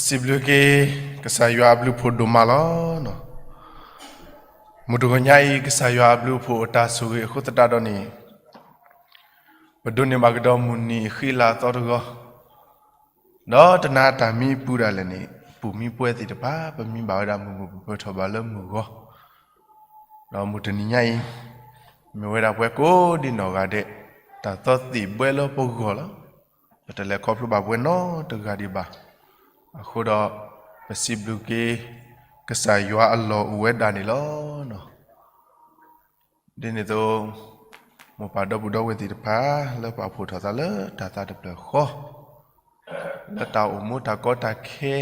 စံးဘျုးက့ၤ ကစၢ်ယွၤအဘျုးအဖှိၣ်ဒိၣ်မးလီၤ. မုၢ်တဂီၤညါအံၤ ကစၢ်ယွၤအဘျုးအဖှိၣ်အတၢ်ဆိၣ်ဂ့ၤအဃိသတးဒီးန့ၣ်, ပဒိးန့ၢ်ဘၣ်ကဒီးမုၢ်နံၤအဃံအလၤအသီတဂီၤ, ဒီးတနၤအတၢ်မံအပူၤဒၣ်လဲာ်န့ၣ်, ပူၤမံပှဲၤသ့ၣ်တဖၣ် ပမံဘၣ်ဝဲဒၣ်မုာ်မုာ်ပပၢၤထီၣ်ဘၣ်လၢမုၢ်ဂီၤ, ဒီးမုၢ်တနံၤညါအံၤ မ့ၢ်ဝဲဒၣ်ပှၤကိးဒံနီၢ်ဂၤဒဲး တၢ်သီသ့ၣ်ဘှဲလၢပဂီၢ်လီၤ. ပတလဲၤခီဖျိဘၣ်ပှဲၤနီတဂၤဒံးဘၣ်. အဃိဒီး ပစံးဘျုးက့ၤ ကစၢ်ယွၤအလီၢ်အိၣ်ဝဲဒၣ်န့ၣ်လီၤ. ဒ်န့ၣ်အသိး မိၢ်ပၢ်ဒီပုၢ်ဒီဝဲၢ်သ့ၣ်တဖၣ် လၢပာ်ဖှိၣ်ထီၣ်သးလၢတၢ်သးတဖျၢၣ်ဃီ, လၢတၢ်အိၣ်မူတၢ်ကီတၢ်ခဲ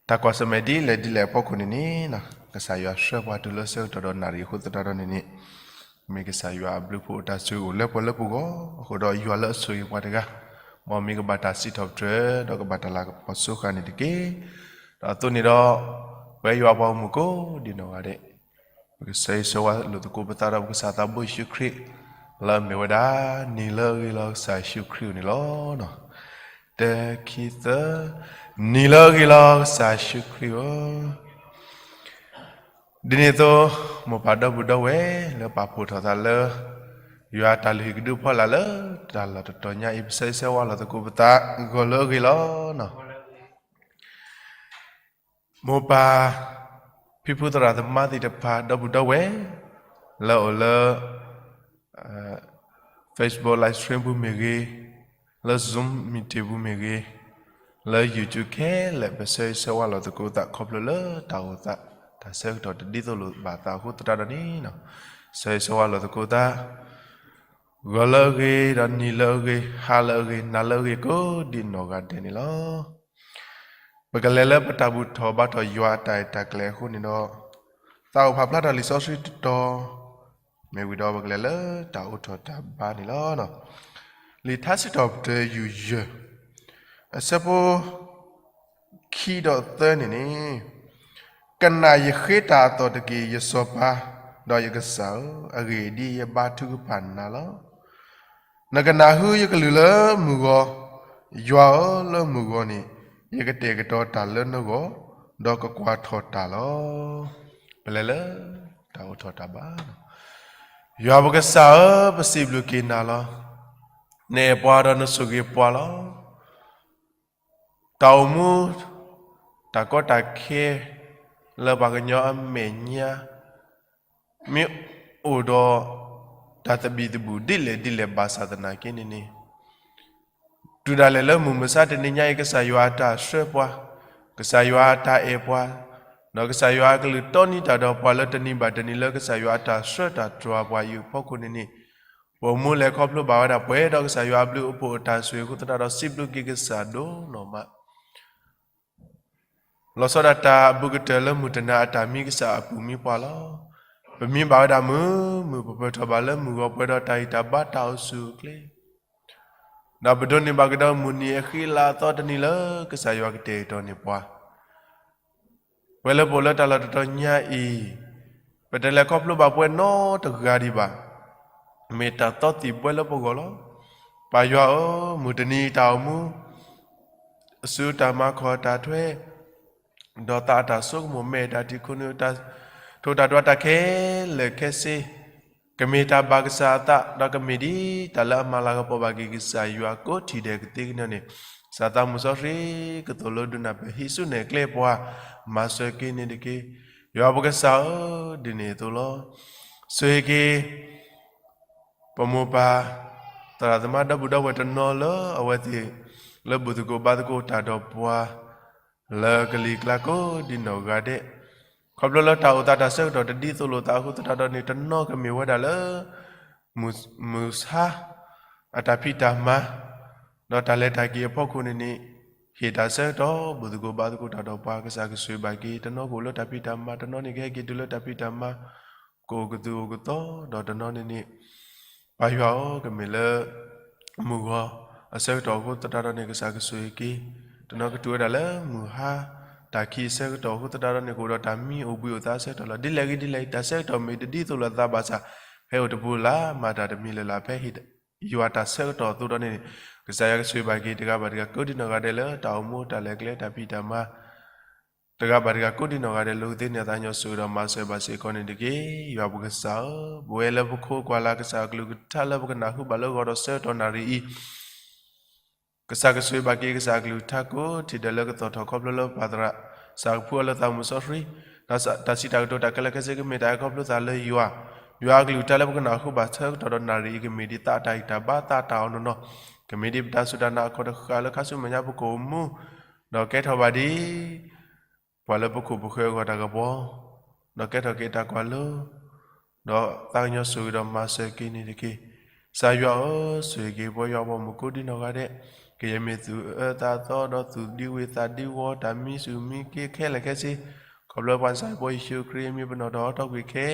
တၢ်ကွၢ်ဆၢၣ်မဲာ်ဒ်လဲၣ်ဒ်လဲၣ်အဖီခိၣ်န့ၣ်န့ၣ်, ကစၢ်ယွၤဆှၢပှၤတုၤလၢဆၢကတီၢ်ဒီးနၣ်ရံၣ်အဃိသတးဒီးန့ၣ်န့ၣ်, မ့ၢ်ကစၢ်ယွၤအဘျုးအဖှိၣ်အတၢ်ဆိၣ်ဂ့ၤအိၣ်လၢပှၤလၢပဂီၢ်, အဃိဒီးယွၤလၢအဆိၣ်ဂ့ၤပှၤတဂၤ, မ်မ့ၢ်ကဘၣ်တၢ်စံးထီၣ်ပတြၢၤ ဒီးကဘၣ်တၢ်လၤကပီၤစိဃာ်န့ၣ်တက့ၢ်. ဒီးအသိးန့ၣ်ဒီး ပဝဲယွၤပှၤဂီၢ်မုၢ်ကိးဒံနီၢ်ဂၤဒဲး ပကဆၢဂ့ၤဆၢဝါလိာ်သကိးပသးဒီးပကစၢ်သးဘိယ့ၣ်ၡူးခရံာ်, လၢအမ့ၢ်ဝဲဒၣ် နံၤလၢအဂ့ၤလီၤကစၢ်ယ့ၣ်ၡူးခရံာ်ဧိၤန့ၣ်လီၤ. တၢ ခံ သၢ, နံၤလၢအဂ့ၤလီၤကစၢ်ယ့ၣ်ၡူးခရံာ်ဧိၤ. ဒ်န့ၣ်အသိး မိၢ်ပၢ်ဒီပုၢ်ဒီဝဲၢ်လၢပာ်ဖှိၣ်ထီၣ်သးလၢ ယွၤတၢ်လုၢ်ဟံၣ်ကဒုအဖီလာ်လၢ တၢ်လီၢ်တတီၤညါအံၤ ပဆၢဂ့ၤဆၢဝါလိာ်သကိးပသး ဂီၤလၢအဂ့ၤလီၤ. မိၢ်ပၢ် ဖံဖုသရၣ်သမါသ့ၣ်တဖၣ် ဒီပုၢ်ဒီဝဲၢ် လၢအအိၣ်လၢ Facebook live stream ပူၤမ့ၢ်ဂ့ၤ, လၢ Zoom meeting ပူၤမ့ၢ်ဂ့ၤ, လၢ YouTube ခဲလၢာ် ပဆၢဂ့ၤဆၢဝါလိာ်သကိးသး ခီဖျိလၢတၢ်အိၣ်သး တၢ်ဆၢကတီၢ်တဒ်သိးလိာ်ဘၣ်သးအဃိသတးဒီးန့ၣ်, ဆၢဂ့ၤဆၢဝါလိာ်သကိးသး ဂီၤလၢအဂ့ၤ ဒီးနံၤလၢအဂ့ၤ ဟါလၢအဂ့ၤ နၤလၢအဂ့ၤ ကိးဒံနီၢ်ဂၤဒဲးန့ၣ်လီၤ. ပကလဲၤလၢပတၢ်ဘူၣ်ထီၣ်ဘါထီၣ်ယွၤအတၢ်အဲၣ်တၢ်ကျဲၤအဃိန့ၣ်ဒီး, သးအိၣ်ဖးဖျါထီၣ်လံာ်စီဆှံတတီၤ မ့ၢ်ဝံၤဒီးပကလဲၤလၢတၢ်အိးထီၣ်တၢ်ဘါန့ၣ်လီၤ. လံာ်ထါစံးထီၣ်ပတြၢၤ ယူၢ်ယၢၢ် အဆၢဖိ ခံဒီးသၢန့ၣ်န့ၣ်, ကနၣ်ယဃ့တၢ်အသီၣ်တက့ၢ် ယစီၤပၤ ဒီးယကစၢ်ဧၢ, အဂ့ၢ်ဒ်အံၤ ယဘါထုကဖၣ်နၤလီၤ. နကနၢ်ဟူယကလုၢ်လၢမုၢ်ဂီၤ, ယွၤဧၢ, လၢမုၢ်ဂီၤန့ၣ် ယကတဲာ်ကတီၤတၢ်လၢနဂီၢ်, ဒီးကကွၢ်ထီၣ်တၢ်လီၤ. ပလဲၤလၢတၢ်အိးထီၣ်တၢ်ဘါ. ယွၤပကစၢ်ဧၢ, ပစံးဘျုးက့ၤနၤလီၤ. နအဲၣ်ပှၤဒီးနဆိၣ်ဂ့ၤပှၤလီၤ. တၢ်အိၣ်မူ တၢ်ကီတၢ်ခဲ လၢပှၤကညီအမဲာ်ညါ မ့ၢ်အိၣ်ဒီးတၢ်သဘံၣ်သဘုၣ်ဒ်လဲၣ်ဒ်လဲၣ်ဘၣ်ဆၣ်သနာ်က့န့ၣ်န့ၣ်, တုၤဒၣ်လဲာ်လၢမုၢ်မဆါတနံၤညါအံၤ ကစၢ်ယွၤအတၢ်ဆှၢပှၤ, ကစၢ်ယွၤအတၢ်အဲၣ်ပှၤ, ဒီးကစၢ်ယွၤအကလုၢ်တီနံၤတၢ်ဒီးပှၤလၢတနံၤဘၣ်တနံၤလၢကစၢ်ယွၤအတၢ်ဆှၢတၢ်တြီပှၤအံၤအဖီခိၣ်န့ၣ်န့ၣ်, ပအိၣ်မူလဲၤခီဖျိဘၣ်ဝဲဒၣ်ပှဲၤဒီးကစၢ်ယွၤအဘျုးအဖှိၣ်အတၢ်ဆိၣ်ဂ့ၤအဃိသတးဒီး စံးဘျုးက့ၤကစၢ်ဒိၣ်နီၢ်မး လီၤဆီဒၣ်တၢ်အဘူးကတၢၢ်လၢမုၢ်တနၤအတၢ်မံကစၢ်အပူၤမံပှၢ်လီၤ. ပမံဘၣ်ဝဲဒၣ်မုာ်မုာ် ပပၢၤထီၣ်ဘၣ်လၢမုၢ်ဂီၤပှဲၤဒီးတၢ်ဂံၢ်တၢ်ဘါတၢ်အိၣ်ဆူၣ်အိၣ်ချ့, ဒီးပဒိးန့ၢ်ဘၣ်ကဒီးမုၢ်နံၤအဃံအလၤအသီတနံၤလၢကစၢ်ယွၤကတဲာ်ကတီၤန့ၢ်ပှၤ ပှဲၤလၢပအိၣ်လၢတၢ်လီၢ်တတီၤညါအံၤ, ပတလဲၤခီဖျိဘၣ်ပှဲၤနီတဂၤဒံးဘၣ်. မ့ၢ်တၢ်သီသံၣ်ဘှဲလၢပဂီၢ်လီၤ. ပၢ်ယွၤဧၢ, မုၢ်တနံၤတၢ်အိၣ်မူ အစုတၢ်မၤခီၣ်တၢ်ထွဲ, ဒီးသးအတၢ်ဆိကမိၣ် မဲာ်တၢ်ထံၣ် ခိၣ်နူာ် ထိၣ်တၢ်ဒွးတၢ်ခဲလၢာ်ခဲဆ့, ကမ့ၢ်တၢ်ဘၣ်ကစၢ်အသး ဒီးကမ့ၢ်ဒ်တၢ်လၢအမၤလၤကပီၤဘၣ်က့ၤကစၢ်ယွၤကိးထံၣ်ဒဲးကသ့ကညီန့ၣ်, ကစၢ်သးမုၢ်စီဆှံကသိၣ်လိဒုးနၢ်ပၢၢ်ဟံးစုနဲၣ်ကျဲပှၤ, မၤစၢၤက့ၤန့ၣ်တက့ၢ်. ယွၤပကစၢ်ဧၢ, ဒ်န့ၣ်အသိးလီၤ. ဆိၣ်ဂ့ၤက့ၤ ပမိၢ်ပၢ် သရၣ်သမါဒီပုၢ်ဒီဝဲၢ်တနီၤလၢအဝဲသ့ၣ် လၢဘူၣ်သကိးဘါသကိးတၢ်ဒီးပှၤ လၢကလံၤကျါကိးဒံနီၢ်ဂၤဒဲး, ခီဖျိလၢတၢ်အိၣ်သးတၢ်ဆၢကတီၢ်တဒ်သိးလိာ်သးအဃိသတးဒီးန့ၣ် တနီၤကမ့ၢ်ဝဲဒၣ်လၢ မုၢ်ဆါ အတၢ်ဖံးတၢ်မၤ ဒီးတၢ်လဲၤတၢ်က့ၤအဖီခိၣ်န့ၣ်န့ၣ်, ဟ့ၣ်တၢ်ဆၢကတီၢ် ဘူၣ်သကိးဘါသကိးတၢ်ဒီးပှၤ ကစၢ်ကဆိၣ်ဂ့ၤဘၣ်က့ၤ, တနီၤကအိၣ်လၢတၢ်ဖံးတၢ်မၤ, တနီၤန့ၣ်ကဟဲက့ၤတုၤလၢတၢ်ဖံးတၢ်မၤ ကအိၣ်ကသူၣ်အိၣ်ကသီ, ဒီးတနီၤန့ၣ်န့ၣ် ပၢ်ယွၤဧၢ, ကမ့ၢ်လၢ မုၢ်ဂီၤအဆၢကတီၢ်အဃိသတးဒီးန့ၣ် ကစၢ်ကဆိၣ်ဂ့ၤက့ၤ, တနီၤကတုၤဝဲဒၣ်လၢမုၢ်ဟါ တၢ်ခံအဆၢကတီၢ်အဃိသတးဒီးန့ၣ် ကအိၣ်ဒီးတၢ်မံအိၣ်ဘှံးအိၣ်သါအဆၢကတီၢ်လီၤ. ဒ်လဲၣ်ဂ့ၤဒ်လဲၣ်ဂ့ၤ တၢ်ဆၢကတီၢ်မ့ၢ်တဒ်သိးလိာ်သးဘၣ်ဆၣ်, ဖဲအိၣ်တပူၤလၢ် မၤတၢ်တမံၤလၢ်လၢ် ဖဲဟ့ၣ် ယွၤတၢ်ဆၢကတီၢ်အသိးဒီးန့ၣ် ကစၢ်ယွၤကဆိၣ်ဂ့ၤဘၣ်က့ၤတဂၤဘၣ်တဂၤကိးဒံနီၢ်ဂၤဒဲးလၢတၢ်အိၣ်မူတၢ်လဲၤကျဲတၢ်ဖံးတၢ်မၤ တဂၤဘၣ်တဂၤကိးဒံနီၢ်ဂၤဒဲး လၢကသ့ၣ်န့ၢ်သးကညီၤဆိၣ်ဂ့ၤဒီးမၤစၢၤဘၣ်စ့ၢ်ကီးန့ၣ်တက့ၢ်. ယွၤပကစၢ်ဧၢ, ပဝဲလၢပခိးကွၢ်လၢ်ကစၢ်အကလုၢ်ကထါလၢပကနၢ်ဟူဘၣ်လၢဂီၤဒီးဆၢကတီၢ်နၣ်ရံၣ်အံၤ ကစၢ်ကဆိၣ်ဂ့ၤဘၣ်က့ၤကစၢ်အကလုၢ်ကထါကိးထံၣ်ဒဲးလၢကသီၣ်ထီၣ်ခီဖျိလၢပၢ်သရၣ် ကစၢ်ကဖှူအီၤလၢသးမုၢ်စီဆှံ, ဒီးတၢ်စံးတၢ်ကတိၤတၢ်ခဲလၢာ်ခဲဆ့ကမ့ၢ်တၢ်အဲၣ်ခီဖျိသးလၢယွၤ, ယွၤအကလုၢ်ကထါလၢပကနၢ်ဟူဘၣ်ဆၢကတီၢ်ဒီးနၣ်ရံၣ်အံၤ ကမ့ၢ်ဒ်သးအတၢ်ဂံၢ်တၢ်ဘါသးအတၢ်အီၣ်နီၢ်နီၢ်, ကမ့ၢ်ဒ်ပတၢ်စူၢ်တၢ်နာ်အခီၣ်တဃာ်လၢခါဆူမဲာ်ညါပကအိၣ်မူ, ဒီးကဲထီၣ်ဘၣ်ဒ် ပှၤလၢပခိၣ်ပဃၢၤအဂီၢ်တၢ်ကပီၤ, ဒီးကဲထီၣ်က့ၤတၢ်ကွၢ်လိ, ဒီးသးကညီၤဆိၣ်ဂ့ၤဒီးမၤစၢၤက့ၤန့ၣ်တက့ၢ်. ကစၢ်ယွၤဧၢ, ဆိၣ်ဂ့ၤက့ၤပဝဲယွၤအဘီအမုၢ်ကိးဒံနီၢ်ဂၤဒဲး, ကယဲၢ်မ့ၢ်သုးအၢသးသီဒီးသုးဒံဝ့ၤသးဒံဝီၤ တၢ်မံဆူၣ်မံက့ခဲလၢာ်ခဲဆ့, ခီဖျိပကစၢ်ယွၤယ့ၣ်ၡူးခရံာ်အမံၤပနီၣ်ထီၣ်အီထီကွံာ်ခဲ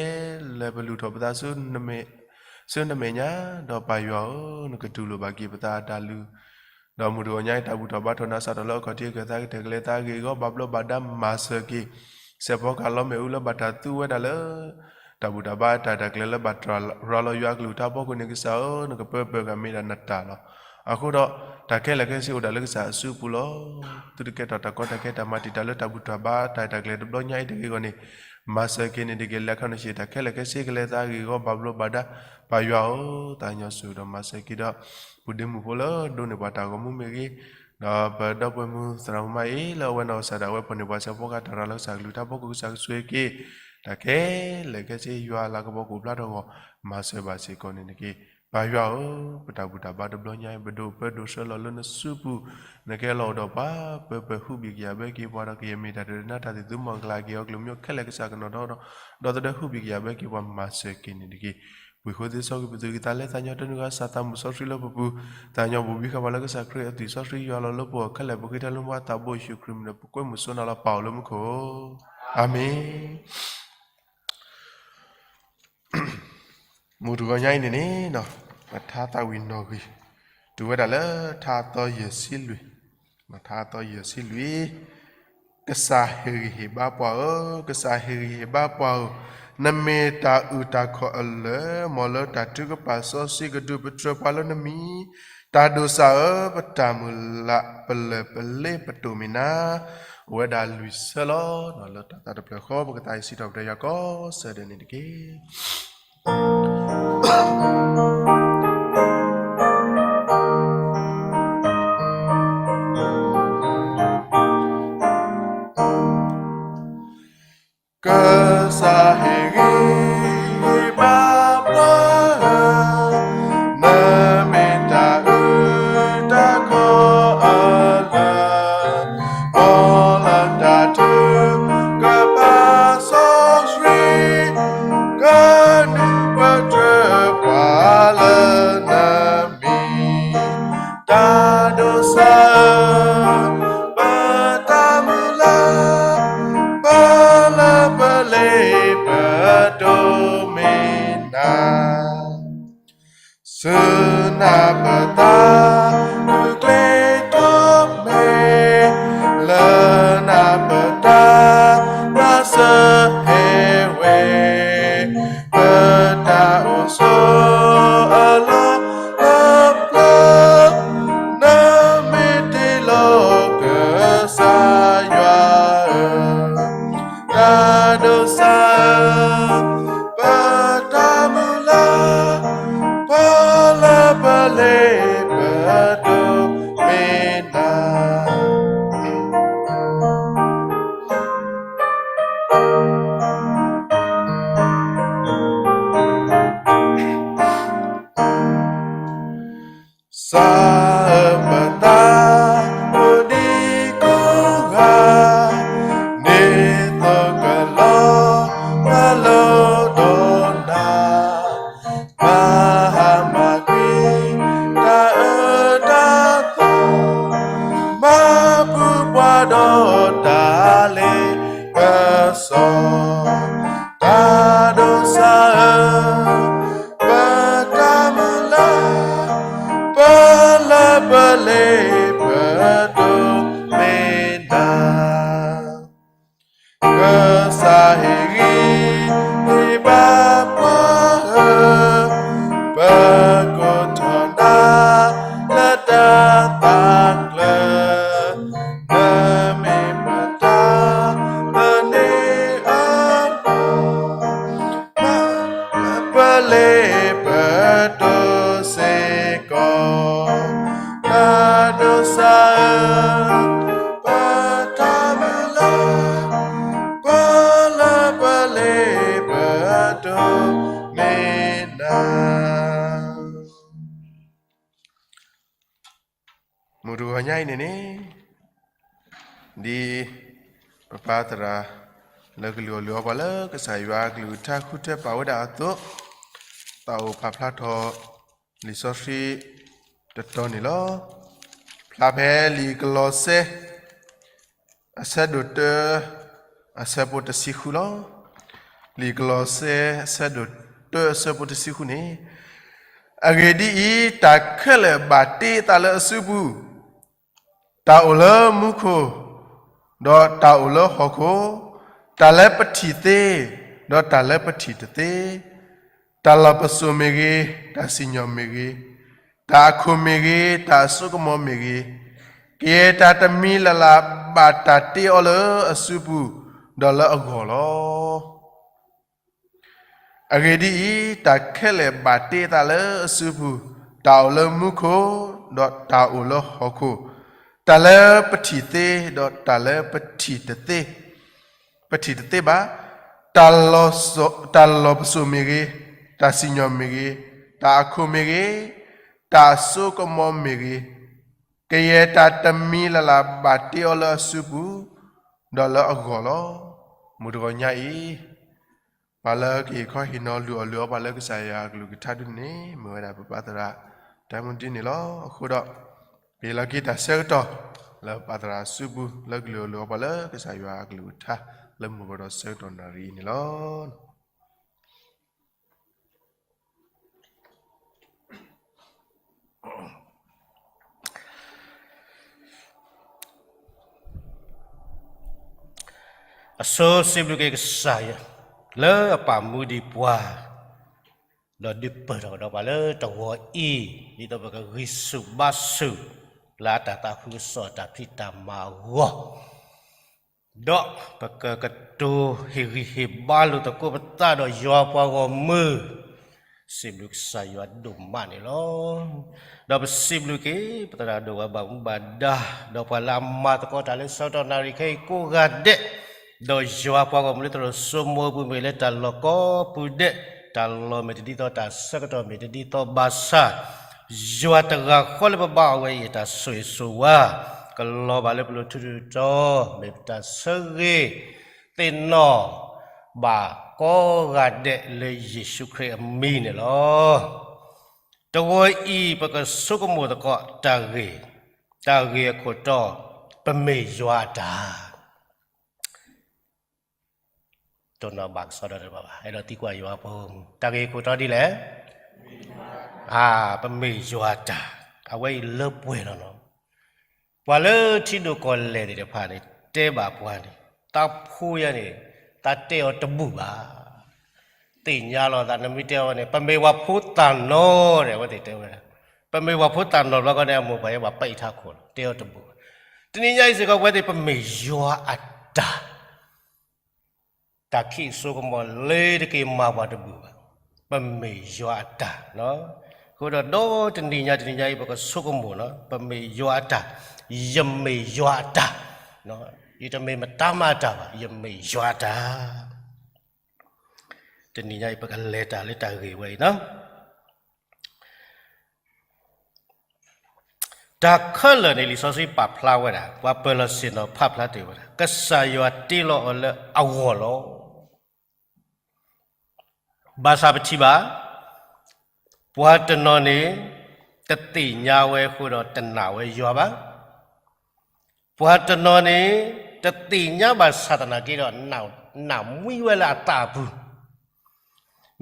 လၢာ် ပလုၢ်ထီၣ်ပသးဆူနမဲာ်ညါ, ဒီးပၢ်ယွၤဧၢ, နကတူၢ်လိာ်ဘၣ်က့ၤပသးအတၢ်လုၢ် ဒီးမုၢ်တဂီၤညါအံၤ တၢ်ဘူၣ်ထီၣ်ဘါထီၣ်နၤစးထီၣ်လၢအခီၣ်ထံးအခၢၣ်သးကတၢၢ်ကလဲၤသးဂ့ၢ်ဂီၢ်ဘၣ်ဘျီးဘၣ်ဒါမၤစၢၤက့ၤ စဲးဖီကဟၣ်လီၤမ့ၣ်အူလၢဘၣ်တၢ်သူဝဲဒၣ်လၢ တၢ်ဘူၣ်တၢ်ဘါအတၢ်ရဲၣ်တၢ်ကျဲၤလၢဘၣ်တြၢ်ရၤလီၤယွၤအကလုၢ်ကထါအဖီခိၣ်န့ၣ် ကစၢ်ဧၢ, နကပၢပၢၤဂၤမ့ၢ်ဒၣ်နတၢ်လီၤ. အဃိဒီး တၢ်ခဲလၢာ်ခဲဆ့အိၣ်ဒၣ်လၢကစၢ်အစုပူၤလီၤ. သုတကဲထီၣ်တၢ်ကီတၢ်ခဲတၢ်မၤတံာ်တာ်လၢတၢ်ဘူၣ်တၢ်ဘါတၢ်ရဲၣ်တၢ်ကျဲၤတဘျီညါအံၤတဂ့ၤအဂီၢ်န့ၣ် မၤစၢၤက့ၤန့ၣ်တက့ၢ်. လဲၤခီနဆံးတၢ်ခဲလၢာ်ခဲဆ့ကလဲၤသးဂ့ၢ်ဂီၢ်ဘၣ်ဘျီးဘၣ်ဒါ, ပၢ်ယွၤဧၢ, သးကညီၤဆိၣ်ဂ့ၤဒီးမၤစၢၤက့ၤဒီး ပုၢ်ဒ့မုၣ်ဖိလၢဒိးန့ၢ်ပှၤတၢ်ဂီၤမူမ့ၢ်ဂ့ၤ, ဒီးပဒီပုၢ်ဝဲၢ်မုၣ်သရၣ်မုၣ်မါအံၤလၢအဝဲနီၢ်ကစၢ်ဒၣ်ဝဲပှၤန့ၢ်ပှၤစဲးဖီကဟၣ်တၢ်ရၤလၢကစၢ်ကလုၢ်ကထါအဖီခိၣ် ကစၢ်ကဆိၣ်ဂ့ၤက့ၤ တၢ်ခဲလၢာ်ခဲဆ့ယွၤအလၤကပီၤကအိၣ်ဖျါထီၣ်အဂီၢ် မၤစၢၤဘၣ်စ့ၢ်ကီးန့ၣ်တက့ၢ်. ပၢ်ယွၤဧၢ, ပတၢ်ဘူၣ်တၢ်ဘါတဘျီညါအံၤ ပဒိၣ်ပၢဒိၣ်ဆှၢလီၤလၢနစုပူၤ, နကဟဲလီၤအိၣ်ဒီးပှၤ ပၢပၢဟူးဘံၣ်ကယာ်ဘၢက့ၤပှၤဒီး ကယဲၢ်မ့ၢ်တၢ်တဒုးနါတၢ်သ့ၣ်သုမီၢ်ကလၤက့ၤအီၤကလုၢ်မိၢ်ခဲလၢာ်ကစၢ်ကနီၤဒီး ဒီသဒၢဟူးဘံၣ်ကယာ်ဘၢက့ၤပှၤမၤစၢၤက့ၤန့ၣ်တက့ၢ်. ပှ့ၤဃိသ့စီကွံာ်ပသူၣ်ကံၢ်သးလဲ သးကညီၤတနုၤဂၤစၢ်သးမုၢ်စီဆှံလၢပပူၤ, သးကညီၤဘိၣ်ဘံဃာ်ပှၤလၢကစၢ်ခရံာ်အသွံၣ်စီဆှံယွၤလီၤလၢပဂီၢ်ခဲလၢာ် ပဃ့ထဲလၢမူအသးဘိယ့ၣ်ၡူးခရံာ်မံၤဒီး ပကွဲမုာ်စိနၤလီၤပၢ်အိၣ်လၢမူခိၣ်, အၤမ့ၣ်. မုၢ်တဂီၤညါအံၤန့ၣ်န့ၣ် ပထါသးဝံၣ်နီၣ်ဂံၢ် တုၤဝဲဒၣ်လၢထါအသီယဲၢ်ဆံလွံၢ်, ထါအသီယဲၢ်ဆံလွံၢ်, ကစၢ်ဟ့ၣ်ဂံၢ်ဟ့ၣ်ဘါပှၤဧၢ, ကစၢ်ဟ့ၣ်ဂံၢ်ဟ့ၣ်ဘါပှၤဧၢ, နမ့ၢ်တၢ်အုၣ်တၢ်ခီၣ်အလၢာ်, မ်လၢတၢ်ထုကဖၣ်စီဆှံကဒုးပတြၢၤပှၤလၢနမံၤ, တၢ်ဒိၣ်စၢ်ဧၢ, ပတၢ်မုၢ်လၢ်ပလၢၢ်ပလ့ပတိၢ်မ့ၢ်နၤ, အိၣ်ဝဲဒၣ်လွံၢ်ဆၢလီၤ. လၢတၢ်သးတဖျၢၣ်ဃီ ပကသးဟ့ၣ်စံးထီၣ်ပတြၢၤယွၤကိးဆၢဒဲးန့ၣ်တက့ၢ်. ကစၢ်ဟ့ၣ်ဂံၢ်ဟ့ၣ်ဘါပှၤဧၢ, နမ့ၢ်တၢ်အုၣ်တၢ်ခီၣ်အလၢာ်, မ်လၢတၢ်ထုကဖၣ်စီဆှံ ကဒုးပတြၢၤပှၤလၢနမံၤ, တၢ်ဒိၣ်စၢ်ဧၢ, ပတၢ်မုၢ်လၢ် ပလၢၢ်ပလ့ပဒိၣ်မ့ၢ်နၤ, ဆူနၤပတၢ်ဂုာ်ကျဲးစၢးမဲာ်, လၢနၤပတၢ်မၤစၢၤဟဲဝဲ, ပတၢ်အိၣ်ဆိးအလီၢ်အဖျၢၣ်, နမ့ၢ်တ့လီၤကစၢ်ယွၤဧၢ, တၢ်ဒိၣ်စၢ်ဧၢ, ပတၢ်မုၢ်လၢ် ပလၢၢ်ပလ့ပဒိၣ်မ့ၢ်နၤ, စၢ်ဧၢပတၢ်အိၣ်ဒံးကိးဂၤ, န့ၣ်သိးကလီၤမၢ်လိဒီးနၤ, မၤဟါမၤကွံာ် တၢ်အၢတၢ်သီ, မၤပူၤပှၤဒီးတၢ်လ့ပစီ, တၢ်ဒိၣ်စၢ်ဧၢ, ပတၢ်မုၢ်လၢ် ပလၢၢ်ပလ့ပဒိၣ်မ့ၢ်နၤ, ကစၢ်ဟ့ၣ်ဂံၢ်ဟ့ၣ်ဘါပှၤဧၢ, ပကိးထီၣ်နၤ တဂီၤညါအံၤန့ၣ်န့ၣ်, ဒ်ပပၢ်သရၣ်လၢကလုၢ်အီၣ်လုၢ်အီပှၤလၢကစၢ်ယွၤအကလုၢ်ကထါဃုထၢပာ်ဝဲဒၣ်အသိး, သးအိၣ်ပာ်ဖျါထီၣ်လံာ်စီဆှံတတီၤန့ၣ်လီၤ. ဖျါဖဲလံာ်ကလီးစဲ အဆၢဒိၣ်တၢ အဆၢဖိတဆံဃုလီၤ. လံာ်ကလီးစဲ အဆၢဒိၣ်တၢ အဆၢဖိတဆံဃုန့ၣ်, အဂ့ၢ်ဒ်အံၤ, တၢ်ခဲလၢာ်ဘၣ်တ့သးလၢအစုပူၤ, တၢ်အိၣ်လၢမူခိၣ်, ဒီးတၢ်အိၣ်လၢဟီၣ်ခိၣ်, တၢ်လၢပထံၣ်သ့, ဒီးတၢ်လၢပထံၣ်တသ့, တၢ်လီၢ်ပစိာ်မ့ၢ်ဂ့ၤ, တၢ်စံၣ်ညီၣ်မ့ၢ်ဂ့ၤ, တၢ်အခိၣ်မ့ၢ်ဂ့ၤ, တၢ်အစိကမီၤမ့ၢ်ဂ့ၤ, ကယဲၢ်တၢ်တမံၤလၢ်လၢ်ဘၣ်တၢ်တ့အီၤလၢအစုပူၤ, ဒီးလၢအဂီၢ်လီၤ. အဂ့ၢ်ဒ်အံၤ, တၢ်ခဲလၢာ်ဘၣ်တ့သးလၢအစုပူၤ, တၢ်အိၣ်လၢမူခိၣ်, ဒီးတၢ်အိၣ်လၢဟီၣ်ခိၣ်, တၢ်လၢပထံၣ်သ့, ဒီးတၢ်လၢပထံၣ်တသ့, ပထံၣ်တသ့ဘၣ်, တၢ်လီၢ်ပစိာ်မ့ၢ်ဂ့ၤ, တၢ်စံၣ်ညီၣ်မ့ၢ်ဂ့ၤ, တၢ်အခိၣ်မ့ၢ်ဂ့ၤ, တၢ်အစိကမီၤမ့ၢ်ဂ့ၤ, ကယဲၢ်တၢ်တမံၤလၢ်လၢ်ဘၣ်တ့အီၤလၢအစုပူၤ, ဒီးလၢအဂီၢ်လီၤ. မုၢ်တဂီၤညါအံၤ, ပှၤလၢကဟ့ၣ်ခီဟ့ၣ်နီၤလုၢ်အီၣ်လုၢ်အီပှၤလၢကစၢ်ယွၤအကလုၢ်ကထါဒ်န့ၣ် မ့ၢ်ဝဲဒၣ်ပပၢ်သရၣ် တၢ်မူဒ်န့ၣ်လီၤ. အဃိဒီး, ပဟ့ၣ်လီၤက့ၤတၢ်ဆၢကတီၢ် လၢပပၢ်သရၣ်အစုပူၤ လၢကလုၢ်အီၣ်လုၢ်အီပှၤလၢကစၢ်ယွၤအကလုၢ်ကထါ လၢမုၢ်ကီၢ်ဒီးဆၢကတီၢ်နၣ်ရံၣ်အံၤန့ၣ်လီၤ. အဆိစံးဘျုးက့ၤကစၢ်ယွၤ လၢအပာ်မူဒံးပှၤ, ဒီးဒုးပၢၢ်ထီၣ်ကဒီးပှၤလၢတဂီၤအံၤ, ဒ်သိးပကဂံၢ်ဆူၣ်ဘါဆူၣ် လၢအတၢ်သးခုကစီၣ်တၢ်ဖံးတၢ်မၤအဂီၢ် ဒီးပကကတိၤဟ့ၣ်ဂံၢ်ဟ့ၣ်ဘါလိာ်သကိးပသးဒီးယွၤပှၤဂီၢ်မုၢ်, စံးဘျုးကစၢ်ယွၤဒိၣ်မးန့ၣ်လီၤ. ဒီးပစံးဘျုးက့ၤ ပသရၣ်ဒိၣ်ဝဲဘၣ်မူဘၣ်ဒါ, ဒီးပှၤလၢအမၤသကိးတၢ်လၢဆၢကတီၢ်နၣ်ရံၣ်ခဲအံၤကိးဂၤဒဲး, ဒီးယွၤပှၤဂီၢ်မုၢ်လၢသရိာ်စိမိၤအပူၤမ့ၢ်လၢတၢ်လီၢ်ကိးပူၤဒဲး, တၢ်လီၢ်မ့ၢ်တဒ်သိးတၢ်ဆၢကတီၢ်မ့ၢ်တဒ်သိးဘၣ်ဆၣ်, ယွၤတဂၤဃီလၢပဘါအီၤဝဲအံၤအတၢ်ဆိၣ်ဂ့ၤဆိၣ်ဝါ, ကလီၤဘၣ်လၢပလိၤထူထူတီတီ, မ့ၢ်ပတၢ်ဆၢဂ့ၤသ့ၣ်နီၣ် ဘၣ်ကိးဂၤဒဲးလၢယ့ၣ်ၡူးခရံာ်အမံၤန့ၣ်လီၤ. တဂီၤအံၤပကဆိကမိၣ်သကိးတၢ်ဂ့ၢ်, တၢ်ဂ့ၢ်အခိၣ်တီ, ပမ့ၢ်ယွၤအတၢ် တနီၤဘၣ်ကစီဒီတဘၣ်ဘၣ်, အဲၣ်ဒိးသံကွၢ်ယွၤပှၤဂီၢ်မုၢ်, တၢ်ဂ့ၢ်အခိၣ်တီဒ်လဲၣ်. အါ, ပမ့ၢ်ယွၤအတၢ်, အဝဲအံၤလၢပှဲၤလီၤနီၤ. ပှၤလၢထံဒိၣ်ကီၢ်လဲၢ်သ့ၣ်တဖၣ်န့ၣ် တဲဘၣ်ပှၤန့ၣ်, သးဖိယၤန့ၣ်, သးတဲအီၤတဘူၣ်ဘၣ်. သ့ၣ်ညါလီၤသး နမ့ၢ်တဲအီၤန့ၣ် ပမ့ၢ်ပှၤဖိသၣ်နီၤန့ၣ် အဝဲသ့ၣ်တဲဝဲဒၣ်, ပမ့ၢ်ပှၤဖိသၣ်နီၤဘျီဃီန့ၣ် အမိၢ်ပှၢ်ယဲဘၣ်ပာ်အံၤထးခိၣ်လီၤ, တဲအီၤတဘူၣ်ဘၣ်. တနံၤညါအံၤစ့ၢ်ကီး အဝဲသ့ၣ်ပမ့ၢ်ယွၤအတၢ် တၢ်ခံးစိကမီၤလၢတက့ၤမၤပှၤတဘူၣ်ဘၣ်, ပမ့ၢ်ယွၤအတၢ်. အဃိဒီး ဒီးတနံၤညါတနံၤညါအံၤ ပကဆိကမိၣ်လီၤ, ပမ့ၢ်ယွၤအတၢ်, ယမ့ၢ်ယွၤအတၢ်, ယတမ့ၢ်မတၤမၤအတၢ်ဘၣ်, ယမ့ၢ်ယွၤအတၢ်. တနံၤညါအံၤ ပကလဲၤတၢ်လၢတၢ်ဂ့ၢ်ဝဲအံၤလီၤ. တၢ်ခဲလၢာ်န့ၣ် လံာ်စီဆှံပာ်ဖျါဝဲဒၣ်, ပှၤပၢၤလီၢ်ဆ့ၣ်နီၤဖးဖျါတ့ၢ်ဝဲဒၣ်, ကစၢ်ယွၤတ့လီၤအီၤလၢအဂီၢ်လီၤ. ဘၣ်ဆၣ်ပထံၣ်ဘၣ်, ပှၤတနီၤန့ၣ် တသ့ၣ်ညါဝဲအဃိဒီးတနာ်ဝဲယွၤဘၣ်. ပှၤတနီၤန့ၣ် တသ့ၣ်ညါဘၣ်ဆၣ်သနာ်က့ဒီး နးမံဝဲလၢအသးအပူၤ,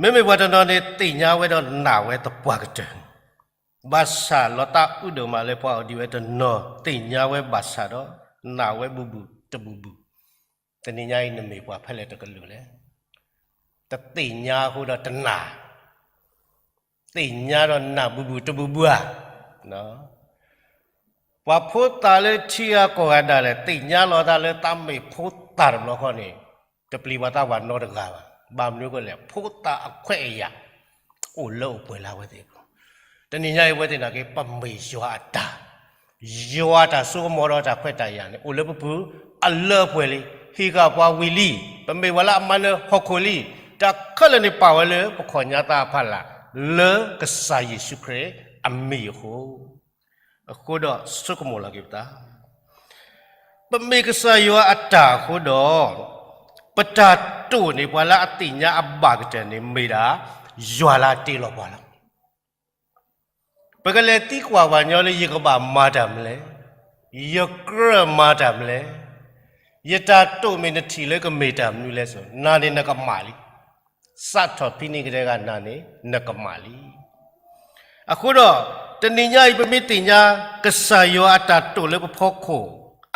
မ့မ့ၢ်ပှၤတနီၤန့ၣ် သ့ၣ်ညါဝဲဒီးနာ်ဝဲသပှၢ်ကတၢၢ်, ဘၣ်ဆၣ်လီၤသးအုးဒိၣ်မးလၢပှၤအိၣ်ဒံးဝဲတနီၤ သ့ၣ်ညါဝဲဘၣ်ဆၣ်ဒီး နာ်ဝဲဘူးဘူးတဘူးဘူး. တနံၤညါအံၤနမ့ၢ်ပှၤဖဲလဲၣ်တကလုာ်လဲၣ်. တသ့ၣ်ညါအဃိဒီးတနာ်, သ့ၣ်ညါဒီးနာ်ဘူးဘူးတဘူးဘူးဧါ. ပှၤဖိသၣ်လၢထံဂၤကီၢ်ဂၤဒၣ်လဲာ် သ့ၣ်ညါလီၤသးလၢသးမ့ၢ်ဖိသၣ်တဘျီဃီန့ၣ်, တပျံၤပှၤသးပှၢ်နီတဂၤဘၣ်. ဘၣ်မနုၤအဃိလဲၣ်, ဖိသၣ်အခွဲးအယာ် အိၣ်လၢအိၣ်ပှဲၤလၢအဝဲသ့ၣ်အပူၤ. တနံၤညါအံၤအဝဲသ့ၣ်နာ်က့ ပမ့ၢ်ယွၤအတၢ်, ယွၤအတၢ်စိကမီၤဒီးတၢ်ခွဲးတၢ်ယာ်န့ၣ် အိၣ်လၢပပူၤအလၢအပှဲၤလံ. ဟံးဃာ်ပှၤဝံၤလံ, ပမ့ၢ်ပှၤလၢအမၤနၢၤဟီၣ်ခိၣ်လံ. တၢ်ခဲလၢာ်န့ၣ်ပာ်ဝဲလၢပခီၣ်ညါသးအဖီလာ် လၢကစၢ်ယ့ၣ်ၡူးခရံာ်အမံၤအဃိ အဃိဒီးဆိကမိၣ်လီၤက့ၤပသး, ပမ့ၢ်ကစၢ်ယွၤအတၢ်အဃိဒီး, ပတၢ်တိာ်န့ၣ် ပှၤလၢအသ့ၣ်ညါအဘၣ်ကတၢၢ်န့ၣ် မ့ၢ်ဒၣ်ယွၤလၢအတ့လီၤပှၤလီၤ. ပကလဲၤသံကွၢ်ပှၤညီလၢ ယကဘၣ်မၤတၢ်မနုၤလဲၣ်, ယကြၢးမၤတၢ်မနုၤလဲၣ်, ယတၢ်တိာ်မ့ၢ်နထံၣ်လၢကမ့ၢ်တၢ်မနုၤလဲၣ်စ့ၢ်, နၤန့ၣ်နကမၣ်လံ. စးထီၣ်ဖဲန့ၣ်ကတည်းကနၤန့ၣ် နကမၣ်လံ. အဃိဒီး တနံၤညါအံၤ ပမ့ၢ်သ့ၣ်ညါ ကစၢ်ယွၤအတၢ်တိာ်လၢပဖီခိၣ်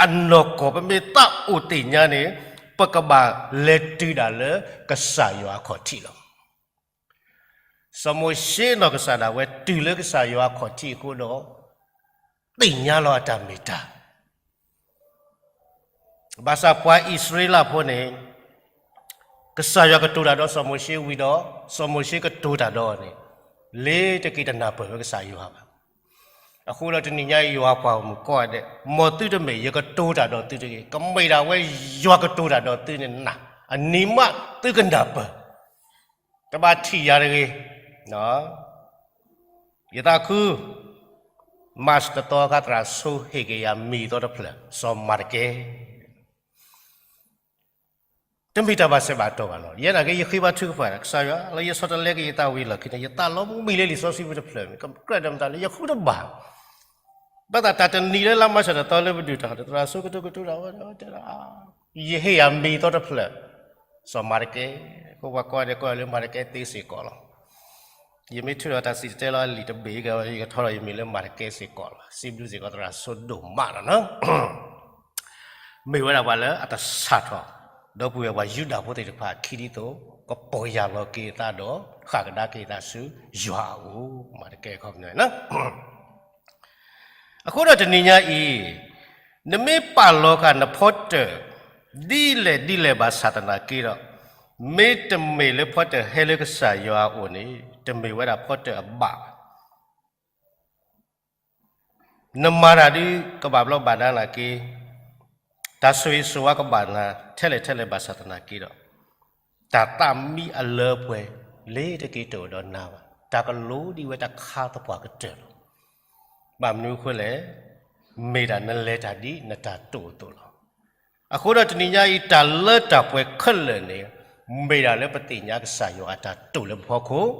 အနီၢ်ကီၢ် ပမ့ၢ်သးအိၣ်သ့ၣ်ညါန့ၣ် ပကဘၣ်လဲၤတုၤဒၣ်လၢကစၢ်ယွၤအခီၣ်ထံးလီၤ. စီၤမိၤၡ့နီၢ်ကစၢ်ဒၣ်ဝဲတုၤလၢကစၢ်ယွၤအခီၣ်ထံးအဃိဒီး သ့ၣ်ညါလီၤအတၢ်မ့ၢ်တၢ် ဘၣ်ဆၣ်ပှၤအံၣ်စရ့လးဖိန့ၣ် ကစၢ်ယွၤကတိၤတၢ်ဒီးစီၤမိၤၡ့ဝံၤဒီး စီၤမိၤၡ့ကတိၤတၢ်ဒီးန့ၣ် လ့ၤတက့ၤတနၢ်ပၢၢ်ဝဲကစၢ်ယွၤဘၣ်. အဃိဒီးတနံၤညါအံၤယွၤပှၤဂီၢ်မုၢ်ကိးဂၤဒဲး မ်သုတမ့ၢ်ယကတိၤတၢ်ဒီးသုတဂ့ၤ, ကမ့ၢ်ဒၣ်ဝဲယွၤကတိၤတၢ်ဒီးသုန့ၣ်နၤ, အနံၤမးသုကနၢ်ပၢၢ် တဘၣ်ထံၣ်ယၤတဂ့ၤ. ယသးခု March တသီအခါ သရၣ်စိၤဟ့ၣ်က့ၤယၤမံၤသီတဖျၢၣ် စီၤမၤတကဲ တမ့ၢ်တၢ်ဘၣ်စဲးဘၣ်တီၢ်ဘၣ်နီၤ. ယဲနာ်က့ ယဃ့ဘါထုကဖၣ် ကစၢ်ယွၤ လၢယဆီတလဲက့ၤယသးဝံၤလီၢ်ခံန့ၣ် ယသးလီမံၤလၢလံာ်စီဆှံဖိတဖျၢၣ်န့ၣ် ကြၢးဒီးမတၤလၢယဃုတဘၣ် ဘၣ်သးတၢ်တနံၤလၢလါမၢ်ၡးတသီလၢပဒုၣ်တၢ် သရၣ်စိၤကတိၤကတိၤတၢ်ဝဲ တဲဒၣ် ယဟ့ၣ်ယၤမံၤသီတဖျၢၣ် စီၤမၤတကဲ, အဃိပှၤကိးဂၤဒဲးကိးလၢ မၤတကဲသ့စ့ၢ်ကီးလီၤ. ယမ့ၢ်ထုးဒီးတၢ်စံၣ်တဲၤတဲလီၤအလံာ်တဘ့ၣ်ကဲဝဲ ယကထီထီၣ်ယမံၤလၢမၤတကဲစ့ၢ်ကီးလီၤ. စံးဘျုးစ့ၢ်ကီးသရၣ်စိၤဒိၣ်မးလီၤနီၤ. မ့ၢ်ဝဲဒၣ်ပှၤလၢအတစးထီၣ် ဒီပုၢ်ဝဲၢ်ပှၤယူဒၤဖိသ့ၣ်တဖၣ်အခံဒ်သိး ကပီၢ်ယၢ်လီၤက့ၤအသးဒီး ဃၣ်ကဒါက့ၤအသးဆူယွၤအအိၣ် မၤတကဲအခီပညီန့ၣ်လီၤ. အဃိဒီးတနံၤညါအံၤ နမ့ၢ်ပာ်လီၤဃာ်နဖီတၢၣ် ဒ်လဲၣ်ဒ်လဲၣ်ဘၣ်ဆၣ်သနာ်က့ဒီး မ့တမ့ၢ်လၢဖီတၢၣ်ဟဲလၢကစၢ်ယွၤအအိၣ်န့ၣ် တမ့ၢ်ဝဲဒၣ်ဖီတၢၣ်အဘၣ်ဘၣ် နမၤတၢ်ဒ်ကဘၣ်ဘျီဘၣ်ဒါနာ်က့, တၢ်ဆိၣ်ဂ့ၤဆိၣ်ဝါကဘၣ်နၤထဲလဲၣ်ထဲလဲၣ်ဘၣ်ဆၣ်သနာ်က့ဒီး, တၢ်သးမံအလၢအပှဲၤ လ့ၤတက့ၤတအိၣ်ဒီးနၤဘၣ်. တၢ်ကလိဒ်ဝဲတခါသပှၢ်ကတၢၢ်လီၤ. ဘၣ်မနုၤအဃိလဲၣ်, မ့ၢ်ဒၣ်နလဲၤတၢ်ဒ်နတၢ်တိာ်အသိးလီၤ. အဃိဒီးတနံၤညါအံၤ တၢ်လၢတၢ်ပှဲၤခဲလၢာ်န့ၣ် မ့ၢ်ဒၣ်လၢပသ့ၣ်ညါကစၢ်ယွၤအတၢ်တိာ်လၢပဖီခိၣ်,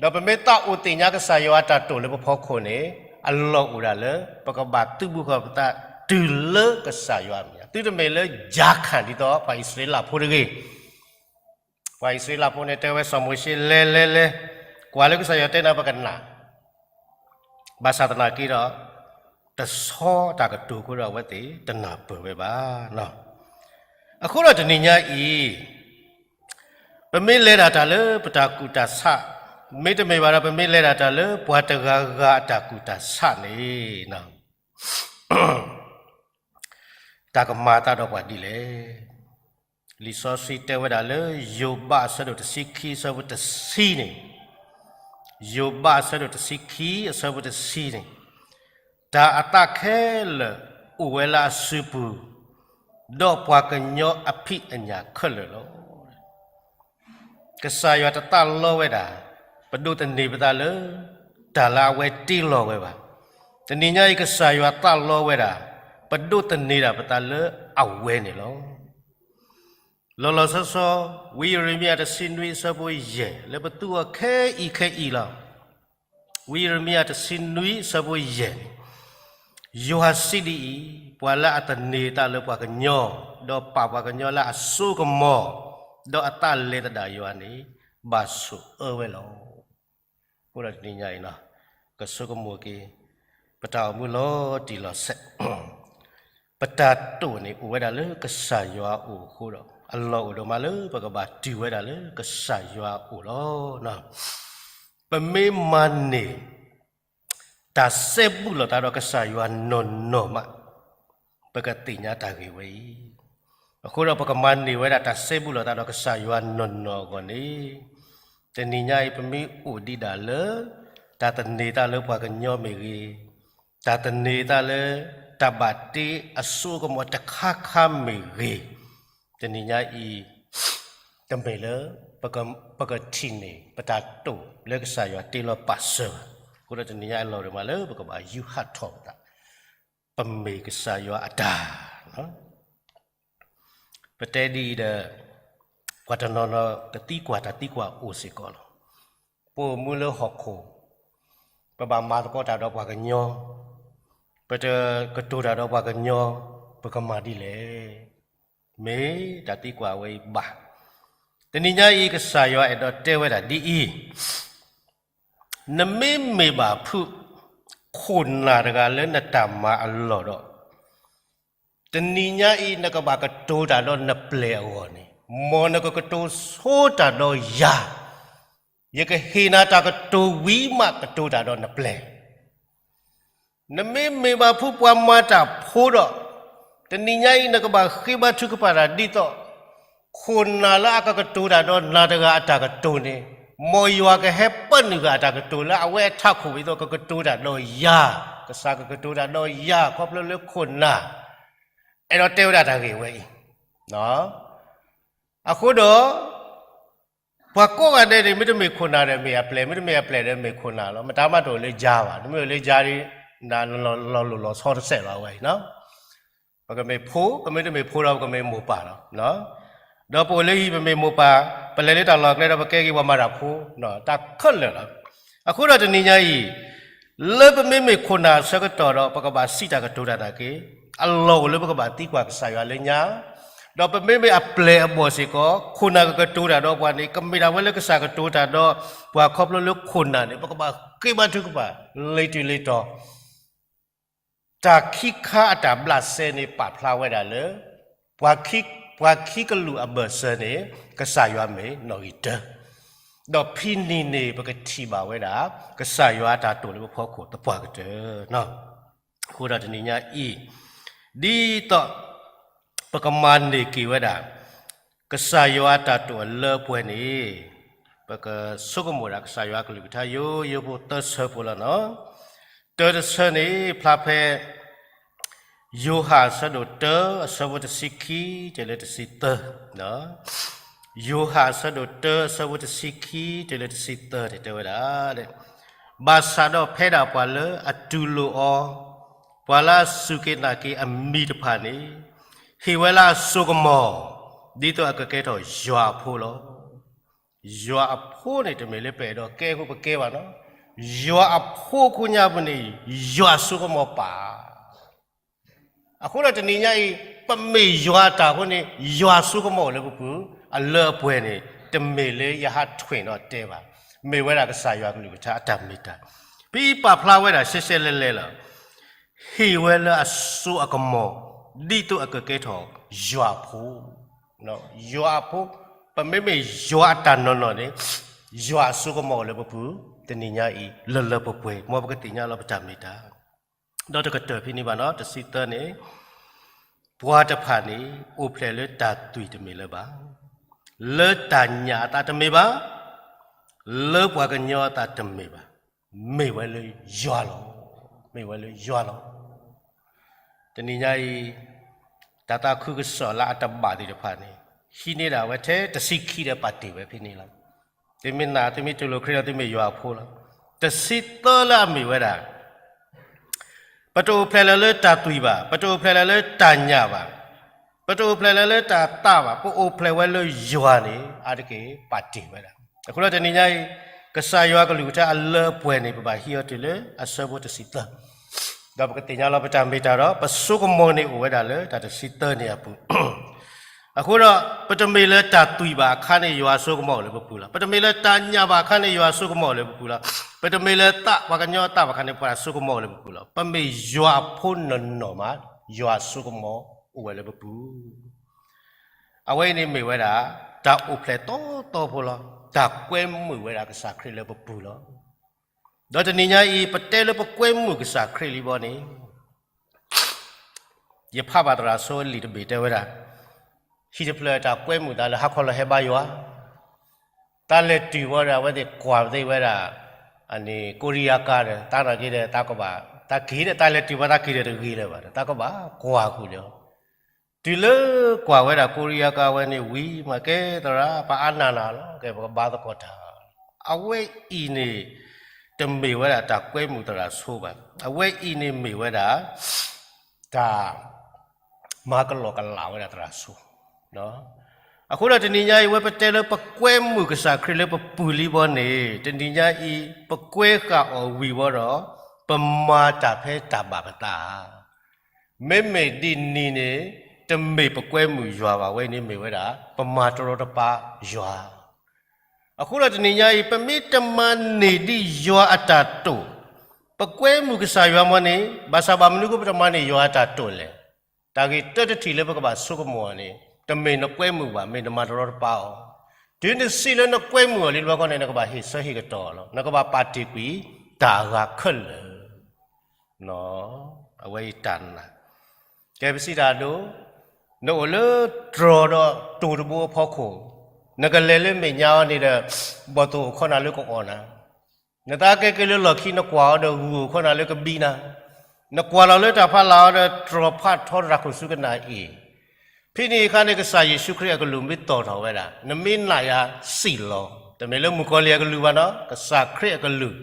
ဒီးပမ့ၢ်သးအိၣ်သ့ၣ်ညါကစၢ်ယွၤအတၢ်တိာ်လၢပဖီခိၣ်န့ၣ် အလီၢ်အိၣ်ဒၣ်လၢ ပကဘၣ်သုးဘူးဃီၤပသးတုၤလၢကစၢ်ယွၤအမဲာ်ညါ, သုတမ့ၢ်လၢယၤခၣ်ဒ်သိးပှၤအံၣ်စရ့လးဖိတဂ့ၤ. ပှၤအံၣ်စရ့လးဖိန့ၣ် တဲဝဲစီၤမိၤၡ့ လဲၤလဲၤလဲၤ, ကွၢ်လၢကစၢ်ယွၤတဲနၤပကနၢ် ဘၣ်ဆၣ်သနာ်က့ဒီး တဆီတၢ်ကတိၤအဃိဒီးအဝဲသ့ၣ်တနၢ်ပၢၢ်ဝဲဘၣ်. အဃိဒီးတနံၤညါအံၤ ပမ့ၢ်လဲၤဒၣ်တၢ်လၢပတၢ်ကူၣ်တၢ်ဆး, မ့တမ့ၢ်ဘၣ်ဒီး ပမ့ၢ်လဲၤဒၣ်တၢ်လၢပှၤတဂၤဂၤအတၢ်ကူၣ်တၢ်ဆးန့ၣ် တၢ်ကမၤအသးဒီးပှၤဒ်လဲၣ်. လံာ်စီဆှံတဲဝဲဒၣ်လၢ ယိၤဘးအဆၢဒိၣ်တဆံခံအဆၢဖိတဆံန့ၣ်, ယိၤဘးအဆၢဒိၣ်တဆံခံအဆၢဖိတဆံန့ၣ်, တၢ်အသၣ်ခဲလၢာ်အိၣ်ဝဲလၢအစုပူၤ, ဒီးပှၤကညီအဖံးအညၣ်ခဲလၢာ်လီၤ. ကစၢ်ယွၤတသးလီဝဲဒၣ် ပဒိးသန့ၤပသးလၢ တၢ်လၢအဝဲတ့လီၤဝဲဘၣ်. တနံၤညါအံၤ ကစၢ်ယွၤသးလီဝဲဒၣ် ပဒိးသန့ၤဒၣ်ပသးလၢအဝဲန့ၣ်လီၤ. လီၤလီၤဆီဆီ ဝံယံးရမံယၤတဆံနွံအဆၢဖိယဲၢ် လၢပသူအီၤခဲအံၤခဲအံၤလီၤ. ဝံယံးရမံယၤတဆံနွံအဆၢဖိယဲၢ်န့ၣ်, ယွၤစံးဒ်အံၤ, ပှၤလၢအသန့ၤအသးလၢပှၤကညီ, ဒီးပာ်ပှၤကညီလၢအစိကမီၤ, ဒီးအသးလဲၤသဒၣ်ယွၤန့ၣ်, ဘၣ်ဆိၣ်အၢဝဲလီၤ. အဃိဒီးတနံၤညါအံၤ, ကဆိကမိၣ်က့ၤ ပတၢ်အိၣ်မူလီၤတံၢ်လီၤဆဲး ပတၢ်တိာ်န့ၣ် အိၣ်ဝဲဒၣ်လၢကစၢ်ယွၤအအိၣ်အဃိဒီး အလီၢ်အိၣ်ဒိၣ်မးလၢပကဘၣ်တုၤဝဲဒၣ်လၢကစၢ်ယွၤအအိၣ်လီၤ. ပမ့ၢ်မၤန့ၢ် တၢ်စဲဘူးလိာ်သးဒီးကစၢ်ယွၤနီၢ်နီၢ်မး ပကသ့ၣ်ညါတၢ်ဂ့ၢ်ဝဲအံၤ. အဃိဒီးပကမၤန့ၢ်ဝဲဒၣ်တၢ်စဲဘူးလိာ်သးဒီးကစၢ်ယွၤနီၢ်နီၢ်အဂီၢ်န့ၣ်, တနံၤညါအံၤပမ့ၢ်အိၣ်ဒံးဒၣ်လၢ တၢ်သန့ၤသးလၢပှၤကညီမ့ၢ်ဂ့ၤ, တၢ်သန့ၤသးလၢ တၢ်ဘၣ်တ့အစိကမီၤတခါခါမ့ၢ်ဂ့ၤ, တနံၤညါအံၤ တမ့ၢ်လၢ ပကထံၣ်န့ၢ် ပတၢ်တိာ်လၢကစၢ်ယွၤတ့လီၤပာ်စၢၤဘၣ်. အဃိဒီးတနံၤညါအံၤလီၤဒိၣ်မးလၢပကဘၣ်ယူးဟးထီၣ်ပသး, ပမ့ၢ်ကစၢ်ယွၤအတၢ် ပတဲဒ်အံၤဒီး ပှၤတနီၤနီၤကသံကွၢ်တၢ်သံကွၢ်အိၣ်စ့ၢ်ကီးလီၤ. ပအိၣ်မူလၢဟီၣ်ခိၣ်, ပဘၣ်မၤသကိးတၢ်ဒီးပှၤကညီ, ပတကတိၤတၢ်ဒီးပှၤကညီ, ပကမၤဒ်လဲၣ်. မ့ၢ်တၢ်သံကွၢ်ဝဲအံၤဘၣ်. တနံၤညါအံၤ ကစၢ်ယွၤအဲၣ်ဒိးတဲဝဲဒၣ်ဒ်အံၤ, နမ့မ့ၢ်ဘၣ်ဖုးခိၣ်နၢ်တဂၤလၢနတၢ်မၤအလီၢ်ဒီး တနံၤညါအံၤ နကဘၣ်ကတိၤတၢ်ဒီးနပျဲၢ်အဂီၢ်န့ၣ်, မ်နကကတိၤဆိတၢ်ဒီးယၤ, ယကဟ့ၣ်နၤတၢ်ကတိၤဝံၤမး ကတိၤတၢ်ဒီးနပျဲၢ်. နမ့မ့ၢ်ဘၣ်ဖုးပှၤမၤတၢ်ဖိဒီး, တနံၤညါအံၤ နကဘၣ်ဃ့ဘါထုကဖၣ်တၢ်ဒ်သိး ခိၣ်နၢ်လၢအကကတိၤတၢ်ဒီးနၤတဂၤအတၢ်ကတိၤန့ၣ်, မ်ယွၤကဟဲပၢနုာ်ဃာ်အတၢ်ကတိၤလၢအဝဲအထးခိၣ် ဒ်သိးကကတိၤတၢ်ဒီးယၤ, ကစၢ်ကကတိၤတၢ်ဒီးယၤ ခီဖျိလၢခိၣ်နၢ်, အဲၣ်ဒိးတဲဝဲဒၣ်တၢ်ဂ့ၢ်ဝဲအံၤ. အဃိဒီး ပှၤကိးဂၤဒဲးန့ၣ် မ့တမ့ၢ်ခိၣ်နၢ်ဒီးမ့ၢ်အပျဲၢ်, မ့တမ့ၢ်အပျဲၢ်ဒီးမ့ၢ်ခိၣ်နၢ်လီၤ. မတၤမးတအိၣ်လၢယၤဘၣ်. နမ့ၢ်အိၣ်လၢယၤဒီး နလီၤလိၢ်လီၤဆီတစဲးလီၤ အဝဲအံၤ. ပကမ့ၢ်ဖိ, ပမ့တမ့ၢ်ဖိဒီး ပကမ့ၢ်မိၢ်ပၢ်လီၤ. ဒီးပအိၣ်လၢဟံၣ် ပမ့ၢ်မိၢ်ပၢ်, ပလဲၤလၢတၢ်လီၢ်ကျဲဒီး ပကဲက့ၤပှၤမၤတၢ်ဖိ, တၢ်ခဲလၢာ်လီၤ. အဃိဒီးတနံၤညါအံၤ လၢပမ့မ့ၢ်ခိၣ်နၢ်အဆၢကတီၢ်ဒီး ပကဘၣ်စံးတၢ်ကတိၤတၢ်နာ်က့, အလီၢ်အိၣ်လၢပကဘၣ်သံကွၢ်ကစၢ်ယွၤလၢညါ, ဒီးပမ့မ့ၢ်အပျဲၢ်အဘီၣ်စ့ၢ်ကီး ခိၣ်နၢ်ကကတိၤတၢ်ဒီးပှၤန့ၣ် ကမ့ၢ်ဒၣ်ဝဲလၢကစၢ်ကတိၤတၢ်ဒီးပှၤခီဖျိလၢခိၣ်နၢ်န့ၣ် ပကဘၣ်ဃ့ဘါထုကဖၣ် လံာ်တုၤလံာ်တီၤ တၢ်ခံခါအတၢ်ဘျးစဲန့ၣ် ပာ်ဖျါဝဲဒၣ်လၢ ပှၤခံ, ပှၤခံကလုာ်အဘၢၣ်စၢၤန့ၣ် ကစၢ်ယွၤမ့ၢ်နီၣ်ဂံၢ်တၢ, ဒီးဖဲန့ၣ်န့ၣ် ပကထံၣ်ဘၣ်ဝဲဒၣ် ကစၢ်ယွၤအတၢ်တိာ်လၢပဖီခိၣ်သပှၢ်ကတၢၢ်. အဃိဒီးတနံၤညါအံၤ ဒ်သိး ပကမၤန့ၢ်က့ၤဝဲဒၣ် ကစၢ်ယွၤအတၢ်တိာ်အလၢအပှဲၤန့ၣ် ပကဆိကမိၣ်ဒၣ်ကစၢ်ယွၤကလုၢ်ကထါယိယိဖိသၢဆၢဖိလီၤနီၤ. တၢတဆၢန့ၣ် ဖျါဖဲ ယိၤဟၣ်အဆၢဒိၣ်တၢ အဆၢဖိတဆံခံ တုၤလၢတဆံသၢ, ယိၤဟၣ်အဆၢဒိၣ်တၢ အဆၢဖိတဆံခံ တုၤလၢတဆံသၢန့ၣ် တဲဝဲဒၣ်, ဘၣ်ဆၣ်ဒီးဖဲဒၣ်ပှၤလၢအတူၢ်လိာ်အီၤ, ပှၤလၢအစူၢ်က့ၤနာ်က့ၤအမံၤတဖၣ်န့ၣ် ဟ့ၣ်ဝဲလၢအစိကမီၤ ဒ်သိးအကကဲထီၣ်ယွၤအဖိလီၤ. ယွၤအဖိန့ၣ် တမ့ၢ်လၢပအဲၣ်ဒိးကဲအဃိပကဲဘၣ်နီၤ. ယွၤအဖိအခိၣ်ညါပူၤန့ၣ် ယွၤအစိကမီၤပာ် အဃိဒီးတနံၤညါအံၤ ပမ့ၢ်ယွၤအတၢ်အဃိန့ၣ် ယွၤအစိကမီၤအိၣ်လၢပပူၤ အလၢအပှဲၤန့ၣ် တမ့ၢ်လၢယဟးထွဲၣ်ဒီးတဲဘၣ်. မ့ၢ်ဝဲဒၣ်ကစၢ်ယွၤကလုၢ်ကထါအတၢ်မ့ၢ်တၢ်. ဖဲအံၤပာ်ဖျါဝဲဒၣ်ရှဲရှဲလဲၣ်လဲၣ်လီၤ. ဟ့ၣ်ဝဲလၢအစိအကမီၤ ဒ်သိးအကကဲထီၣ်ယွၤအဖိ ယွၤအဖိ, ပမ့မ့ၢ်ယွၤအတၢ်နီၢ်နီၢ်န့ၣ် ယွၤအစိကမီၤအိၣ်လၢပပူၤ တနံၤညါအံၤ လၢလၢပှဲၤပှဲၤ မ်ပကသ့ၣ်ညါလီၤပတၢ်မ့ၢ်တၢ်. ဒီးတကတၢၢ်ဖဲန့ၣ်ဘၣ်နီၤ တဆံသၢန့ၣ် ပှၤတဖၣ်န့ၣ် အိၣ်ဖျဲၣ်လၢတၢ်သွံၣ်တမ့ၢ်လၢၤဘၣ်, လၢတၢ်ညၣ်အသးတမ့ၢ်ဘၣ်, လၢပှၤကညီအသးတမ့ၢ်ဘၣ်, မ့ၢ်ဝဲလၢယွၤလီၤ. မ့ၢ်ဝဲလၢယွၤလီၤ. တနံၤညါအံၤ တၢ်သးခုကစီၣ်လၢအတဘၣ်သ့ၣ်တဖၣ်န့ၣ် ဟံးန့ၢ်ဒၣ်ဝဲထဲတဆံခံဒီးပာ်တ့ၢ်ဝဲဖဲန့ၣ်လီၤ. သုမ့ၢ်နာ် သုမ့ၢ်တူၢ်လိာ်ခရံာ်ဒီးသုမ့ၢ်ယွၤအဖိလီၤ. တဆံသၢလၢအမ့ၢ်ဝဲဒၣ် ပတအိၣ်ဖျဲၣ်လၢၤလၢတၢ်သွံၣ်ဘၣ်, ပတအိၣ်ဖျဲၣ်လၢၤလၢတၢ်ညၣ်ဘၣ်, ပတအိၣ်ဖျဲၣ်လၢၤလၢတၢ်သးဘၣ်, ပအိၣ်ဖျဲၣ်ဝဲလၢယွၤန့ၣ် အါတက့ၢ်ပာ်တ့ၢ်ဝဲဒၣ်. အဃိဒီးတနံၤညါအံၤ ကစၢ်ယွၤကလုၢ်ကထါအလၢအပှဲၤန့ၣ် ပဘၣ်ဟံးအီၤတုၤလၢအဆၢဖိတဆံသၢ ဒီးပကသ့ၣ်ညါလီၤပတၢ်မ့ၢ်တၢ်ဒီး ပစိကမီၤန့ၣ်အိၣ်ဝဲဒၣ်လၢတၢ်တဆံသၢန့ၣ်အပူၤ အဃိဒီး ပတမ့ၢ်လၢတၢ်သွံၣ်ဘၣ်အခါန့ၣ် ယွၤအစိကမီၤအိၣ်လၢပပူၤလီၤ. ပတမ့ၢ်လၢတၢ်ညၣ်ဘၣ်အခါန့ၣ် ယွၤအစိကမီၤအိၣ်လၢပပူၤလီၤ. ပတမ့ၢ်လၢသး ပှၤကညီအသးဘၣ်အခါန့ၣ် ပှၤအစိကမီၤအိၣ်လၢပပူၤလီၤ. ပမ့ၢ်ယွၤအဖိနီၢ်နီၢ်မး ယွၤအစိကမီၤအိၣ်ဝဲလၢပပူၤ အဝဲအံၤန့ၣ်မ့ၢ်ဝဲဒၣ် တၢ်အိၣ်ဖျဲၣ်တီတီဖိလီၤ. တၢ်ကွဲမုာ်ဝဲဒၣ်ကစၢ်ခရံာ်လၢပပူၤလီၤ. ဒီးတနံၤညါအံၤ ပတဲလၢပကွဲမုာ်ကစၢ်ခရံာ်လံဘီန့ၣ် ယဖးဘၣ်သရၣ်စီလံာ်တဘ့ၣ်တဲဝဲဒၣ်, ဟံၣ်တဖျၢၣ်တၢ်ကွဲမုာ်သးလၢဟါခီလီၤဟဲဘါယွၤ, တၢ်လဲၤတုၤဝဲဒီး အဝဲသ့ၣ်ကွၢ်သ့ဝဲဒၣ် ကိရံယါကါဒီး တၢ်နာ်က့ဒီး တၢ်ကဘၣ် တၢ်က့ၤဒီး တၢ်လဲၤတုၤဘၣ်တၢ်က့ၤဒီးတဂ့ၤလၢၤဘၣ်ဒီး တၢ်ကဘၣ်ကွၢ်ဃုာ်လၢ တုၤလၢကွၢ်ဝဲဒၣ်ကိရံယါကါဝဲန့ၣ်ဝံၤမး ကဲသရၣ် ပအါနၢ်နၤလီၤ ကဲပကဘါသကိးတၢ်, အဝဲအံၤန့ၣ် တမ့ၢ်ဝဲဒၣ်တၢ်ကွဲမုာ်သရၣ်ဆိဘၣ်. အဝဲအံၤန့ၣ်မ့ၢ်ဝဲဒၣ် တၢ် မၤကလီကလးဝဲဒၣ်သရၣ်ဆိ. အဃိဒီးတနံၤညါအံၤ ဝဲပတဲလၢပကွဲမုာ်ကစၢ်ခရံာ်လၢပပူၤလံဘီန့ၣ် တနံၤညါအံၤ ပကွဲဃာ်အီၤဝံၤဘီဒီး ပမၤတၢ်ဖဲတၢ်ဘၣ်ပသး မ့မ့ၢ်ဒ်န့ၣ်န့ၣ် တမ့ၢ်ပကွဲမုာ်ယွၤဘၣ်ဝဲန့ၣ် မ့ၢ်ဝဲဒၣ် ပမၤတရီတပါယွၤ. အဃိဒီးတနံၤညါအံၤ ပမ့ၢ်တမၤန့ၢ်ဒံးယွၤအတၢ်တိာ်, ပကွဲမုာ်ကစၢ်ယွၤမီန့ၣ် ဘၣ်ဆၣ်ဘၣ်မနုၤအဃိပတမၤန့ၢ်ယွၤအတၢ်တိာ်လဲၣ်. တၢ်ဂ့ၢ်တၢတထံၣ်လၢပကဘၣ်ဆိကမိၣ်အီၤန့ၣ် တမ့ၢ်နကွဲမုာ်ဘၣ်, မ့ၢ်နမၤတရီတပါအီၤ. တုၤနစံးလၢနကွဲမုာ်အီၤလံတဘျီဃီန့ၣ် နကဘၣ်ဟ့ၣ်ဆၢဟ့ၣ်ကတီၢ်လီၤ. နကဘၣ်ပာ်တ့ၢ်ကွံာ်တၢ်အဂၤခဲလၢာ် အဝဲအံၤတၢ်နာ်, ကဲပစံးတၢ်ဒိ, နအိၣ်လၢတြီၤဒီးတိၢ်တဘိအဖီခိၣ်, နကလဲၤလၢမဲာ်ညါအီၤန့ၣ်ဒီး ဘီၣ်သိၣ်အိၣ်ခိးနၤလၢကအီၣ်နၤ, နသးကဲက့ၤလၢလီၢ်ခံ နကွၢ်အီၤဒီးဂုၢ်အိၣ်ခိးနၤလၢကဘံနၤ, နကွၢ်လီၤလၢတၢ်ဖးလၢ်အီၤဒီးတြီၤဖးထီတၢ်ခိၣ်ဆူကနၣ်အ့ၣ်, ဖဲန့ၣ်အခါန့ၣ်ကစၢ်ယ့ၣ်ၡူးခရံာ်အကလုၢ်မ့ၢ်တီၢ်ထီၣ်ဝဲဒၣ် နမ့ၢ်နာ်ယၤစံးလီၤ, တမ့ၢ်လၢမုၣ်ကီၤလံၢ်အကလုၢ်ဘၣ်နီၤ, ကစၢ်ခရံာ်အကလုၢ်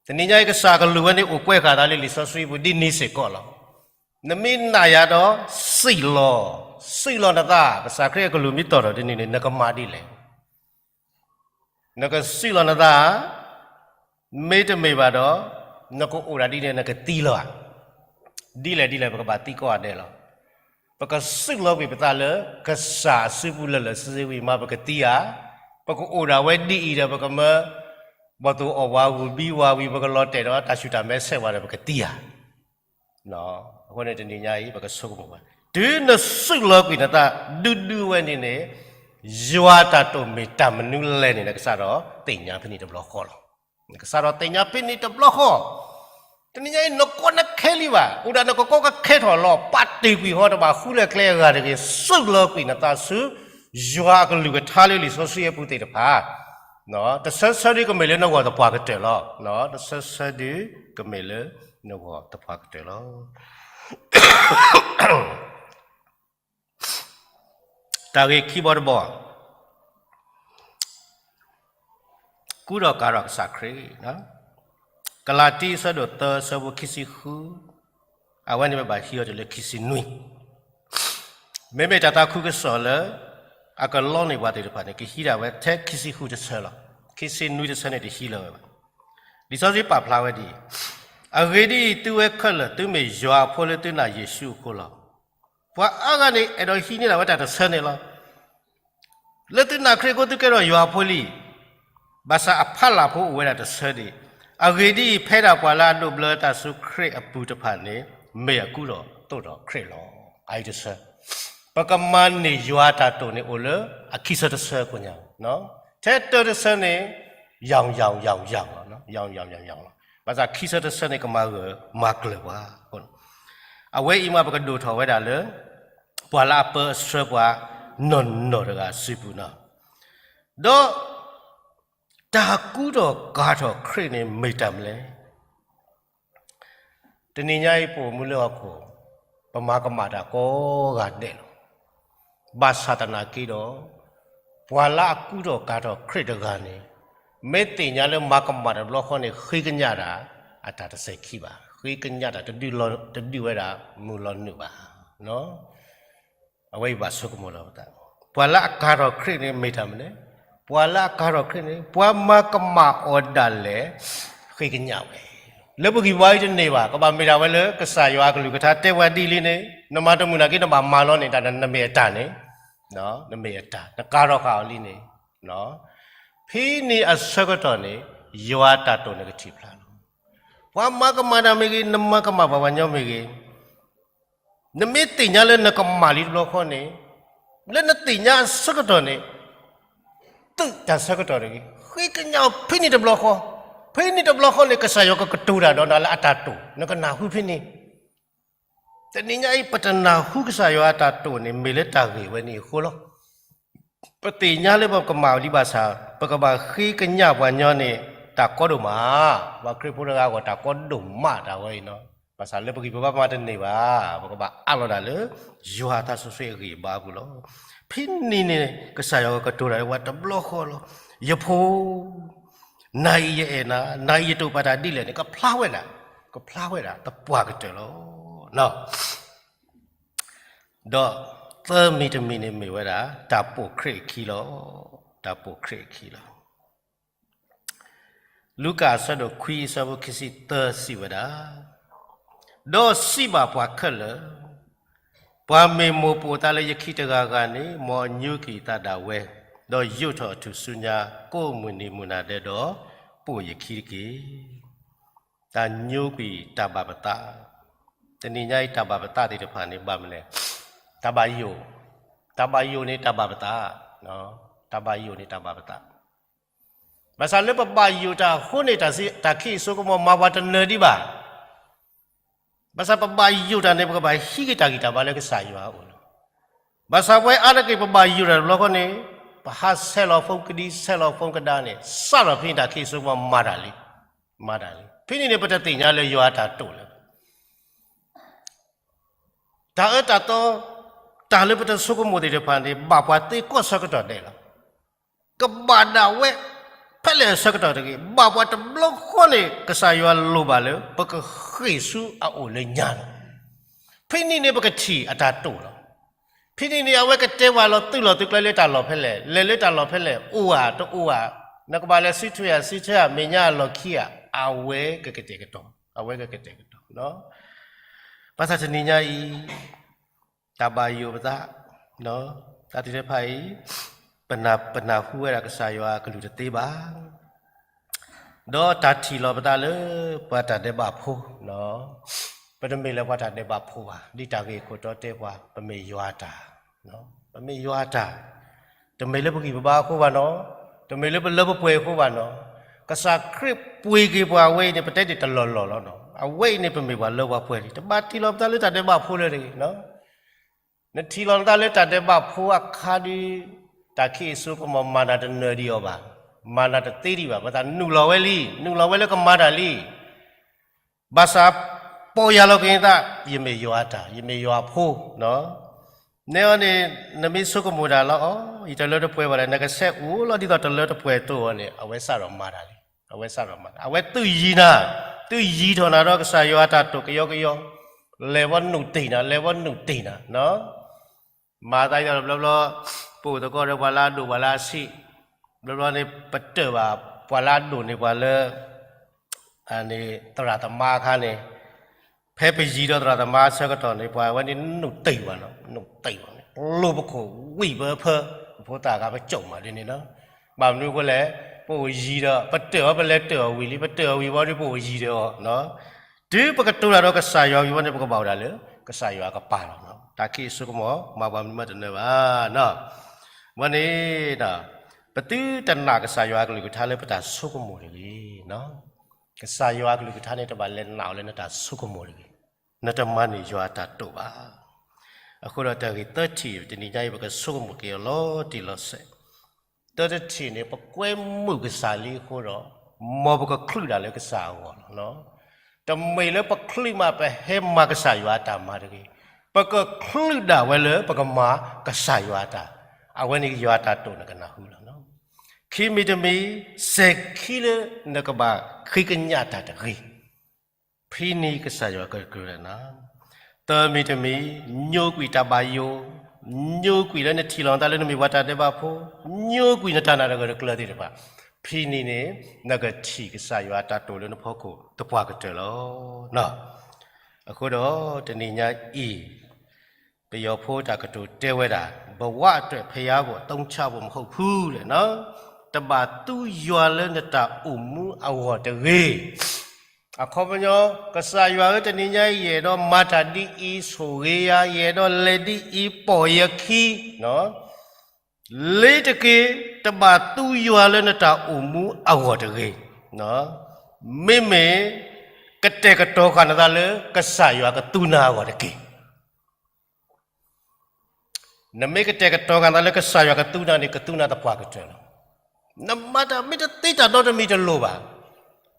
တနံၤညါအံၤ ကစၢ်ကလုၢ်ဝဲန့ၣ်အိၣ်ကွဲဃာ်သးလၢလံာ်စီဆှံပူၤဒ်န့ၣ်စ့ၢ်ကီးလီၤ. နမ့ၢ်နာ်ယၤဒီးစံးလီၤ, စံးလီၤနသး, ကစၢ်ခရံာ်အကလုၢ်မ့ၢ်တီၢ်ထီၣ်ဒ်န့ၣ်န့ၣ် နကမၤဒ်လဲၣ်. နကစံးလီၤနသး, မ့တမ့ၢ်ဘၣ်ဒီး နကအိၣ်ဒၣ်ဒ်န့ၣ် နကသံလီၤဧါ. ဒ်လဲၣ်ဒ်လဲၣ် ပကဘၣ်သံကိးဂၤဒဲးလီၤ. ပကစံးလီၤကွံာ်ပသးလၢကစၢ်အစုပူၤလၢာ်လၢာ်ဆ့ဆ့ဝံၤမး ပကသံဧါ. ပကအိၣ်ဒၣ်ဝဲဒ်အံၤဒီး ပကမၢ ဘီၣ်သိၣ်အီၣ်ဝးဂုၢ်ဘံဝးဝံၤ ပကလီၤတဲာ်ဒီးတၢ်ဆူၣ်တၢ်မဲာ်ဆဲးဝဲဒီး ပကသံဧါ. အဃိန့ၣ်တနံၤညါအံၤ ပကဆိကမိၣ်ဘၣ်. တုၤနစံးလီၤကွံာ်နသးဒုဒုဝဲန့ၣ်န့ၣ် ယွၤအတၢ်တိာ်မ့ၢ်တၢ်မနုၤလဲၣ်န့ၣ် နကစၢ်ဒီးသ့ၣ်ညါဖဲန့ၣ်တဘျီဃီလီၤ. နကစၢ်ဒီးသ့ၣ်ညါဖဲန့ၣ်တဘျီဃီ. တနံၤညါအံၤ နကီၢ်နခဲလံဘၣ်, အိၣ်ဒၣ်နကကီကခဲထီၣ်လီၤ. ပာ်တ့ၢ်ကွံာ်ဃီတဘၣ်ဃုလၢကျဲအဂၤတဂ့ၤ, စံးလီၤကွံာ်နသးဆူ ယွၤအကလုၢ်ကထါလၢလံာ်စီဆှံအပူၤသ့ၣ်တဖၣ် တဆၢဆၢဒုကမ့ၢ်လၢနဂီၢ်သပှၢ်ကတၢၢ်လီၤ. တဆၢဆၢဒုကမ့ၢ်လၢနဂီၢ်သပှၢ်ကတၢၢ်လီၤ. တၢ်ဂ့ၢ်ခံဘီတဘီ, ကူဒီးကၤထီၣ်ကစၢ်ခရံာ်, ကလၤတံ အဆၢဒိၣ်သၢ အဆၢဖိခံဆံဃု, အဝဲန့ၣ်ပဘၣ်ဟံးအီၤတုၤလၢခံဆံနွံ မ့မ့ၢ်တၢ်သးခုကစီၣ်လၢ အကလီန့ၢ်ပှၤသ့ၣ်တဖၣ်န့ၣ် ကဟံးဒၣ်ဝဲထဲခံဆံဃုတဆၢလီၤ. ခံဆံနွံတဆၢန့ၣ်တဟံးလၢၤဝဲဘၣ်. လံာ်စီဆှံပာ်ဖျါဝဲဒ်အံၤ, အဂ့ၢ်ဒ်အံၤ, သုဝဲခဲလၢာ် သုမ့ၢ်ယွၤအဖိလၢသုနာ်ယ့ၣ်ၡူးအဃိလီၤ. ပှၤအါဂၤန့ၣ် အဲၣ်ဒိးဟံးန့ၢ်ဒၣ်ဝဲတၢ်တဆၢန့ၣ်လီၤ. လၢသုနာ်ခရံာ်အဃိ သုကဲထီၣ်ယွၤအဖိလံ. ဘၣ်ဆၣ်အဖးလၢ်ဖိအိၣ်ဝဲဒၣ်တဆၢဒံး, အဂ့ၢ်ဒ်အံၤ, ဖဲဒၣ်ပှၤလၢအဒိးဘျၢသးဆူခရံာ်အပူၤတဖၣ်န့ၣ် မ့ၢ်အကူဒီးသိးဒီးခရံာ်လီၤ. အအံၤတဆၢ, ပကမၤန့ၢ်ယွၤအတၢ်တိာ်န့ၣ်အိၣ်လၢအခံဆၢတဆၢကိညါ, ထဲတၢတဆၢန့ၣ် ယၤယၤယၤယၤလီၤ, ယၤယၤယၤယၤလီၤ. ဘၣ်ဆၣ်ခံဆၢတဆၢန့ၣ် ကမၤဂၢၢ်မၤကျၢၤပှၤ အဝဲအံၤမးပကဒိၣ်ထီၣ်ဝဲဒၣ်လၢ ပှၤလၢအပၢအဆှၢပှၤနီၢ်နီၢ်တဂၤစုပူၤနီၤ, ဒီးတၢ်ကူဒီးကၤထီၣ်ခရံာ်န့ၣ်မ့ၢ်တၢ်မနုၤလဲၣ်. တနံၤညါအံၤပအိၣ်မူလၢဟီၣ်ခိၣ်, ပမၤကမၣ်တၢ်ကိးဂၤဒဲးလီၤ. ဘၣ်ဆၣ်သနာ်က့ဒီး, ပှၤလၢအကူထီၣ်ကၤထီၣ်ခရံာ်တဂၤန့ၣ်, မ့ၢ်သ့ၣ်ညါလၢမၤကမၣ်တဘျီဃီန့ၣ် ဃ့ကညးတၢ် အတၢ်တစဲးခံဘၣ်, ဃ့ကညးတၢ် တဒုးဝဲဒၣ်မုာ်လီၤနုာ်ဘၣ်. အဝဲအံၤဘၣ်ဆိကမိၣ်လီၤပသး, ပှၤလၢအကၤထီၣ်ခရံာ်န့ၣ်မ့ၢ်တၢ်မနုၤလဲၣ်. ပှၤလၢအကၤထီၣ်ခရံာ်န့ၣ် ပှၤမၤကမၣ်အီၤဒၣ်လဲာ် ဃ့ကညးဝဲ, လၢပဂံၢ်ပဘါအံၤတန့ၢ်ဘၣ်, ကဘၣ်မ့ၢ်ဒၣ်ဝဲလၢကစၢ်ယွၤအကလုၢ်ကထါတဲပှၤဒ်လံန့ၣ်, နမၤတမုာ်နာ်က့ နဘၣ်မၤလီၤန့ၣ် တၢ်နမ့ၢ်အတၢ်န့ၣ်, နမ့ၢ်အတၢ် နကၤထီၣ်ဃာ်အီၤလံန့ၣ်, ဖဲန့ၣ်အဆၢကတီၢ်န့ၣ် ယွၤအတၢ်တိာ်န့ၣ်ကထံၣ်ဖျါလီၤ. ပှၤမၤကမၣ်တၢ်မ့ၢ်ဂ့ၤ, နမၤကမၣ်ပှၤပှၤညီမ့ၢ်ဂ့ၤ, နမ့ၢ်သ့ၣ်ညါလၢနကမၣ်လံတဘျီဃီန့ၣ်, လၢနသ့ၣ်ညါအဆၢကတီၢ်န့ၣ်, သုးတၢ်ဆၢကတီၢ်တဂ့ၤ, ဃ့ကညးအီၤဖဲန့ၣ်တဘျီဃီ, ဖဲန့ၣ်တဘျီဃီန့ၣ် ကစၢ်ယွၤကကတိၤတၢ်ဒီးနၤလၢအတၢ်တိာ်, နကနၢ်ဟူဖဲန့ၣ်. တနံၤညါအံၤ ပတနၢ်ဟူကစၢ်ယွၤအတၢ်တိာ်န့ၣ် မ့ၢ်လၢတၢ်ဂ့ၢ်ဝဲန့ၣ်အဃိလီၤ. ပသ့ၣ်ညါလၢပကမၣ်လံဘၣ်ဆၣ်, ပကဘၣ်ဃ့ကညးပှၤညီန့ၣ် တၢ်ကီဒိၣ်မး, ပှၤခရံာ်ဖိတဂၤအဂီၢ် တၢ်ကီဒိၣ်မးတၢ်ဝဲအံၤနီၤ. ဘၣ်ဆၣ်လၢပဂံၢ်ပဘါမၤတန့ၢ်ဘၣ်, ပကဘၣ်အးလီၤဒၣ်လၢ ယွၤအသးစီဆှံအဂံၢ်အဘါအပူၤလီၤ. ဖဲန့ၣ်န့ၣ် ကစၢ်ယွၤကကတိၤတၢ်လၢပှၤတဘျီဃီလီၤ. ယဖိ နၤအံၤယအဲၣ်နၤ, နၤအံၤယတိာ်ပာ်တၢ်ဒ်လဲၣ်န့ၣ် ကဖျါဝဲဒၣ်, ကဖျါဝဲဒၣ်သပှၢ်ကတၢၢ်လီၤ. ဒီးသၢမံၤတမံၤန့ၣ်မ့ၢ်ဝဲဒၣ် တၢ်ပိာ်ခရံာ်အခံလီၤ. တၢ်ပိာ်ခရံာ်အခံလီၤ. လူၤကၣ်အဆၢဒိၣ်ခွံအဆၢဖိခံဆံသၢစံးဝဲဒၣ်, ဒီးစံးဘၣ်ပှၤခဲလၢာ်, ပှၤမ့ၢ်မိၣ်ပိာ်အသးလၢယခံတဂၤဂၤန့ၣ် မ်အညိကွံာ်အသးဒၣ်ဝဲ, ဒီးယိးထီၣ်အထူၣ်စုညါ ကိးမုၢ်နံၤမုၢ်နၤဒဲးဒီး ပိာ်ယခံတက့ၢ်. တၢ်ညိကွံာ်တၢ်ဘၣ်ပသး, တနံၤညါအံၤတၢ်ဘၣ်ပသးသ့ၣ်တဖၣ်န့ၣ် ဘၣ်မနုၤလဲၣ်, တၢ်ဘၣ်ယိာ်, တၢ်ဘၣ်ယိာ်န့ၣ်တၢ်ဘၣ်ပသး, တၢ်ဘၣ်ယိာ်န့ၣ်တၢ်ဘၣ်ပသး. ဘၣ်ဆၣ်လၢပဘၣ်ယိာ်တၢ်အဃိန့ၣ် တၢ်ခံးအစိကမီၤမၤပှၤတနၢၤဒံးဘၣ်. ဘၣ်ဆၣ်ပဘၣ်ယိာ်တၢ်န့ၣ် ပကဘၣ်ဟံးက့ၤတၢ်ဂံၢ်တၢ်ဘါလၢကစၢ်ယွၤအအိၣ်လီၤ. ဘၣ်ဆၣ်ပဝဲအါတက့ၢ် ပဘၣ်ယိာ်တၢ်တဘျီဃီန့ၣ် ပဟးဆဲးလီၤ phone ကဒံ ဆဲးလီၤ phone ကဒါန့ၣ် စးထီၣ်ဖဲန့ၣ် တၢ်ခံးအစိကမီၤမၤတၢ်လံ, မၤတၢ်လံ. ဖဲန့ၣ်န့ၣ် ပတသ့ၣ်ညါလၢယွၤအတၢ်တိာ်လၢ တၢ်အၢတၢ်သီ, တၢ်လၢပတဆိကမိၣ်သ့ၣ်တဖၣ်န့ၣ် ဘၣ်ပှၤသ့ကိးဆၢကတီၢ်ဒဲးလီၤ. ကဘၣ်ဒၣ်ဝဲ ဖဲလဲၣ်ဆၢကတီၢ်တဂ့ၤ, ဘၣ်ပှၤတဘျီဃီန့ၣ် ကစၢ်ယွၤလိၣ်ဘၣ်လၢ ပကဃ့ၢ်ဆူအအိၣ်လၢညါလီၤ. ဖဲန့ၣ်န့ၣ် ပကထံၣ်အတၢ်တိာ်လီၤ. ဖဲန့ၣ်န့ၣ် အဝဲကတဲပှၤလီၤသုးလီၤသုးကျဲလၢတၢ်လီၢ်ဖဲလဲၣ်, လဲၤလၢတၢ်လီၢ်ဖဲလဲၣ်, အိၣ်ဧါ တအိၣ်ဧါ, နကဘၣ်လဲၤဆူထွဲဧါ ဆူထွဲဧါ, မဲာ်ညါအလီၢ်ခံဧါ, အဝဲကကတဲာ်ကတီၤ, အဝဲကကတဲာ်ကတီၤ. ဘၣ်ဆၣ်တနံၤညါအံၤ တၢ်ဘၣ်ယိာ်ပသး, တၢ်သ့ၣ်တဖၣ်အံၤ ပနၢ်ဟူဝဲဒၣ်ကစၢ်ယွၤအကလုၢ်တသ့ဘၣ်. ဒီးတၢ်ထံၣ်လီၤပသးလၢ ပှၤတၢ်ဒဲးဘးဖိ, ပတမ့ၢ်လၢပှၤတၢ်ဒဲးဘးဖိဘၣ်, ဒ်တၢ်ဂ့ၢ်ခိၣ်တီတဲပှၤ, ပမ့ၢ်ယွၤတၢ်, ပမ့ၢ်ယွၤတၢ်, တမ့ၢ်လၢပဂံၢ်ပဘါအဃိဘၣ်နီၤ, တမ့ၢ်လၢပလၢပပှဲၤအဃိဘၣ်နီၤ, ကစၢ်ခရံာ်ပှ့ၤက့ၤပှၤအဝဲအံၤန့ၣ် ပတဲဒ်တလီၢ်လီၢ်လီၤနီၤ, အဝဲအံၤန့ၣ် ပမ့ၢ်ပှၤလၢပှၤပှဲၤလံ, တဘၣ်ထံၣ်လီၤပသးလၢတၢ်ဒဲးဘးဖိလၢတဂ့ၤနီၤ. နထံၣ်လီၤနသးလၢတၢ်ဒဲးဘးဖိအခါဒီး တၢ်ခံးအစိကမီၤမၤနၤတနၢၤဒံးအီၤဘၣ်, မၤနၤတသ့ဒံးဘၣ်, ပသးနုာ်လီၤဝဲလံ, နုာ်လီၤဝဲလၢကမၤတၢ်လံ. ဘၣ်ဆၣ် ပိာ်ယၤလီၤက့ၤနသး, ယမ့ၢ်ယွၤတၢ်, ယမ့ၢ်ယွၤဖိ, နဲအီၤန့ၣ် နမ့ၢ်ဆိကမိၣ်တၢ်လၢအီၤ, ယတလၢတပှဲၤဘၣ်လဲၣ်, နကဆဲးအိၣ်လီၤဒ်သိးတလၢတပှဲၤတိၢ်အီၤန့ၣ် အဝဲစးထီၣ်မၤတၢ်လံ, အဝဲစးထီၣ်မၤတၢ်, အဝဲသုးယံၤနၤ, သုးယံၤထီၣ်နၤဒီးကစၢ်ယွၤအတၢ်တိာ်ကယီကယီ, လဲၤဝဲနုာ်တ့ၢ်နၤ, လဲၤဝဲနုာ်တ့ၢ်နၤ, မၤသးဒ်သိးတဘျီဘျီ ပအိၣ်သကိးဒီးပှၤလၢအဒိၣ်ပှၤလၢအဆံး, ဘျီဘျီန့ၣ် ပတၢၢ်ဘၣ်ပှၤလၢအဒိၣ်န့ၢ်ပှၤလၢ န့ၣ် သရၣ်သမါအခါန့ၣ်, ဖဲပယံၤဒီးသရၣ်သမါအဆၢကတီၢ်န့ၣ် ပှၤဝဲန့ၣ်နုာ်တ့ၢ်ဘၣ်နီၤ, နုာ်တ့ၢ်ဘၣ်န့ၣ် လိၣ်ပခိၣ်ဝံၣ်ပၢဖၢ, ပဖိသၣ်ဂၤပကၠိၣ်မးဒ်န့ၣ်နီၤ. ဘၣ်မနုၤအဃိလဲၣ်, ပအိၣ်ယံၤဒီး ပတၢၢ်ဝဲပလဲၤတၢၢ်အီၤဝံၤလံ, ပတၢၢ်အီၤဝံၤဝံၤဒီးပအိၣ်ယံၤဒီးအီၤ, တုၤပကတိၤတၢ်ဒီးကစၢ်ယွၤဝံၤဝဲန့ၣ် ပကဘၣ်အိၣ်ဒၣ်လၢ ကစၢ်ယွၤအကပၤလီၤ. တၢ်ခံးအစိကမီၤ မၤပှၤမနုၤမးတနၢၤဘၣ်. ဝဲန့ၣ် ပသုတနာ်ကစၢ်ယွၤအကလုၢ်ကထါလၢပတၢ်ဆိကမိၣ်တဂ့ၤ. ကစၢ်ယွၤအကလုၢ်ကထါန့ၣ် တဘၣ်လဲၤနာ်အီၤလၢနတၢ်ဆိကမိၣ်တဂ့ၤ. နတမၤန့ၢ်ယွၤအတၢ်တိာ်ဘၣ်. အဃိဒီးတၢ်ဂ့ၢ်သၢထံၣ် တနံၤညါအံၤ ပကဆိကမိၣ်က့ၤအီၤလီၤတံၢ်လီၤဆဲး. သၢထံၣ်န့ၣ် ပကွဲမုာ်ကစၢ်လံအဃိဒီး မ်ပကချုးဒၣ်လၢကစၢ်အဂီၢ်လီၤ. တမ့ၢ်လၢပချုးမး ပဟဲမၤကစၢ်ယွၤအတၢ်မၤတဂ့ၤ. ပကချုးဒၣ်ဝဲလၢပကမၤကစၢ်ယွၤအတၢ်, အဝဲန့ၣ်ယွၤအတၢ်တိာ်နကနၢ်ဟူလီၤ. ခံမံၤတမံၤ, စဲၤခံလၢနကဘၣ်ဃ့ကညးတၢ်တဂ့ၤ. ဖဲန့ၣ်ကစၢ်ယွၤကကြၢးနၤ. သၢမံၤတမံၤ, ညိကွံာ်တၢ်ဘၣ်ယိၣ်, ညိကွံာ်လၢနထံၣ်လီၤနသးလၢနမ့ၢ်ပှၤတၢ်ဒဲးဘးဖိ, ညိကွံာ်နတၢ်နာ်တဂၢၢ်တကျၢၤသ့ၣ်တဖၣ်, ဖဲန့ၣ်န့ၣ် နကထံၣ်ကစၢ်ယွၤအတၢ်တိာ်လၢနဖီခိၣ်သပှၢ်ကတၢၢ်လီၤ. အဃိဒီးတနံၤညါအံၤ ပယီၤဖိတၢ်ကတိၤတဲဝဲဒၣ်, ဘဝအတွက်ဘုရားကိုအသုံးချဖို့မဟုတ်ဘူး တဘၣ်သူယွၤလၢနတၢ်အိၣ်မူအဂီၢ်တဂ့ၤ. အခီပညီ, ကစၢ်ယွၤဧၢ တနံၤညါအံၤ ယအဲၣ်ဒိးမၤတၢ်ဒ်အံၤ ဆိၣ်ဂ့ၤယၤ, ယအဲၣ်ဒိးလဲၤဒ်အံၤ ပိာ်ယခံ, လ့ၤတက့ၢ်, တဘၣ်သူယွၤလၢနတၢ်အိၣ်မူအဂီၢ်တဂ့ၤ. မ့မ့ၢ်ကတဲာ်ကတီၤဃာ်နသးလၢကစၢ်ယွၤကသူနၤအဂီၢ်တက့ၢ်. နမ့ၢ်ကတဲာ်ကတီၤဃာ်နသးလၢကစၢ်ယွၤကသူနၤန့ၣ် ကသူနၤသပှၢ်ကတၢၢ်လီၤ. နမၤတၢ်မ့ၢ်တသ့တၢ်နီတမံၤတလိၣ်ဘၣ်.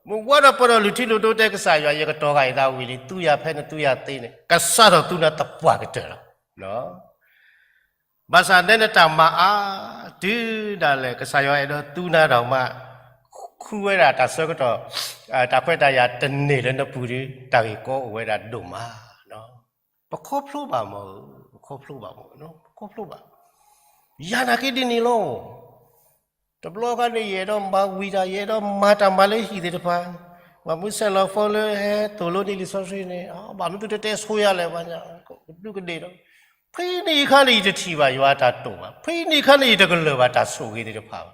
မုၢ်ဝါဒီးပှၤဒီးလုၢ်ထံလုၢ်နိတဲကစၢ်ယွၤ ယကတီၤဃာ်ယသးဝံၤလံ, သူယၤဖဲနသူယၤသ့န့ၣ် ကစၢ်ထီၣ်သူနၤသပှၢ်ကတၢၢ်လီၤ. ဘၣ်ဆၣ်နဲနတၢ်မၤအါ, တုၤဒၣ်လဲာ် ကစၢ်ယွၤအဲၣ်ဒိးသူနၤဒီးမး, ခိ ဃုဝဲဒၣ်တၢ်ဆၢကတီၢ် တၢ်ခွဲးတၢ်ယာ်တန့ၢ်လၢနပူၤဒီး တၢ်ဂ့ၢ်ကီအိၣ်ဝဲဒၣ်ဒိၣ်မး. ပခီဖျိဘၣ်မး, ပခီဖျိဘၣ်မး, ပခီဖျိဘၣ်. ယၤနာ်က့ဒ်န့ၣ်လီၤ. တဘျီခါန့ၣ် ယအဲၣ်ဒိးမၤဝံၤတၢ်, ယအဲၣ်ဒိးမၤတၢ်မၤလၢဟံၣ်သ့ၣ်တဖၣ်, ပှၤမ့ၢ်ဆဲးလီၤဖီလၢဟဲသိၣ်လိန့ၢ်လံာ်စီဆှံန့ၣ်, ဘၣ်မနုၤသုတတဲဆိယၤလဲၣ်, ပှၤကဒူးကဒ့ၣ်ဒီး, ဖဲန့ၣ်အခါန့ၣ် ယတထံၣ်ဘၣ်ယွၤအတၢ်တိာ်ဘၣ်, ဖဲန့ၣ်အခါန့ၣ် ယတကလၢၤဘၣ်တၢ်ဆိၣ်ဂ့ၤသ့ၣ်တဖၣ်ဘၣ်.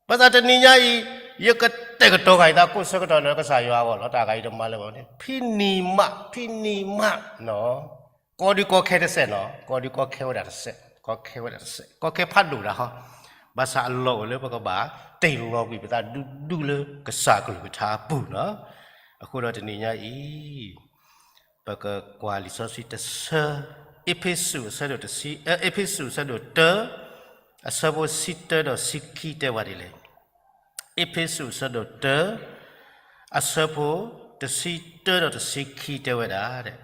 ဘၣ်ဆၣ်တနံၤညါအံၤ ယကတဲာ်ကတီၤဃာ်ယသးကိးဆၢကတီၢ်လၢကစၢ်ယွၤအဂီၢ်လီၤ, တၢ်ဂၤအံၤတမၤလၢၤဘၣ်န့ၣ်, ဖဲန့ၣ်မး, ဖဲန့ၣ်မး, ကီဒုးကီခဲတစဲးနီၤ, ကီဒုးကီခဲဝဲဒၣ်တစဲး, ကီခဲဝဲဒၣ်တစဲး, ကီခဲဖးဒိၣ်ဒၣ်ဟီ, ဘၣ်ဆၣ်အလီၢ်အိၣ်လၢပကဘၣ်တ့ၢ်လီၤကွံာ်ပသးဒူဒူလၢကစၢ်အကလုၢ်ကထါအပူၤနီၤ. အဃိဒီးတနံၤညါအံၤ ပကကွၢ်လံာ်စီဆှံတဆၢ, အ့းဖ့းစူးအဆၢဒိၣ်တဆံ, အ့းဖ့းစူးအဆၢဒိၣ်တၢ, အဆၢဖိဆံတၢဒီးဆံခံတဲဝဲဒ်လဲၣ်. အ့းဖ့းစူးအဆၢဒိၣ်တၢ, အဆၢဖိတဆံတၢဒီးတဆံခံတဲဝဲဒၣ်,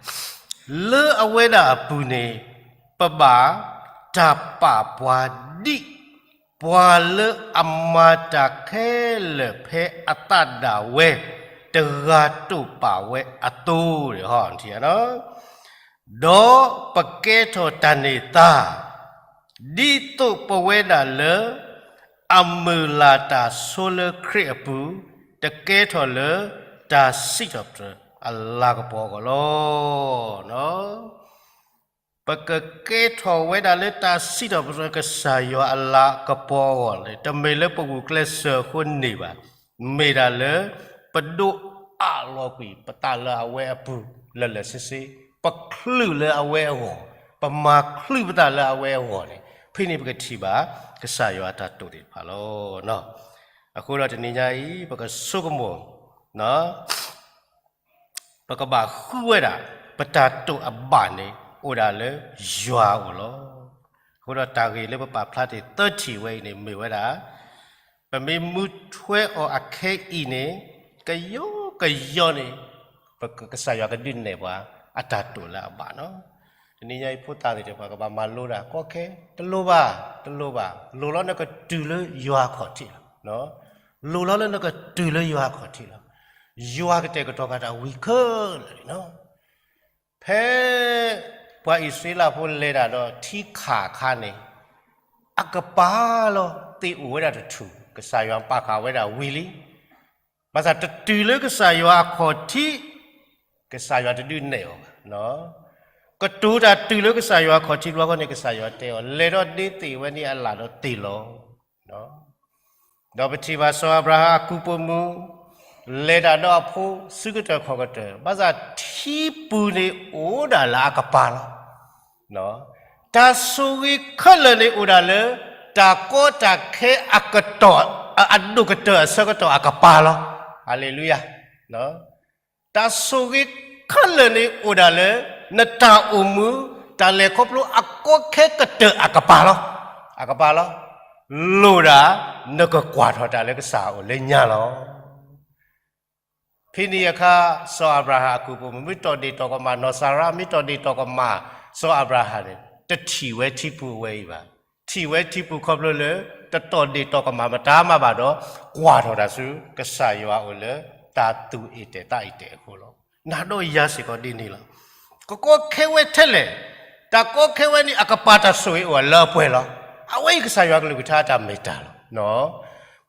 လၢအဝဲဒၣ်အပူၤန့ၣ် ပဘၣ်တၢ်ပာ်ပှၤဒ် ပှၤလၢအမၤတၢ်ခဲလၢာ်ဖဲအသးဒၣ်ဝဲ တဂၤတိာ်ပာ်ဝဲအသိးန့ၣ်ဟီ, ဒီးပကဲထီၣ်တၢ်န့ၢ်သါ ဒ်သိးပဝဲဒၣ်လၢ အမုၢ်လၢ်တၢ်ဆိလၢခရံာ်အပူၤ, တကဲထီၣ်လၢတၢ်စံးထီၣ်ပတြၢၤအလၤကပီၤအဂီၢ်လီၤ. ပကကဲထီၣ်ဝဲဒၣ်လၢတၢ်စံးထီၣ်ပတြၢၤကစၢ်ယွၤအလၤကပီၤအဂီၢ်န့ၣ် တမ့ၢ်လၢပဂုာ်ကျဲးစၢးအဃိန့ၣ်ဘၣ်. မ့ၢ်ဒၣ်လၢပဒိးအးလီၤကွံာ်ပသးလၢအဝဲအပူၤလၢာ်လၢာ်ဆ့ဆ့, ပချုးလၢအဝဲအဂီၢ်, ပမၤချုးပသးလၢအဝဲအဂီၢ်န့ၣ်, ဖဲန့ၣ်ပကထံၣ်ဘၣ်ကစၢ်ယွၤအတၢ်တိာ်သ့ၣ်တဖၣ်လီၤ. အဃိဒီးတနံၤညါအံၤ ပကဆိကမိၣ် ပကဘၣ်ဃုဝဲဒၣ် ပတၢ်တိာ်အဘၣ်န့ၣ် အိၣ်ဒၣ်လၢယွၤအအိၣ်လီၤ. အဃိဒီးတၢ်ဂ့ၢ်လၢပပာ်ဖျါတ့ၢ်သၢထံၣ်ဝဲအံၤန့ၣ် မ့ၢ်ဝဲဒၣ် ပမ့ၢ်မူထွဲအီၤအခဲအံၤန့ၣ် ကယီကယီန့ၣ် ပကစၢ်ယွၤကဒုးနဲၣ်ပှၤ အတၢ်တိာ်လၢအဘၣ်နီၤ. တနံၤညါအံၤဖိသၣ်သ့ၣ်တဖၣ်ကဘၣ်မၤလိတၢ်ကီခဲ, တလိၣ်ဘၣ်, တလိၣ်ဘၣ်, လိၣ်လီၤနကတုၤလၢယွၤအခီၣ်ထံးလီၤ. လိၣ်လီၤလၢနကတုၤလၢယွၤအခီၣ်ထံးလီၤ. ယွၤကတဲာ်ကတီၤဃာ်တၢ်ဝံၤခဲလၢာ်လံနီၤ. ဖဲ ပှၤအံၣ်စရ့လးဖိလဲၤတၢ်ဒီးထံခးအခါန့ၣ် အကပၤလီၤ, သ့ၣ်အိၣ်ဝဲဒၣ်တထူၣ်, ကစၢ်ယွၤပာ်ဃာ်ဝဲဒၣ်ဝံၤလံ. ဘၣ်ဆၣ်တတုၤလၢကစၢ်ယွၤအခီၣ်ထံး, ကစၢ်ယွၤတဒုးနဲၣ်အီၤဘၣ်. ကတိၤတၢ်တုၤလၢကစၢ်ယွၤအခီၣ်ထံးတဘျီဃီန့ၣ် ကစၢ်ယွၤတဲအီၤ, လဲၤဒီးဒ့သ့ၣ်ဝဲန့ၣ်အလၣ်ဒီးသ့ၣ်လီၤ. ဒီးပထံၣ်ဘၣ်စီၤအၤဘြၤဟၣ်အကုၢ်ပိာ်မုၣ် လဲၤတၢ်ဒီးအဖိဆူကတၢၢ်ခီၣ်ကတၢၢ်, ဘၣ်ဆၣ်ထံပူၤန့ၣ်အိၣ်ဒၣ်လၢအကပၤလီၤ. တၢ်ဆိၣ်ဂ့ၤခဲလၢာ်န့ၣ်အိၣ်ဒၣ်လၢ တၢ်ကီတၢ်ခဲအကတီၢ်, အဒိၣ်ကတၢၢ်အဆၢကတီၢ်အကပၤလီၤ. ဟါလ့လူယၤ. တၢ်ဆိၣ်ဂ့ၤခဲလၢာ်န့ၣ်အိၣ်ဒၣ်လၢ နတၢ်အိၣ်မူ တၢ်လဲၤခီဖျိအကီခဲကတၢၢ်အကပၤလီၤ. အကပၤလီၤ. လိၣ်ဒၣ် နကကွၢ်ထီၣ်တၢ်လၢကစၢ်အအိၣ်လၢညါလီၤ. ဖဲန့ၣ်အခါ စီၤအၤဘြၤဟၣ်အကုၢ်ပိာ်မုၣ် မ့ၢ်တီၢ်ဒ့ၣ်တီၢ်ကမၣ်, နီၢ်စၤရါ မ့ၢ်တီၢ်ဒ့ၣ်တီၢ်ကမၣ် စီၤအၤဘြၤဟၣ်န့ၣ် တထံၣ်ဝဲထံပူၤအဝဲအံၤဘၣ်. ထံၣ်ဝဲထံပူၤခီဖျိလၢ တတီၢ်ဒ့ၣ်တီၢ်ကမၣ်မတၤမးဘၣ်ဒီး ကွၢ်ထီၣ်တၢ်ဆူ ကစၢ်ယွၤအအိၣ်လၢ တၢ်သူၣ်အ့ၣ်တဲာ်သးအ့ၣ်တဲာ်အဃိလီၤ. နၤဒီးယၤစ့ၢ်ကီးဒ်န့ၣ်လီၤ. ကကီခဲဝဲထဲလဲၣ်, တၢ်ကီခဲဝဲန့ၣ် အကပၤတၢ်ဆိၣ်ဂ့ၤအိၣ်လၢအပှဲၤလီၤ. အဝဲအံၤကစၢ်ယွၤကလုၢ်ကထါအတၢ်မ့ၢ်တၢ်လီၤ.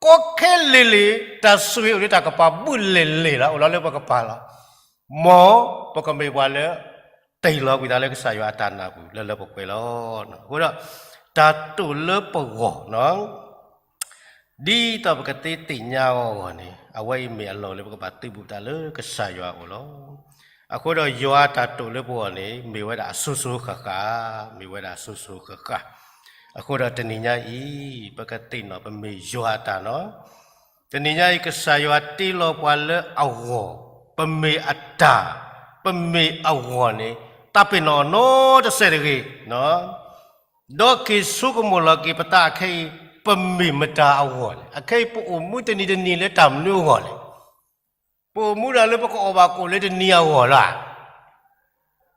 ကီခဲလ့ၢ်လ့ၢ် တၢ်ဆိၣ်ဂ့ၤအိၣ်လၢတၢ်ကပၤ ဘုၣ်လဲၣ်လဲၣ်လီၤ, အိၣ်လီၤလၢပကပၤလီၤ. မ်ပကမ့ၢ်ပှၤလၢ တ့ၢ်လီၤကွံာ်သးလၢကစၢ်ယွၤအတၢ်နၢ်ပူၤ လၢလၢပှဲၤပှဲၤလီၤ. အဃိဒီး တၢ်တိာ်လၢပဂီၢ် ဒ်သိးပကသ့သ့ၣ်ညါအဂီၢ်န့ၣ် အဝဲအံၤမ့ၢ်အလီၢ်လၢပကဘၣ်သုးဘူးသးလၢကစၢ်ယွၤအအိၣ်လီၤ. အဃိဒီးယွၤအတၢ်တိာ်လၢပဂီၢ်န့ၣ် မ့ၢ်ဝဲဒၣ်အစိၤစိၤဃၣ်ဃၣ်, မ့ၢ်ဝဲဒၣ်အစိၤစိၤဃၣ်ဃၣ်. အဃိဒီးတနံၤညါအံၤ ပကသ့ၣ်နီၣ်ပမ့ၢ်ယွၤအတၢ်နီၤ. တနံၤညါအံၤ ကစၢ်ယွၤတ့လီၤပှၤလၢအဂီၢ်, ပမ့ၢ်အတၢ်, ပမ့ၢ်အဂီၢ်န့ၣ် တၢ်ပ့ၤနီၣ်နီတစဲးတဂ့ၤ. ဒီးက့ၤဆိကမိၣ်လီၤက့ၤပသးအခဲအံၤ ပမ့ၢ်မတၤအဂီၢ်လဲၣ်. အခဲအံၤ ပအိၣ်မူတနံၤတနံၤလၢတၢ်မနုၤအဂီၢ်လဲၣ်. ပအိၣ်မူဒၣ်လၢပကအီၣ်ဘၣ်ကအိၣ်လၢတနံၤအဂီၢ်လီၤ.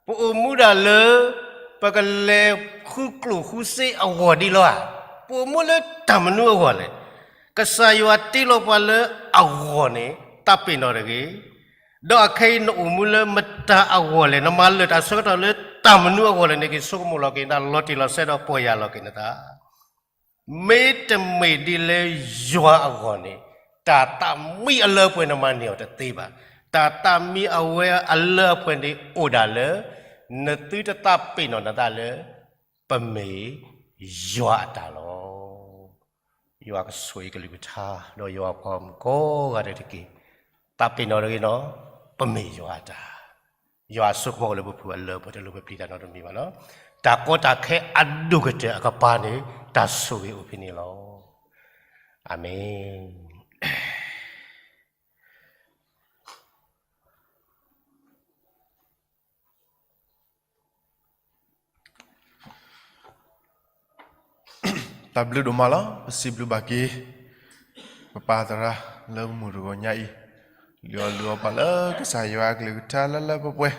ပအိၣ်မူဒၣ်လၢ ပကလဲၤဃုကျိၣ်ဃုစ့အဂီၢ်ဒ်လီၤဧါ. ပအိၣ်မူလၢတၢ်မနုၤအဂီၢ်လဲၣ်. ကစၢ်ယွၤတ့လီၤပှၤလၢအဂီၢ်န့ၣ် တၢ်ပ့ၤနီၣ်တဂ့ၤ, ဒီးအခဲအံၤနအိၣ်မူလၢမတၤအဂီၢ်လဲၣ်, နမၤလၢာ်တၢ်ဆၢကတီၢ်လၢတၢ်မနုၤအဂီၢ်လဲၣ်န့ၣ် က့ၤဆိကမိၣ်လီၤက့ၤနသး လီၤတံၢ်လီၤဆဲးဒီးပီၢ်ယၢ်လီၤက့ၤနသး မ့တမ့ၢ်ဒ်လဲၣ်ယွၤအဂီၢ်န့ၣ်, တၢ်သးမံအလၢအပှဲၤနမၤန့ၢ်အီၤတသ့ဘၣ်. တၢ်သးမံအဝဲအလၢအပှဲၤန့ၣ်အိၣ်ဒၣ်လၢ နသုတသးပ့ၤနီၣ်နသးလၢ ပမ့ၢ်ယွၤအတၢ်လီၤ. ယွၤကဆိၣ်ဂ့ၤကလုၢ်ကထါ ဒီးယွၤအပှၤဂီၢ်မုၢ်ကိးဂၤဒဲးတက့ၢ်. သးပ့ၤနီၣ်တဂ့ၤနီၤ, ပမ့ၢ်ယွၤအတၢ် ယွၤအစိကမီၤအိၣ်လၢပပူၤအလၢပှဲၤတလိၣ်ပပျံၤတၢ်နီတမံၤဘၣ်လီၤ. တၢ်ကီတၢ်ခဲအဒိၣ်ကတၢၢ်အကပၤန့ၣ် တၢ်ဆိၣ်ဂ့ၤအိၣ်ဖဲန့ၣ်လီၤ. အၤမ့ၣ်. တၢ်ဘျုးဒိၣ်မးလီၤ. ပစံးဘျုးဘၣ်က့ၤ ပပၢ်သရၣ်လၢမုၢ်တဂီၤညါအံၤ, လုၢ်အီၣ်လုၢ်အီပှၤလၢကစၢ်ယွၤအကလုၢ်ကထါလၢလၢပှဲၤပှဲၤ,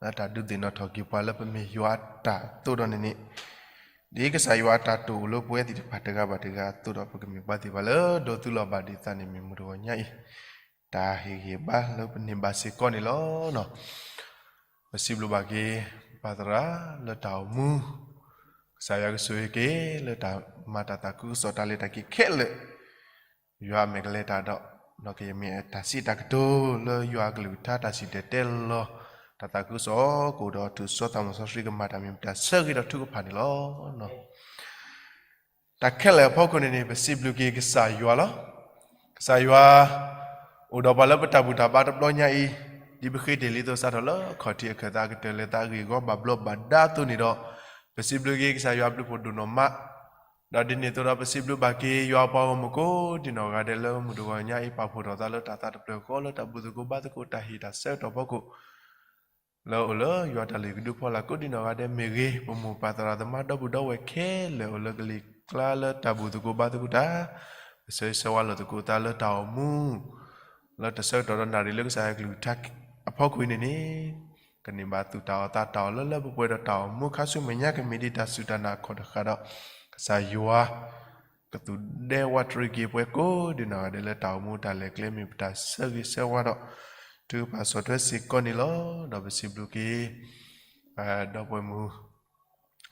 လၢတၢ်ဒုးသ့ၣ်နီၣ်ထီၣ်က့ၤပှၤလၢပမ့ၢ်ယွၤအတၢ်အသိးဒီးန့ၣ်န့ၣ်, ဒ်ကစၢ်ယွၤအတၢ်တိာ်အိၣ်လၢပဝဲသ့ၣ်တဖၣ်တဂၤဘၣ်တဂၤအသိးဒီး ပကမ့ၢ်ပှၤသ့ၣ်တဖၣ်လၢဒိးသူလီၤဘၣ်ဒံးသးန့ၣ် မ့ၢ်မုၢ်တဂီၤညါအံၤ တၢ်ဟ့ၣ်ဂံၢ်ဟ့ၣ်ဘါလၢပန့ၢ်ဘၣ်စ့ၢ်ကီးန့ၣ်လီၤ. ပစံးဘျုးဘၣ်က့ၤ ပၢ်သရၣ်လၢတၢ်အိၣ်မူ, ကစၢ်ယွၤကဆိၣ်ဂ့ၤက့ၤ လၢတၢ်မၤတၢ်သးခုကစီၣ်တၢ်လဲၤတၢ်က့ၤခဲလၢာ်, ယွၤအမဲာ်ကလဲၤတၢ်ဒီး ဒီးကယမ့ၢ်တၢ်စံးတၢ်ကတိၤလၢယွၤအကလုၢ်ကထါ တၢ်စံၣ်တဲၤတဲလီၤ တၢ်သးခုကစီၣ်ကအိၣ်ဒီး ထူၣ်စီသးမုၢ်စီဆှံကမၤတၢ် မ့ၢ်ပတၢ်ဆၢဂ့ၤဒီးထုကဖၣ်န့ၣ်လီၤ. တၢ်ခဲလၢာ်အဖီခိၣ်န့ၣ်န့ၣ် ပစံးဘျုးက့ၤကစၢ်ယွၤလီၤ. ကစၢ်ယွၤ အိၣ်ဒီးပှၤလၢပတၢ်ဘူၣ်တၢ်ဘါတဘျီညါအံၤ, ဒ်ပဃ့တ့ၢ်လံအသိး စးထီၣ်လၢအခီၣ်ထံးအခၢၣ်သး ကတၢၢ်လၢသးအဂ့ၢ်အဂီၢ်ဘၣ်ဘျီးဘၣ်ဒါအသိးန့ၣ်ဒီး, ပစံးဘျုးက့ၤကစၢ်ယွၤအဘျုးဖှိၣ်ဒိၣ်နီၢ်မး, ဒီးဒ်န့ၣ်အသိးဒီး ပစံးဘျုးဘၣ်က့ၤယွၤအပှၤဂီၢ်မုၢ်ကိးဒံးနီၢ်ဂၤဒဲးလၢမုၢ်တဂီၤညါအံၤ ပာ်ဖှိၣ်ထီၣ်သးလၢတၢ်သးတဖျၢၣ်ဃီလၢတၢ်ဘူၣ်သကိးဘါသကိးတၢ်ဟ့ၣ်တၢ်ဆၢကတီၢ်ဖီခိၣ် လၢအအိၣ်လၢယွၤတၢ်လုၢ်ဟံၣ်ကဒုအဖီလာ်ကိးဒံးနီၢ်ဂၤဒဲးမ့ၢ်ဂ့ၤ, ပမိၢ်ပၢ်သရၣ်သမါဒီပုၢ်ဒီဝဲၢ်ခဲလၢာ်အိၣ်လၢကလံၤကျါလၢတၢ်ဘူၣ်သကိးဘါသကိးတၢ်, ပဆၢဂ့ၤဆၢဝါလိာ်သကိးသးလၢတၢ်အိၣ်မူ, လၢတၢ်ဆၢကတီၢ်ဒီးနၣ်ရံၣ်လၢကစၢ်ယွၤကလုၢ်ကထါအဖီခိၣ်အံၤန့ၣ်န့ၣ်, ကန့ၢ်ဘၣ်သူၣ်တၢ်အီၣ်သးတၢ်အီၣ်လၢလၢပှဲၤပှဲၤဒီးတၢ်အိၣ်မူခါဆူမဲာ်ညါကမ့ၢ်ဒ်တၢ်စူၢ်တၢ်နာ်အခီၣ်တဃာ်ဒီး, ကစၢ်ယွၤ ကသူၣ်ဒဲဝးတရံးက့ၤပှၤကိးဒံးနီၢ်ဂၤဒဲးလၢတၢ်အိၣ်မူတၢ်လဲၤကျဲမ့ၢ်ပတၢ်ဆၢဂ့ၤဆၢဝါဒီး ထုကဖၣ်ဆီၣ်ထွဲစ့ၢ်ကီးန့ၣ်လီၤ. ဒီးပစံးဘျုးက့ၤ ဒီပုၢ်ဝဲၢ်မုၣ်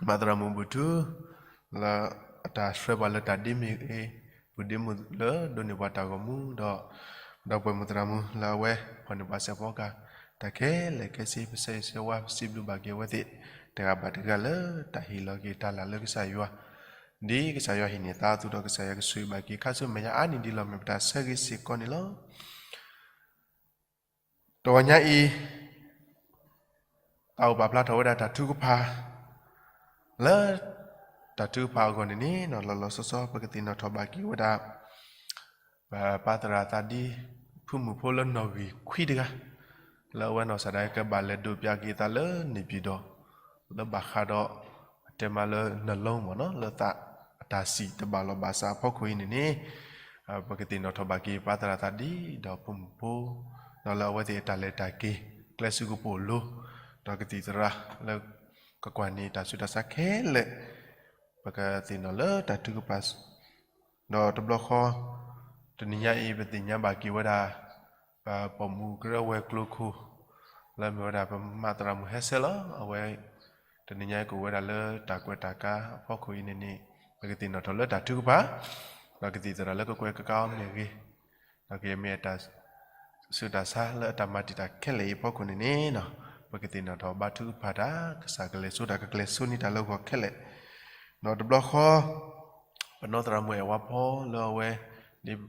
မၤသရၣ်မုၣ်ဘူၣ်ထူ လၢအတၢ်ဆှၢပှၤလၢတၢ်ဒ့မ့ၢ်ဂ့ၤ, ပုၢ်ဒ့မုၣ်လၢဒိးန့ၢ်ပှၤတၢ်ဂီၤမူဒီး ဒီပုၢ်ဝဲၢ်မုၣ်သရၣ်မုၣ်လၢအဝဲ ဖီၣ်န့ၢ်ပှၤစဲးဖီကဟၣ် တၢ်ခဲလၢာ်ခဲဆ့ ပဆၢဂ့ၤဆၢဝါ ပစံးဘျုးဘၣ်က့ၤအဝဲသ့ၣ် တဂၤဘၣ်တဂၤလၢတၢ်ဟ့ၣ်လီၤက့ၤတၢ်လၢ်လၢကစၢ်ယွၤ, ဒ်ကစၢ်ယွၤဟ့ၣ်န့ၢ်သးအသိးဒီး ကစၢ်ယွၤကဆိၣ်ဂ့ၤဘၣ်က့ၤခါဆူမဲာ်ညါအါန့ၢ်ဒံးလီၤ မ့ၢ်ပတၢ်ဆၢဂ့ၤစ့ၢ်ကီးန့ၣ်လီၤ. တဂီၤညါအံၤ သးအိၣ်ပာ်ဖျါထီၣ်ဝဲဒၣ်တၢ်ထုကဖၣ် လၢ တၢ်ထုကဖၣ်အဂီၢ်န့ၣ်န့ၣ် လီၤလီၤဆီဆီ ပကသ့ၣ်နီၣ်ထီၣ်ဘၣ်က့ၤဝဲဒၣ် ပပၢ်သရၣ်သးဒံ ဖုမုၣ်ဖိလၢနီၣ်ဂံၢ်ခွံတဂၤ လၢအဝဲနီၢ်ကစၢ်ဒၣ်ကဘၣ်လဲၤဒိးပၠးက့ၤသးလၢန့ၣ်ပၠံၣ်ဒီး လၢဘၣ်ဃးဒီး အတဲမးလၢ နလုံး မ့ၢ်နီၤ လၢသးအတၢ်စံၣ်တဘၣ်လီၢ်ဘၣ်စးအဖီခိၣ်အံၤန့ၣ်န့ၣ် ပကသ့ၣ်နီၣ်ထီၣ်ဘၣ်က့ၤ ပၢ်သရၣ်သးဒံ ဒီးဖုမုၣ်ဖိ ဒီးလၢအဝဲသ့ၣ်အတၢ်လဲၤတၢ်က့ၤ ကျဲစူကပိာ်လိၤ ဒီးကသံၣ်သရၣ်လၢ ကကွၢ်န့ၢ်တၢ်ဆူးတၢ်ဆါခဲလၢာ် ပကသ့ၣ်နီၣ်လၢတၢ်ထုကဖၣ် ဒီးတဘျီဃီ တနံၤညါအံၤ ပသ့ၣ်ညါဘၣ်က့ၤဝဲဒၣ် ပပိာ်မုၣ်ကရၢဝဲၤကျိၤခိၣ် လၢမ့ၢ်ဝဲဒၣ်ပမၤသရၣ်မုၣ်ဟဲဆဲလီၤ အဝဲ တနံၤညါအံၤကအိၣ်ဝဲဒၣ်လၢတၢ်ကွဲးတၢ်ကါအဖီခိၣ်အံၤန့ၣ်န့ၣ် ပကသ့ၣ်နီၣ်ထီၣ်လၢတၢ်ထုကဖၣ် ဒီးကသံၣ်သရၣ်လၢကကွဲးကါအီၤမ့ၢ်ဂ့ၤ ဒီးကမ့ၢ်အတၢ် ဆူးတၢ်ဆါလၢအတၢ်မၤတံာ်တာ်ခဲလၢာ်အံၤအဖီခိၣ်န့ၣ်န့ၣ် ပကသ့ၣ်နီၣ်ထီၣ်ဘါထုကဖၣ်တၢ် ကစၢ်ကလဲၤစိတၢ်ကကျဲၤစိန့ၢ်တၢ်လၢဂီၤခဲလၢာ် ဒီးတဘျီဃီ ပနီၢ်သရၣ်မုၣ်အဲၣ်ဝါဖီလၢအဝဲ ဒ်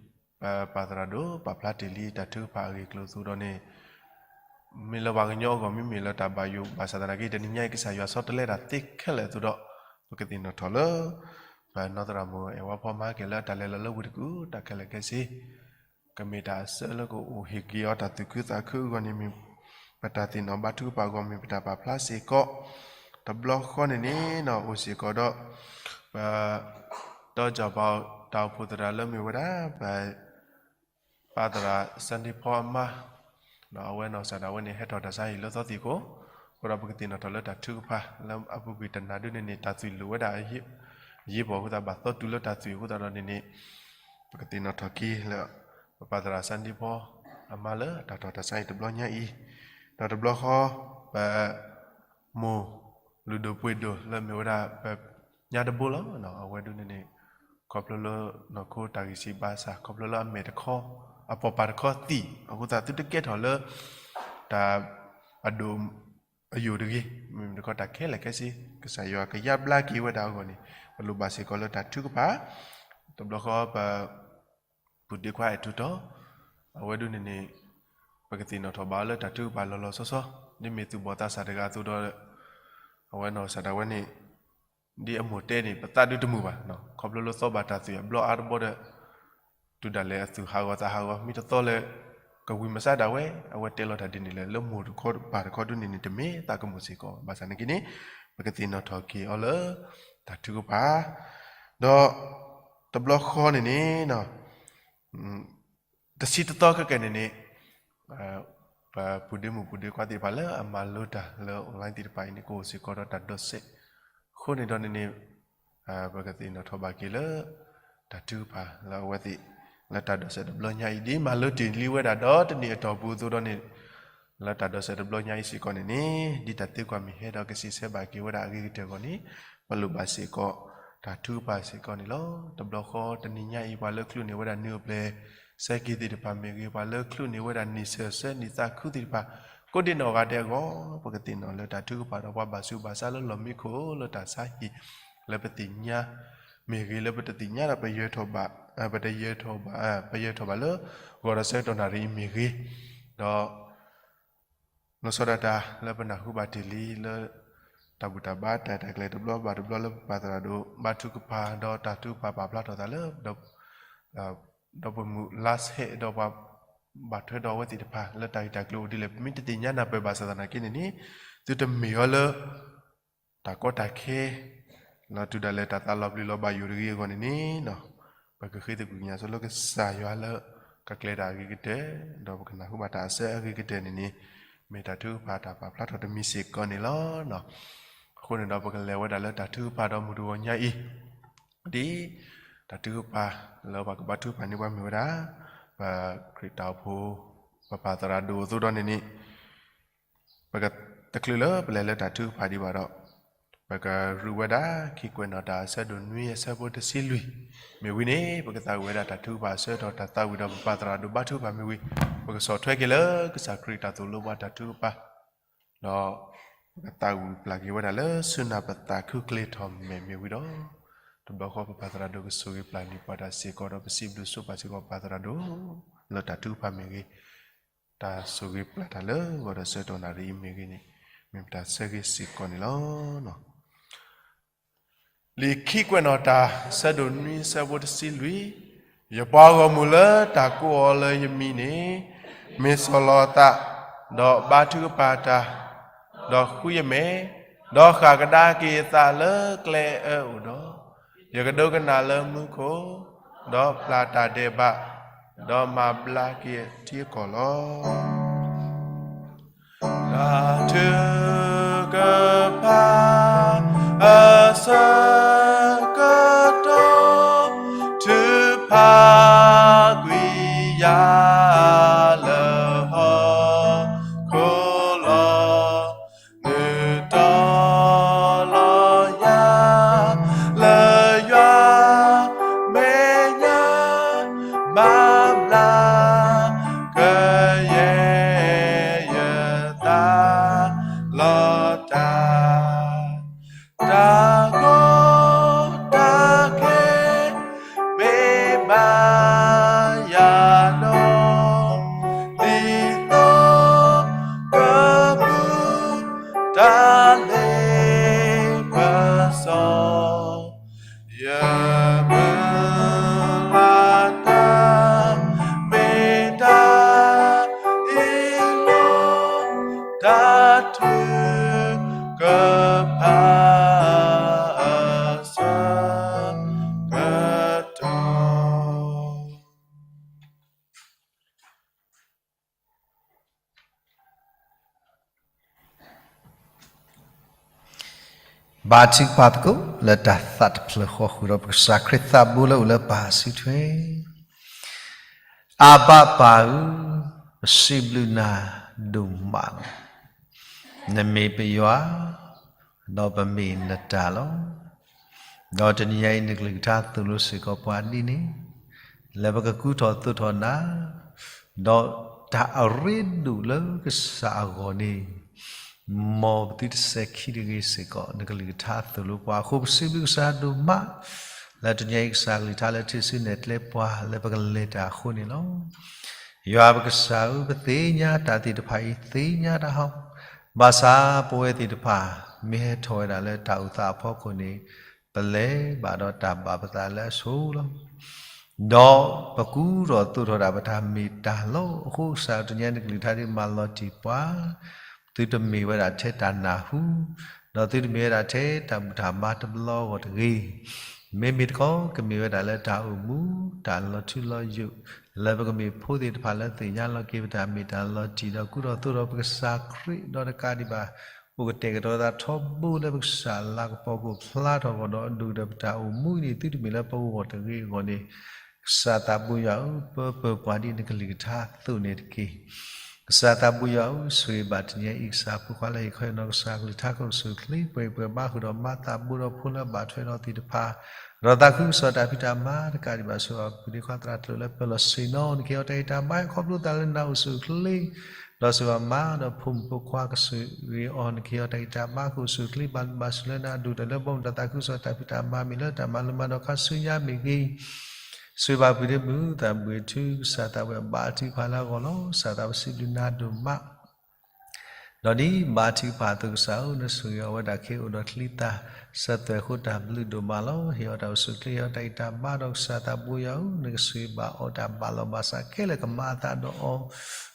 ပၢ်သရၣ်ဒိၣ်ပာ်ဖျါတ့ၢ်လံတၢ်ထုကဖၣ်အဂ့ၢ်အကျိၤအသိးဒီးန့ၣ် မ့ၢ်လၢပှၤကညီအဂီၢ် မ့မ့ၢ်လၢတၢ်ဘၣ်ယိၣ်ဘၣ်ဆၣ်သနာ်က့ တနံၤညါအံၤ ကစၢ်ယွၤဆီတလဲတၢ်သ့ခဲလၢာ်အသိးဒီး ပကသ့ၣ်နီၣ်ထီၣ်လၢ ပနီၢ်သရၣ်မုၣ်အဲၣ်ဝါဖီမၤက့ၤလၢတၢ်လဲၤလီၤလၢဝ့ၢ်တကူၣ် တၢ်ခဲလၢာ်ခဲဆ့ ကမ့ၢ်တၢ်အစၢလၢကအိၣ်ဟ့ၣ်က့ၤအီၤတၢ်သူၣ်ခုသးခုအဂီၢ်န့ၣ်မ့ၢ် ပတၢ်သ့ၣ်နီၣ်ဘါထုကဖၣ်အဂီၢ်မ့ၢ်ပတၢ်ပာ်ဖျါစ့ၢ်ကီး တဘျီဃီန့ၣ်န့ၣ် အိၣ်စ့ၢ်ကီးဒီး ပ တီကၠီၣ်ပၤ တၢ်အိၣ်ဖှိၣ်သရၣ်လၢမ့ၢ်ဝဲဒၣ် ပ ပၢ်သရၣ်စၢနံဖီအမါ ဒီးအဝဲနီၢ်ကစၢ်ဒၣ်ဝဲန့ၣ် ဟဲထီၣ်တၢ်ဆါဟံၣ်လၢသီသံၣ်ခိၣ် အဃိဒီးပကသ့ၣ်နီၣ်ထီၣ်လၢတၢ်ထုကဖၣ် လၢအပူၤကွံာ်တနၤဒုန့ၣ်န့ၣ် တၢ်သွံၣ်လိာ်ဝဲဒၣ် ယ့ပီၣ်အဃိသတး ဘၣ်သီတုၤလၢတၢ်သွံၣ်အဃိသတးဒီးန့ၣ်န့ၣ် ပကသ့ၣ်နီၣ်ထီၣ်က့ၤလၢ ပပၢ်သရၣ်စၢ်ဒံဖီ အမၤလၢတၢ်ထီၣ်တၢ်ဆါအံၤတဘျီညါအံၤ, ဒီးတဘျီဃီ ပ မိၢ်လုၢ်ဒိၣ်ပှ့ၤဒိၣ်လၢမ့ၢ်ဝဲဒၣ် ပညါတဘိလီၤ. အဝဲဒၣ်န့ၣ်န့ၣ် ခီဖျိလၢနီၢ်ခိတၢ်ဂံၢ်စၢ်ဘါစၢ် ခီဖျိလၢအမဲာ်တခီ အပိာ်ပၢ်တခီသံၣ်အဃိသတး သုတကဲထီၣ်လၢ တၢ်အဒိၣ်အယိာ်တဂ့ၤ, မ့မ့ၢ်တခီတၢ်ခဲလၢာ်ခဲဆ့ ကစၢ်ယွၤကယါဘျါက့ၤဝဲဒၣ်အဂီၢ်န့ၣ် ပလိၣ်ဘၣ်စ့ၢ်ကီးလၢတၢ်ထုကဖၣ်, တဘျီဃီပ ပုၢ်ဒ့ခွါအဲၣ်ထူၣ်တီၤ အဝဲဒၣ်န့ၣ်န့ၣ် ပကသ့ၣ်နီၣ်ထီၣ်ဘၣ်အီၤလၢတၢ်ထုကဖၣ်လီၤလီၤဆီဆီ ဒ်မ့ၢ်သူၣ်ဘီၣ်သးစၢ်တဂၤအသိးဒီး အဝဲနီၢ်ကစၢ်ဒၣ်ဝဲန့ၣ် ဒ်အမိၢ်တဲန့ၣ် ပသးဒုတမုာ်ဘၣ်, ခီဖျိလၢသီဘၣ်တၢ်သွံၣ်အဘျီအါတဘီဒီး တုၤဒၣ်လဲာ်အသူၣ်ဟးဂီၤသးဟးဂီၤ မ့ၢ်တသီလၢ ကဝံၤမၤစၢ်ဒၣ်ဝဲ အဝဲတဲလီၤတၢ်ဒ်န့ၣ်လဲၣ် လၢမိၢ်တခီပၢ်တခီဒၣ်န့ၣ်န့ၣ် တမ့ၢ်သးကမုာ်စ့ၢ်ကီး ဘၣ်ဆၣ်နာ်က့န့ၣ် ပကသ့ၣ်နီၣ်ထီၣ်က့ၤအီၤလၢ တၢ်ထုကဖၣ် ဒီး တဘျီဃီန့ၣ်န့ၣ် တဆံတသီခဲကနံၣ်န့ၣ်န့ၣ် ပပုၢ်ဒ့မိၢ်ပုၢ်ဒ့ခွါသ့ၣ်တဖၣ်လၢအမၤလိတၢ်လၢ online သ့ၣ်တဖၣ်အံၤန့ၣ် ကအိၣ်စ့ၢ်ကီးဒီးတၢ်ဒိးစဲး, အဃိန့ၣ်ဒီးန့ၣ်န့ၣ် ပကသ့ၣ်နီၣ်ထီၣ်ဘၣ်က့ၤလၢ တၢ်ထုကဖၣ်လၢအဝဲသ့ၣ် လၢတၢ်ဒိးစဲးတဘျီညါအံၤ ဒ်မၤလိတ့ၢ်လံဝဲဒၣ်ဒီးတနံၣ်အတီၢ်ပူၤအသိးဒီးန့ၣ် လၢတၢ်ဒိးစဲးတဘျီညါအံၤစ့ၢ်ကီးန့ၣ်န့ၣ် ဒ်တၢ်သံကွၢ်မ့ၢ်ဟဲဒီးကစံးဆၢဘၣ်က့ၤဝဲဒၣ်အဂ့ၤကတၢၢ်အဂီၢ်န့ၣ် ပလိၣ်ဘၣ်စ့ၢ်ကီး တၢ်ထုကဖၣ်စ့ၢ်ကီးန့ၣ်လီၤ. တဘျီဃီတနံၤညါအံၤ ပှၤလၢချုးန့ၢ်ဝဲဒၣ်နံၣ်အိၣ်ဖျဲၣ် ဆဲးက့ၤသ့ၣ်တဖၣ်မ့ၢ်ဂ့ၤ, ပှၤလၢချုးန့ၢ်ဝဲဒၣ်နံၣ်ဆၢၣ်ဆၢနံၣ်သးခုသ့ၣ်တဖၣ် ကိးဒံးနီၢ်ဂၤဒဲးအဂီၢ် ပကသ့ၣ်နီၣ်လၢတၢ်ထုကဖၣ်ဒီး ပှၤဘၣ်ဆူးဘၣ်ဆါလၢလီၢ်မံခိၣ်လၢတၢ်ဆါဟံၣ် လၢပသ့ၣ်ညါမ့ၢ်ဂ့ၤ, လၢပတသ့ၣ်ညါဒီး ပယၢၤထီၣ်ဘၣ်, ပတယၢၤထီၣ်ဘၣ်, ပယၢၤထီၣ်ဘၣ်လၢ ဂီၤဒီးဆၢကတီၢ်နၣ်ရံၣ်အံၤမ့ၢ်ဂ့ၤ, ဒီး လီၤဆီဒၣ်တၢ်လၢပနၢ်ဟူဘၣ်တ့ၢ်လံလၢ တၢ်ဘူၣ်တၢ်ဘါတၢ်အဲၣ်တၢ်ကျဲၤတဘျီဘၣ်တဘျီလၢပပၢ်သရၣ်ဒိၣ် ဘါထုကဖၣ်ဒီးတၢ်ထုကဖၣ်ပာ်ဖျါထီၣ်သးလၢ ဒီးပမုၢ်လါဆဲးဒီးပှၤဘၣ်ထွဲဒီးအဝဲသ့ၣ်တဖၣ်လၢတၢ်ဂ့ၢ်တၢ်ကျိၤအိၣ်ဒ်လဲၣ် ပမ့ၢ်တသ့ၣ်ညါနၢ်ပၢၢ်ဘၣ်ဆၣ်သနာ်က့န့ၣ်န့ၣ် သုတမ့ၢ်အီၤလၢ တၢ်ကီတၢ်ခဲ လီၤတုၤဒၣ်လဲာ်တၢ်သးလီၤပျံၤလီၤဘၣ်ယိၣ်တဂ့ၤအဂီၢ်န့ၣ်န့ၣ် ပကဃ့သကွံာ်ကညးဆိလၢကစၢ်ယွၤလၢ ကကျဲၤတၢ်အဂ့ၤကတၢၢ် ဒီးပကနၢ်ဟူဘၣ်တၢ်အစၢအဂ့ၤကတၢၢ်န့ၣ်န့ၣ် မ့ၢ်တၢ်ထုကဖၣ်တၢ်ပာ်ဖျါထီၣ်တမံၤစ့ၢ်ကီးန့ၣ်လီၤ. အဃိန့ၣ်ဒီးပကလဲၤဝဲဒၣ်လၢတၢ်ထုကဖၣ်ဒီးမုၢ်တဂီၤညါအံၤ ဒ်တၢ်ထုကဖၣ်လၢပှၤကဘါထုကဖၣ်န့ၢ်ပှၤမ့ၢ်ဝဲဒၣ် ပခရံာ်တၢ်အိၣ်ဖှိၣ် ပပၢ်သရၣ်ဒိၣ်အသိးဒီးန့ၣ်န့ၣ် ပကတချုးလၢပလဲၤလၢတၢ်ထုကဖၣ်ဒံးဘၣ်ဒီး ပကရူးဝဲဒၣ်ခံကွဲးနီၣ်တၢ်အဆၢဒိၣ်နွံအဆၢဖိတဆံလွံၢ် မ့ၢ်ဝံၤန့ၣ် ပကသးဝံၣ်ဝဲဒၣ်တၢ်ထုကဖၣ်အဆၢကတီၢ်တၢ်သးဝံၣ်ဒီးပပၢ်သရၣ်ဒိၣ်ဘါထုကဖၣ်မ့ၢ်ဝံၤ ပကဆီၣ်ထွဲက့ၤလၢကစၢ်ခရံာ်တၢ်သိၣ်လိပှၤတၢ်ထုကဖၣ် ဒီး ပကသးဝံၣ်ပျၢ်က့ၤဝဲဒၣ်လၢဆူနၢ်ပသးခုကျဲထီၣ်မဲာ်မ့ၢ်ဝံၤဒီး တဘျီဃီပပၢ်သရၣ်ဒိၣ်ကဆိၣ်ဂ့ၤပျၢ်န့ၢ်ပှၤတၢ်စ့ၢ်ကီးဒီးပစံးဘျုးဆိပာ်စ့ၢ်ကီးပၢ်သရၣ်ဒိၣ် လၢတၢ်ထုကဖၣ်မ့ၢ်ဂ့ၤ, တၢ်ဆိၣ်ဂ့ၤပျၢ်တၢ်လၢဂီၤဒီးဆၢကတီၢ်နၣ်ရံၣ်အံၤမ့ၢ်ဂ့ၤန့ၣ် မ့ၢ်ပတၢ်ဆၢဂ့ၤစ့ၢ်ကီးန့ၣ်လီၤ. လံာ်ခံကွဲးနီၣ်တၢ် ဆၢဒိၣ်နွံဆၢဖိတဆံလွံၢ်, ယပှၤဂီၢ်မုၢ်လၢတၢ်ကိးအီၤလၢယမံၤန့ၣ်, မ့ၢ်စီၤလီၤအသး, ဒီးဘါထုကဖၣ်တၢ်, ဒီးဃုယမဲာ်, ဒီးဃၣ်ကဒါက့ၤယသးလၢကျဲအၢအိၣ်ဒီး, ယကဒိကနၣ်လၢမူခိၣ်, ဒီးပျၢ်တၢ်ဒဲးဘး, ဒီးမၤဘျါက့ၤထံအကီၢ်လီၤ. တၢ်ထုကဖၣ် အဆၢကတီၢ် ထုးဖးကွံာ်ယၤလၢဟီၣ် ခိၣ်လီၤ, နုာ်တီၤလီၤယၤ လၢယွၤမဲာ်ညါ မၤဘျါ ကယဲၢ်ယသးလီၤတၢ် တၢ်ကီတၢ်ခဲ မ့ၢ်ဘၣ်ယၤဒီး ဒ်သိးကမူ တၢ်လ့ပစီ ယမုၢ်လၢ်တၢ် မ့ၢ်တၢ်အ့ၣ်လိာ် တၢ်ထုကဖၣ် အဆၢကတီၢ် ဘါထုကဖၣ်သကိး လၢတၢ်သးတဖျၢၣ်ဃီဃုာ်ဒီးပကစၢ်ခရံာ်သးဘိလၢအိၣ်လၢပၢ်စုထွဲ. အဘၣ်ပၢ်ဧၢ, ပစံးဘျုးနၤဒိၣ်မးလီၤ. နမ့ၢ်ပယွၤ, ဒီးပမ့ၢ်နတၢ်လီၤ. ဒီးတနံၤညါအံၤ နကလုၢ်ကထါသိၣ်လိစ့ၢ်ကီးပှၤဒ်န့ၣ်, လၢပကကူထီၣ်သိးထီၣ်နၤ, ဒီးတၢ်အရ့ဒိၣ်လၢကစၢ်အဂီၢ်န့ၣ် မ်ပသုတစဲးခံတဂ့ၤစ့ၢ်ကီး နကလုၢ်ကထါသိၣ်လိပှၤအဃိ ပစံးဘျုးကစၢ်ဒိၣ်မး, လၢတနံၤအံၤကစၢ်ကလုၢ်ကထါလၢထံၣ်ဆူနဲၣ်ကျဲပှၤ လၢပကလဲၤတၢ်အဃိန့ၣ်လီၤ. ယွၤပကစၢ်ဧၢ, ပသ့ၣ်ညါတၢ်သ့ၣ်တဖၣ်အံၤ သ့ၣ်ညါတၢ်ဟီ, ဘၣ်ဆၣ်ပဝဲသ့ၣ်တဖၣ် မ့ၢ်ဟဲထီၣ်ဝဲဒၣ်လၢတၢ်အိၣ်သးအဖီခိၣ်န့ၣ် ပလဲၤဘၣ်ဒီးတၢ်ဘၣ်ပသးလၢအဆိလီၤ. ဒီးပကူထီၣ်သိးထီၣ်ဒၣ်ပတၢ်မ့ၢ်တၢ်လီၤ. အဃိကစၢ်တနံၤအံၤ နကလုၢ်ကထါဒ်မၤလီၤတံၢ်ပှၤ, သုတမ့ၢ်ဝဲဒၣ်ထဲတၢ်နၢ်ဟူ, ဒီးသုတမ့ၢ်ဝဲဒၣ်ထဲတၢ်ဘူၣ်တၢ်ဘါတဘျီအဂီၢ်တဂ့ၤ. မ့မ့ၢ်တခီ ကမ့ၢ်ဝဲဒၣ်လၢတၢ်အိၣ်မူ, တၢ်လီၤထူလီၤယိာ်, လၢပကမ့ၢ်ဖိသ့ၣ်တဖၣ်လၢသ့ၣ်ညါလီၤက့ၤပတၢ်မ့ၢ်တၢ်လီၤတံၢ် ဒီးကူထီၣ်သိးထီၣ်ပကစၢ်ခရံာ် ဒီးတကးဒံးဘၣ် အိၣ်ကတဲာ်ကတီၤသးထီဘိလၢပကစၢ်လၤကပီၤကအိၣ်ဖျါထီၣ်အဂီၢ် ဒီးဒိၣ်ကတၢၢ်ပတၢ်အိၣ်မူအံၤန့ၣ် သုတမ့ၢ်လၢပဂီၢ်တဂ့ၤအဂီၢ်န့ၣ်, ကစၢ်သးဘိယွၤဧၢ, ပၢပၢၤပှၤဒ်နကလုၢ်ကထါအသိးန့ၣ်တက့ၢ်. ကစၢ်သးဘိယွၤဧၢ, ဆိၣ်ဂ့ၤဘၣ်တနံၤအံၤ ကစၢ်ဖိခွါလၢဟ့ၣ်ခီဟ့ၣ်နီၤကစၢ်ကလုၢ်ကထါ ကအိၣ်ဆူၣ်အိၣ်ချ့ ပှဲၤပှဲၤဘါဃုာ်ဒီးမါသးဘိဒီးဖိလၢအဘၣ်ထွဲဒီးသ့ၣ်တဖၣ်, ဒီးသးခုကစီၣ်တၢ်ဖံးတၢ်မၤတကးဒံးဘၣ် ဆိၣ်ဂ့ၤဘၣ်ပှၤဒ့ခွါသရၣ်တဖၣ်လၢပၢၤလီၢ်ဆ့ၣ်နီၤ နကဟ့ၣ်အီၤတၢ်ဂံၢ်တၢ်ဘါ ခီဖျိသးလၢနၤအိၣ်ဆူၣ်အိၣ်ချ့ ဒီးဆိၣ်ဂ့ၤဘၣ်မါဒီးဖိမုၣ်ဖိခွါကဆိၣ်ဂ့ၤအီၤ နကဟ့ၣ်အီၤတၢ်ဂံၢ်တၢ်ဘါ ကအိၣ်ဆူၣ်အိၣ်ချ့ ဘၣ်ဘျုးဘၣ်ဆိၣ်လၢနၤ ဒိၣ်ကတၢၢ်လၢဘီမုၢ်တၢ်သးခုကစီၣ်တၢ်ဖံးတၢ်မၤမ့ၢ်လၢတၢ်မၤလိမၤဒိးခါဆူညါမ့ၢ်ဂ့ၤ, ဆိၣ်ဂ့ၤဘၣ်ပှၤဒ့မုၣ်သးဘှံးထူ ကစၢ်သးဘိယွၤဘါထုကဖၣ်လၢအဂီၢ်လီၤ. ကစၢ်သးဘိယွၤစံးဘျုးနၤဒိၣ်မး ဒီးဒ်ဘါထုကဖၣ်အသိးကစၢ်ဧၢ, နဆိၣ်ဂ့ၤအီၤဝဲဒၣ်ခ့အိၣ်ဒီးချံသၣ် စၢၤသွဲၣ်ဃိတၢ်ဘျုးဒိၣ်မးလီၤ. ဟ့ၣ်အီၤတၢ်အိၣ်ဆူၣ်အိၣ်ချ့ ဟ့ၣ်အီၤတၢ်ဂံၢ်တၢ်ဘါဒီးကစၢ်သးဘိယွၤဧၢ, နကဆိၣ်ဂ့ၤဘၣ်အီၤတၢ်ဘၣ်လီၤဘၣ်ဆးခဲလၢာ်ကမၤအသးဒီးအီၤ,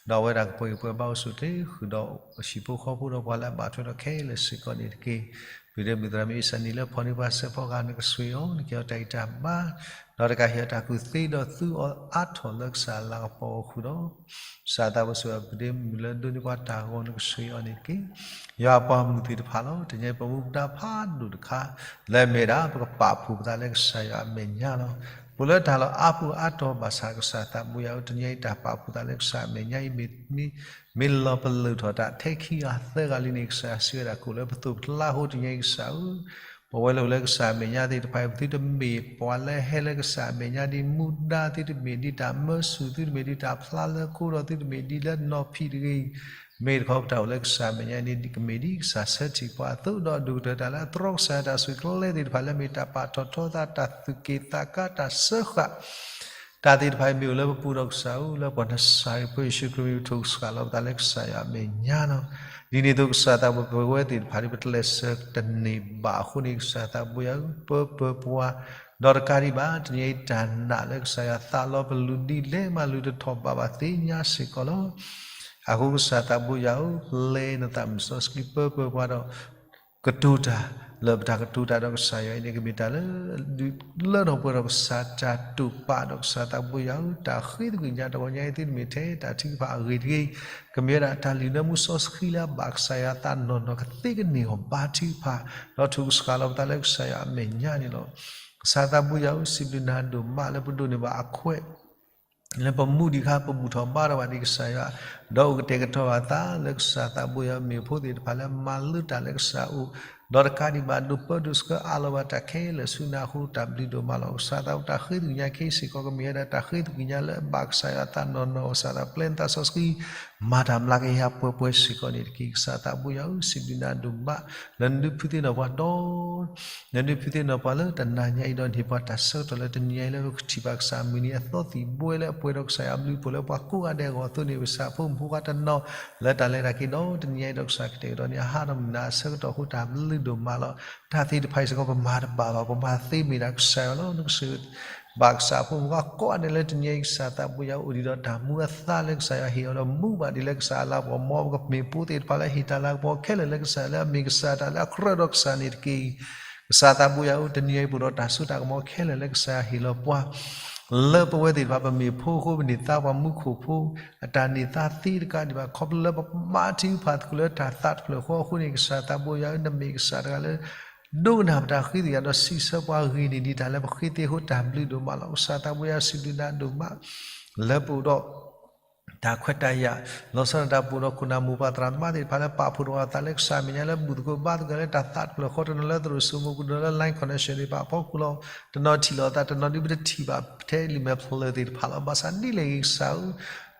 ဒီးအဝဲဒၣ်ကပှဲၤဂံၢ်ပှဲၤဘါအိၣ်ဆူၣ်အိၣ်ချ့ဃုာ်ဒီးဟံၣ်ဖိဃီဖိဒီးပှၤလၢအဘၣ်ထွဲဒီးခဲလၢာ်စ့ၢ်ကီးန့ၣ်တက့ၢ်. ပှၤဒ့မုၣ်သရၣ်မုၣ်အံၣ်စၢ်နံၤလၢဖီၣ်န့ၢ်ပှၤစဲးဖီကဟၣ် နကဆိၣ်ဂ့ၤအီၤ, နကဟ့ၣ်အီၤတၢ်ကူၣ်သ့ဒီးသူအီၤအါထီၣ်လၢကစၢ်လၤကပီၤအဃုာ်ဒီး ကစၢ်သးဘိယွၤစံးဘျုးပှၤဒ့မုၣ်လၢဒိးန့ၢ်ပှၤတၢ်ဂီၤ နကဆိၣ်ဂ့ၤအီၤန့ၣ်တက့ၢ်. ယွၤအပှၤမုၢ်သ့ၣ်တဖၣ်လီၤ. တနံၤအံၤပမူပဒါဖးဒိၣ်တခါ လၢအမ့ၢ်ဒၣ် ပကပာ်ဖှိၣ်ပသးလၢကစၢ်ယွၤအမဲာ်ညါလီၤ. ပအိၣ်လၢတၢ်လီၢ်အါပူၤအါတီၤဘၣ်ဆၣ် ကစၢ်သးဘိယွၤဧၢ, တနံၤအံၤတၢ်ပာ်ဖှိၣ်သးလၢကစၢ်အမဲာ်ညါအံၤ မ့ၢ်လီၤပလၢၢ်ထီၣ်တၢ်ထဲခံဂၤသၢဂၤလံန့ၣ် ကစၢ်ယွၤစံးဝဲဒၣ်ကအိၣ်လၢပသိးပကျါအဃိ တနံၤအံၤကစၢ်ဧၢ, ပဝဲလၢအိၣ်လၢကစၢ်အမဲာ်ညါသ့ၣ်တဖၣ်အံၤ ပသုတမ့ၢ်ပှၤလၢဟဲလၢကစၢ်အမဲာ်ညါဒ်မူဒါ, သုတမ့ၢ်ဒ်တၢ်မၢဆူၣ်, သုတမ့ၢ်ဒ်တၢ်ဖျါလၢခိဒီး သုတမ့ၢ်ဒ်လၢနီၢ်ဖံးတဂ့ၤ, မ့ၢ်တခီပတၢ်အိၣ်လၢကစၢ်အမဲာ်ညါန့ၣ် ကမ့ၢ်ဒ်ကစၢ်ဆၢထံၣ်ပှၤအသိး ဒီးဒိၣ်ကတၢၢ်တၢ်လၢအတြီကစၢ်ယွၤတၢ်ဆူးကျဲသ့ၣ်တဖၣ်လၢမ့ၢ်တၢ်ပာ်ထီၣ်ထီသး တၢ်သူၣ်က့ၣ်သးကါ တၢ်စၢဃာ် တၢ်သ့ၣ်တဖၣ်အံၤမ့ၢ်အိၣ်လၢပပူၤဒီးကစၢ်ဧၢ, လၢပှၤနစၤရ့းဖိယ့ၣ်ၡူးခရံာ်မံၤ ပထိၣ်စဃၣ်လီၤပသးလၢကစၢ်ယွၤအမဲာ်ညါလီၤ. ဒ်န့ၣ်အသိးကစၢ်သးဘိယွၤ ပဝဲသ့ၣ်တဖၣ်ဒ်ပတလဲၤဆၢတန့ၢ်ဘၣ်အဃိန့ၣ် ကစၢ်သးဘိယွၤဧၢ, ပၢပၢၤပှၤ, ဒီးတကးဒံးဘၣ် တနံၤအံၤတၢ်နာ်လၢကစၢ်ယွၤသးလီပလူၤဒ်လဲၣ်မး လူၤတထီၣ်ဘးဘၣ်သ့ၣ်ညါစ့ၢ်ကီးလီၤ. အဃိကစၢ်သးဘိယွၤဧၢ, ပျဲနသးမုၢ်စီဆှံပၢပၢၤပှၤဒီး ကတိၤတၢ်လၢပတၢ်ကတိၤတၢ်ဒီးကစၢ်ယွၤအံၤန့ၣ် ကမ့ၢ်တၢ်လၢ ဒုးလၢထီၣ်ပှဲၤထီၣ်ကစၢ်တၢ်တိာ်ပာ်ဒီးကစၢ်သးဘိယွၤဧၢ, တၢ်ဃ့သကွံၢ်ညါတဂီၤညါအံၤ သုတမ့ၢ်ထဲတၢ်ထုကဖၣ်အဂ့ၢ်တဂ့ၤ, ကမ့ၢ်ဝဲဒၣ်တၢ်လုၢ်နၢမူစီဆှံလၢအဘၣ်ကစၢ်ယွၤအသးနီၢ်နီၢ် ကသ့ကန့ၢ်အီၤဘါထုကဖၣ်, ဒီးထိၣ်ကစှၤလီၤပသးလၢကစၢ်ယွၤအမဲာ်ညါန့ၣ်လီၤ. ကစၢ်သးဘိယွၤဧၢ, စံးဘျုးနၤဒိၣ်မးလၢပဒိးန့ၢ်ဘၣ်အခွဲး လၢပမူဒံးအခါ ပဘူၣ်ထီၣ်ဘါထီၣ်ဘၣ်ဒံးကစၢ်ယွၤ, ဒီးအိၣ်ကတဲာ်ကတီၤဘၣ်သးလၢကစၢ်သးဘိယွၤ မ့ၢ်ဖိသ့ၣ်တဖၣ်လၢမၤလၢတၢ်လၢကစၢ်အအိၣ်, ဒီးတကးဒံးဘၣ် ဒိးပၢဒိးဆှၢအးလီၤဘၣ်တၢ်ခဲလၢာ်ဆူနၤအဃိ တၢ်ဘျုးဒိၣ်မးလီၤ. ကစၢ်သးဘိတၢ်ဃ့သကွံၢ်ညါခဲအံၤစ့ၢ်ကီး ကမ့ၢ်ဝဲဒၣ်တၢ်ဃ့သကွံၢ်ညါလၢအဘၣ်ကစၢ်ယွၤအသးနီၢ်နီၢ်, ကစၢ်သးဘိပျဲနသးစီဆှံ မၤတၢ်မျးကယၤပှဲၤပှဲၤစ့ၢ်ကီးန့ၣ်တက့ၢ်. ကစၢ်သးဘိယွၤဧၢ, စံးဘျုးနၤဒိၣ်မး လၢနဒုးဖုသ့ၣ်နီၣ်ပှၤဒီး နဒုးဖုသ့ၣ်နီၣ်ပှၤလၢတနၤညါအံၤဒီး ဟ့ၣ်ပှၤတၢ်ဆၢကတီၢ်လၢတနံၤညါအံၤလၢပကထံၣ်ဘၣ်ကစၢ်အမုၢ်နံၤအသီသံၣ်ဘိလၢအပှဲၤဒီးကစၢ်ယွၤအဘျုးအဖှိၣ်လၢပှၤကိးဂၤဒဲးအဂီၢ်အသိးန့ၣ် ကစၢ်ဖိမုၣ်ဖိခွါတနီၤ လၢတၢ်လဲၤတၢ်က့ၤဒီးတနံၤညါအံၤဒီးကစၢ်ကတဲာ်ကတီၤန့ၣ် အဟးထီၣ်မုၢ်နၤအဆၢကတီၢ်အဃိ တၢ်ဘျုးဒိၣ်မးလီၤ. တၢ်သ့ၣ်တဖၣ်အံၤစ့ၢ်ကီး ပမၤတဘၣ်လီၤ. ပမၤသ့မ့ၢ်ဒၣ်ကစၢ်ယွၤလီၤ. နကစၢ် ဘၣ်ကစၢ်ဖိမုၣ်ဖိခွါကိးဂၤဒဲးလၢတနံၤညါအံၤ ကစၢ်သးဘိယွၤအိၣ်ဒံးဒီးတၢ်မူအသါလၢကစၢ်ယွၤဟ့ၣ်အီၤဒီးမူဘၣ်ဒံးလၢကစၢ်အလၤကပီၤ မ်ပကမ့ၢ်ဖိသ့ၣ်တဖၣ်လၢဟ့ၣ်တၢ်လၤကပီၤခဲလၢာ်လၢကစၢ်လၢအမ့ၢ်ကစၢ်တၢ်လၢအကြၢးဒီးကစၢ်န့ၣ်တက့ၢ်. ကစၢ်သးဘိယွၤဧၢ, တနံၤအံၤပအိၣ်ဒီးတၢ်စိတၢ်ကမီၤခဲလၢာ်လၢကစၢ်ယွၤဟ့ၣ်လီၤပှၤ လၢပဝဲသ့ၣ်တဖၣ်ပမ့ၢ်ဖိအဃိ ပန့ၢ်သါပှၤမူခိၣ်ဖိ အတၢ်န့ၢ်သါသ့တကးဒံးဘၣ် ခီဖျိလၢပမၤထံပဖးသကိးလၢတၢ်သးတဖျၢၣ်ဃီအဃိန့ၣ် ကစၢ်သးဘိယွၤဧၢ, နမ့ၢ်ကစၢ်တဂၤလၢ ဒိကနၣ်ပတၢ်ဃ့သကွံာ်ညါဒီးစံးဆၢပှၤဂ့ၤန့ၢ်ဒံးတၢ်လၢပဃ့သ့အဃိ တၢ်ဘျုးဒိၣ်မးလီၤ. ကစၢ်သးဘိယွၤစံးဘျုးနၤဒိၣ်မး လၢပအိၣ်ဒီး တၢ်ခွဲးတၢ်ယာ် လီၤဆီဒၣ်တၢ် ပအိၣ်ဒီးခိၣ်နၢ်မိၢ်ပၢ်သရၣ်သမါသ့ၣ်တဖၣ်လၢပာ်ဖှိၣ်ထီၣ်အသးလၢကစၢ်အမဲာ်ညါ လၢဘူၣ်သကိးဘါသကိးလၢတၢ်သးတဖျၢၣ်ဃီတနီၤ လၢသရိာ်စိမိၤပူၤဒီးလၢ line connection သ့ၣ်တဖၣ်အဖီခိၣ်လီၤ. တနီၤထံၣ်လိာ်သး တနီၤဒုးပတထံၣ်ဘၣ်ထဲလံာ်မဲာ်ဖျၢၣ်သ့ၣ်တဖၣ်လီၤ. ဘၣ်ဆၣ်ဒ်လဲၣ်ဂ့ၤကစၢ်ဧၢ,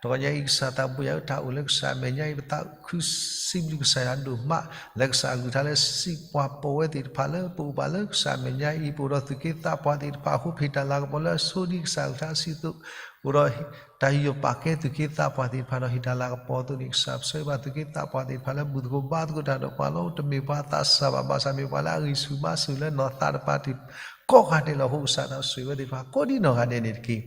တဂီၤညါအံၤကစၢ်သးဘိယွၤဧၢ တၢ်အိၣ်လၢကစၢ်အမဲာ်ညါအံၤ ပသးခုစံးဘျုးကစၢ်ယွၤဒိၣ်မး လၢကစၢ်အကလုၢ်ကထါလၢစံးပှၤပိာ်ဝဲသ့ၣ်တဖၣ်လၢပအိၣ်ဘၣ်လၢကစၢ်အမဲာ်ညါအံၤ ပအိၣ်ဒီးသူၣ်က့သးပှၢ်သ့ၣ်တဖၣ်အဃိ ပဟ့ၣ်တၢ်လၤကပီၤလၢအဆိဒ်ကစၢ်အကလုၢ်ကထါစံးသိး အိၣ်ဒီးတၢ်ယူးယီၣ်ပာ်ကဲသူၣ်က့သးပှၢ်သ့ၣ်တဖၣ်ဒီး ဟ့ၣ်တၢ်လၤကပီၤအသိးန့ၣ် ကစၢ်ပဆၢဂ့ၤဘၣ်သူၣ်က့သးပှၢ်သ့ၣ်တဖၣ်လၢဘူၣ်သကိးဘါသကိးတၢ်ဒီးပှၤလီၤ. တမ့ၢ်ပှၤအသးစၢ်ဘၣ် ဘၣ်ဆၣ်မ့ၢ်ပှၤလၢအဂံၢ်ဆူၣ်ဘါဆူၣ်လၢနီၢ်သးတပၤသ့ၣ်တဖၣ်ကိးဂၤဒဲးလီၤ. အဃိကစၢ်သးဆိၣ်ဂ့ၤဝဲသ့ၣ်တဖၣ်ကိးဒံနီၢ်ဂၤဒဲးန့ၣ်တက့ၢ်.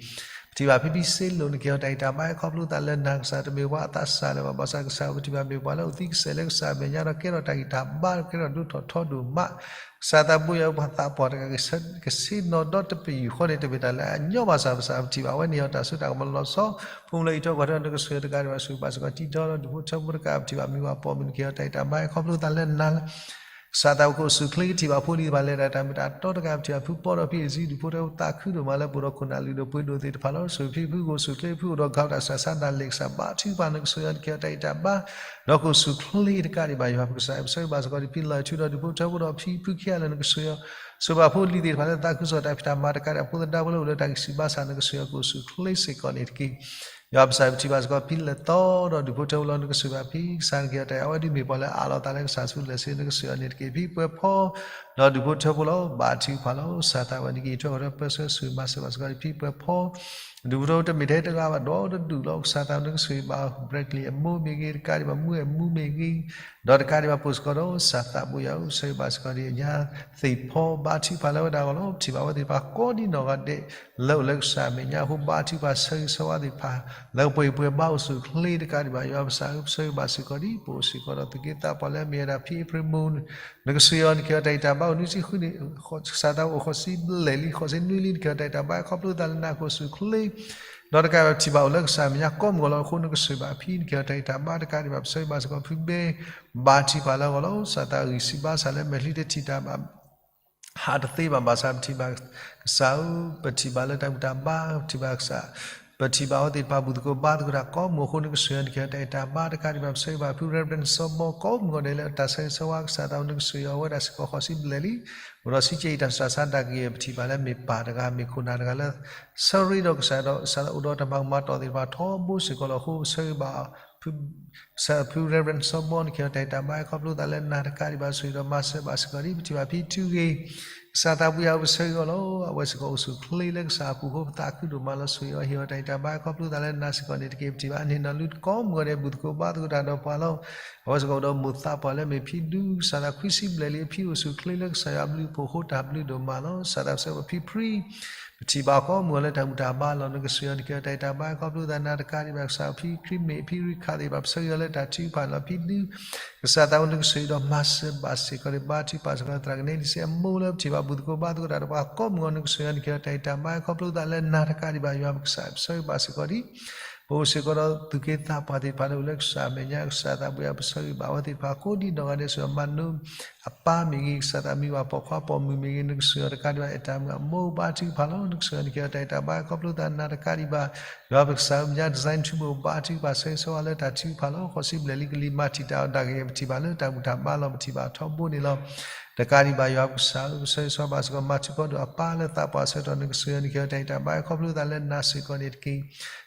ပထံၣ်ဘၣ်ဖံဖံစ့လိာ် နကဟ့ၣ်အီၤတၢ်ဂံၢ်တၢ်ဘါ ခီဖျိသးလၢနၤကစၢ် တမ့ၢ်ပှၤအသးစၢ်လၢၤဘၣ် ဘၣ်ဆၣ်ကစၢ်ဧၢ ပထံၣ်ဘၣ်မ့ၢ်ပှၤလၢအိၣ်သံကစဲးလၢကစၢ်အမဲာ်ညါဒီး ကဲထီၣ်တၢ်ဂံၢ်တၢ်ဘါ ကဲထီၣ်ဒိၣ်ထီၣ်ထီဒိၣ်မး ကစၢ်သးဘိယွၤဧၢ ပှၤသးပှၢ်တဂၤ ကဆ့ၣ်နီၤဒီတပယူာ်ဃီန့ၣ် တမ့ၢ်တၢ်လၢအညီဘၣ်ဆၣ် ဘၣ်ဆၣ် ပထံၣ်ဘၣ်ဝဲန့ၣ်အီၤတၢ်စိတၢ်ကမီၤလီၤဆီ ဖိမုၣ်လၢအံးထွဲကွၢ်ထွဲနကစၢ်ယွၤတဂၤဒံးဘၣ် ဆိၣ်ဂ့ၤဘၣ်စ့ၢ်ကီးတံၤဒီး ဒူၣ်ဖိထၢဖိတကး ပထံၣ်ဘၣ်မုၢ်ဘၣ်ပိာ်မုၣ် နကဟ့ၣ်အီၤတၢ်ဂံၢ်တၢ်ဘါ ခီဖျိသးလၢနၤ ကစၢ်သးအိၣ်ခိၣ်အိၣ်ဆူၣ်ချ့ ကထံၣ်ဘၣ်ဖိလံၤတဖၣ် လဲၤတၢ်တၢ်မ့ၢ်တၢ်တီတကး ပထံၣ်ဘၣ်ဖုပီဒီးဖံအ့ၣ်စံ ဒူၣ်ဖိထၢဖိသးခုဒိၣ်မးလၢပအိၣ်ဒီးခိၣ်နၢ်လုၢ်ဒိၣ်ပှ့ၤဒိၣ်သ့ၣ်တဖၣ်လီၤ. ဆိၣ်ဂ့ၤဖံဖုကအိၣ်ဆူၣ်ချ့ ဖုအိၣ်ဒီးကဟးတၢ်ဆူးတၢ်ဆါဒၣ်လဲာ် ကစၢ်ဘါထုကဖၣ် နကစၢ်ယွၤ နကဟ့ၣ်အီၤတၢ်ဂံၢ်တၢ်ဘါ ဒီးကအိၣ်ဆူၣ်ချ့တကးဒံးဘၣ် ယွၤပကစၢ် ပဆၢဂ့ၤဘၣ်စ့ၢ်ကီး ဒ်ဖံလီၤထူဒီး ဒူၣ်ဖိထၢဖိဒီးဖံဖုခံဂၤလၢနကစၢ်ယွၤ ဆိၣ်ဂ့ၤဘၣ်ဖိလံၤသ့ၣ်တဖၣ်လၢသးခုကစီၣ်တၢ်ဖံးတၢ်မၤတကးဒံး ဖိသဒါဖိလၢအိၣ်လၢတၢ်ဂံၢ်ဆူၣ်ဘါဆူၣ် နကစၢ်ယွၤ ကအိၣ်ဆူၣ်ချ့စ့ၢ်ကီးန့ၣ်တက့ၢ်. ယွၤပကစၢ် ပထံၣ်ဘၣ်စ့ၢ်ကီး ဖံလဲၤသီဒီးဒူၣ်ဖိထၢဖိလီၤ နကစၢ်ယွၤ ဖံကစၢ် နကဟ့ၣ်အီၤတၢ်ဂံၢ် အဝဲဒ်မ့ၢ်ပှၤလၢအအးလီၤအသးလၢကစၢ်ဆူ လဲၤဆ့ နကစၢ်ယွၤန့ၣ်တက့ၢ်. ဖံပှဲၤဖီ ဒီးဒူၣ်ဖိထၢဖိလီၤ ဘါထုကဖၣ်လီၤ. ကစၢ်သးဝဲန့ၣ်က့ၤ အံးထွဲကွၢ်ထွဲပၢဆှၢ ဆိၣ်ဂ့ၤမၤစၢၤဘၣ်စ့ၢ်ကီး ဖံပှဲၤဖီ ဒူၣ်ဖိထၢဖိတမ့ၢ်ထဲတဂၤဘၣ် ဒီတဒူၣ်လီၤ. ကစၢ်သးဝဲ နကစၢ်ယွၤဘၣ် ဘြဲးကလံၤအမိၢ်မ့ၢ်ဂ့ၤ တကးဒံးဘၣ် မူအဲၣ်မူမ့ၢ်ဂ့ၤ ဒီးတကးဒံးဘၣ် ပိာ်စ့ၢ်ကီးဒီး ကစၢ်သးဘိယွၤဧၢ ပဆၢဂ့ၤဘၣ်စ့ၢ်ကီး ဒ်အညါသ့ၣ်ဖီ ဘါထုကဖၣ်လၢဝဲဒၣ်အဂီၢ်လီၤ. ပထံၣ်ဘၣ်ဝဲသ့ၣ်တဖၣ်ကိးဒံနီၢ်ဂၤဒဲး လၢအိၣ်လၢကစၢ်အမဲာ်ညါအဃိ ဘါထုကဖၣ်ဆၢဂ့ၤဆၢဝါသ့ၣ်တဖၣ် လၢပှဲၤပှဲၤဘါအိၣ်ဆူၣ်ချ့တကးဒံးဘၣ် ယွၤပကစၢ်ဧၢ ပဆၢဂ့ၤဘၣ်စ့ၢ်ကီး ဒ်ပအိၣ်စ့ၢ်ကီးဒီးသူၣ်က့သးပှၢ်လၢအမ့ၢ်ဝဲဒၣ်ဖံအ့ဖြ့ၣ်မိၢ် နကစၢ်ယွၤ နကဟ့ၣ်အီၤတၢ်ဂံၢ်တၢ်ဘါ အိၣ်နွံဆံဃုနံၣ် ကစၢ်သးအိၣ်ဃိးဆံဘျဲၣ်လံ ဃိးဆံနွံလံ နကဟ့ၣ်အီၤတၢ်ဂံၢ်တၢ်ဘါ ခီဖျိသးလၢနၤကအိၣ်ဆူၣ်ချ့ ဒီးတကးဒံးဘၣ် ပထံၣ်ဘၣ်အိၣ်လၢကစၢ်အမဲာ်ညါကိးမုၢ်ဂီၤလီၤအဃိ နကစၢ်ယွၤဘၣ်ဖံ နကဟ့ၣ်အီၤတၢ်ဂံၢ်တၢ်ဘါ တကးဒံးဘၣ် ပဆၢဂ့ၤဘၣ်စ့ၢ်ကီးဖုဘဲ ဘါထုကဖၣ်လၢအဂီၢ်လီၤ. ကစၢ်သးဂံၢ်ဆူၣ်ဘါစၢ်လၢမဲာ်ချံတထံၣ်တၢ်ဘၣ် ဟးတသ့ဘၣ် ဘၣ်ဆၣ်ပထံၣ်ဘၣ်ကစၢ်ဧၢ ပထံၣ်ဘၣ်လၢတၢ်ဘူၣ်တၢ်ဘါ ပထံၣ်ဘၣ်ကစၢ် ပထံၣ်ဘၣ်အဝဲသ့ၣ်တဖၣ်ဘူၣ်သကိးဘါသကိးတၢ်ကိးမုၢ်အဃိ နကစၢ်ယွၤ နကဟ့ၣ်အီၤတၢ်ဂံၢ်တၢ်ဘါ တကးဒံးဘၣ် ပဆၢဂ့ၤဘၣ်ဖု Reverend စီၤဘီ ကိးမုၢ်ဂီၤဒဲးလၢတၢ်ဆၢဂ့ၤဆၢဝါ ကစၢ်သးဝဲ နကစၢ်ယွၤ အဝဲဒၣ်စ့ၢ်ကီးဃိးဆံဘျဲၣ်လံ အိၣ်ဒီးဆံးကဲအံၤတၢ်ဆူးတၢ်ဆါဒၣ်ကယဲၢ် ပထံၣ်ဘၣ်လၢမ့ၢ်ပၢ်တဂၤ မ့ၢ်ခိၣ်နၢ်တဂၤလၢ ဆၢရ့ဒီးကစၢ်ဒီး ကစၢ်အိၣ်ဒီးတၢ်မၤကမၣ်တီၢ်သ့ၣ်တဖၣ်ထီဘိစ့ၢ်ကီးလီၤအဃိ ပဆၢဂ့ၤဘၣ် ကစၢ်ဖု Reverend စီၤဘီ နကဟ့ၣ်အီၤတၢ်ဂံၢ်တၢ်ဘါ ခီဖျိသးလၢနၤ တကးဒံးဘၣ် ဆိၣ်ဂ့ၤဒီးမၤစၢၤဘၣ်စ့ၢ်ကီး ဒ်ပထံၣ်ဘၣ်ဖံထူဂ့ၤ ကစၢ်သးဘိယွၤဧၢ ပဆၢဂ့ၤအီၤလီၤ. အဝဲစ့ၢ်ကီးအိၣ်ဆူၣ်ချ့လၢကစၢ်အပူၤအဃိ ပသးခုဒိၣ်မးလီၤ. ဆိၣ်ဂ့ၤအီၤ ဟ့ၣ်အီၤတၢ်ဂံၢ်တၢ်ဘါ ခီဖျိသးလၢနၤစ့ၢ်ကီးန့ၣ်တက့ၢ်. ပထံၣ်ဘၣ်အန့ၣ်နီၢ်လူကိးမုၢ်ဂီၤဒဲး ဘူၣ်သကိးဘါသကိးတၢ်ဒီးပှၤလီၤ. အဝဲစ့ၢ်ကီးအိၣ်ဒီးမိၢ်သးပှၢ်လၢမ့ၢ်ဖံဒူ ကစၢ်သးခွံဆံဘျဲၣ်လံ အဖံအိၣ်ဆူၣ်ချ့လၢကစၢ်ယွၤအဘျုးအဖှိၣ်အဃိ တၢ်ဘျုးဒိၣ်မးလီၤ. ကစၢ်သးပဆၢဂ့ၤဘၣ်ဖံဖြံ ပထံၣ်ဘၣ်ကိးမုၢ်ဂီၤလၢတၢ်ဘူၣ်တၢ်ဘါလီၤ. နကစၢ်ယွၤ နကဟ့ၣ်အီၤတၢ်ဂံၢ်တၢ်ဘါ ခီဖျိသးနၤ တကးဒံးဘၣ် ကစၢ်ဖံခရံာ်မ့ၢ်ဖံရံခးသ့ၣ်တဖၣ် ပဆၢဂ့ၤအီၤလၢတၢ်ထုကဖၣ်လီၤ. ဖံဒူ ကစၢ်သးဝဲ နကစၢ်ယွၤဒီးမၤစၢၤဘၣ်စ့ၢ်ကီး ဘါထုကဖၣ်စ့ၢ်ကီး သရၣ်ကနဲလံစ့အမိၢ်လၢပထံၣ်ဘၣ်ဘူၣ်သကိးဘါသကိးတၢ်ဒီးပှၤကိးမုၢ်ဂီၤ နကစၢ်ယွၤ နကဟ့ၣ်အီၤတၢ်ဂံၢ်တၢ်ဘါ ခီဖျိသးလၢနၤ တကးဒံးဘၣ် ယွၤပကစၢ် ပဆၢဂ့ၤဘၣ်စ့ၢ်ကီးဒ် ပအိၣ်စ့ၢ်ကီးဒီးသူၣ်က့သးပှၢ်သ့ၣ်တဖၣ်လၢအိၣ်လၢကစၢ်အမဲာ်ညါ ကစၢ်သးဘိယွၤ ပဆၢဂ့ၤဘၣ်အဝဲသ့ၣ်တဖၣ်ကိးဒံနီၢ်ဂၤဒဲး စ့ၢ်ကီးမၤနၢၤ အပၢ်မ့ၢ်ဂ့ၤ ကစၢ်သးမံဘၣ်ပိာ်ခွါပိာ်မုၣ်မ့ၢ်ဂ့ၤ နကစၢ်ယွၤ တကးဒံးဘၣ် အဲၣ်တၢ်မုၣ်အမိၢ် ဘါထုကဖၣ်လီၤ. နကစၢ်ယွၤ နကဟ့ၣ်အီၤတၢ်ဂံၢ်တၢ်ဘါ ခီဖျိသးနၤ တကးဒံးဘၣ် ယွၤပကစၢ်ဧၢ မညါ design ထူဘိ ဘါထုကဖၣ် ဆၢဂ့ၤဆၢဝါလၢတၢ်ထုကဖၣ်လီၤ. ဃိးဆံဘျဲၣ်လံ ကလံၤမၤတံာ်တာ်အီၤဒၣ်ကယဲၢ် ပထံၣ်ဘၣ်လၢတၢ်ဘူၣ်တၢ်ဘါလီၤ ပထံၣ်ဘၣ်ထီဘိန့ၣ်လီၤ. တကးဒံးဘၣ် ယွၤပကစၢ်ဧၢ ပဆၢဂ့ၤဆၢဝါဘၣ်စ့ၢ်ကီး မၤထူၣ်ဖီဒိၣ်အပၢ်လၢသးပှၢ်ဆၢကတီၢ် နကစၢ်ယွၤ နကဟ့ၣ်အီၤတၢ်ဂံၢ်တၢ်ဘါ ခီဖျိသးလၢနၤစ့ၢ်ကီးန့ၣ်တက့ၢ်.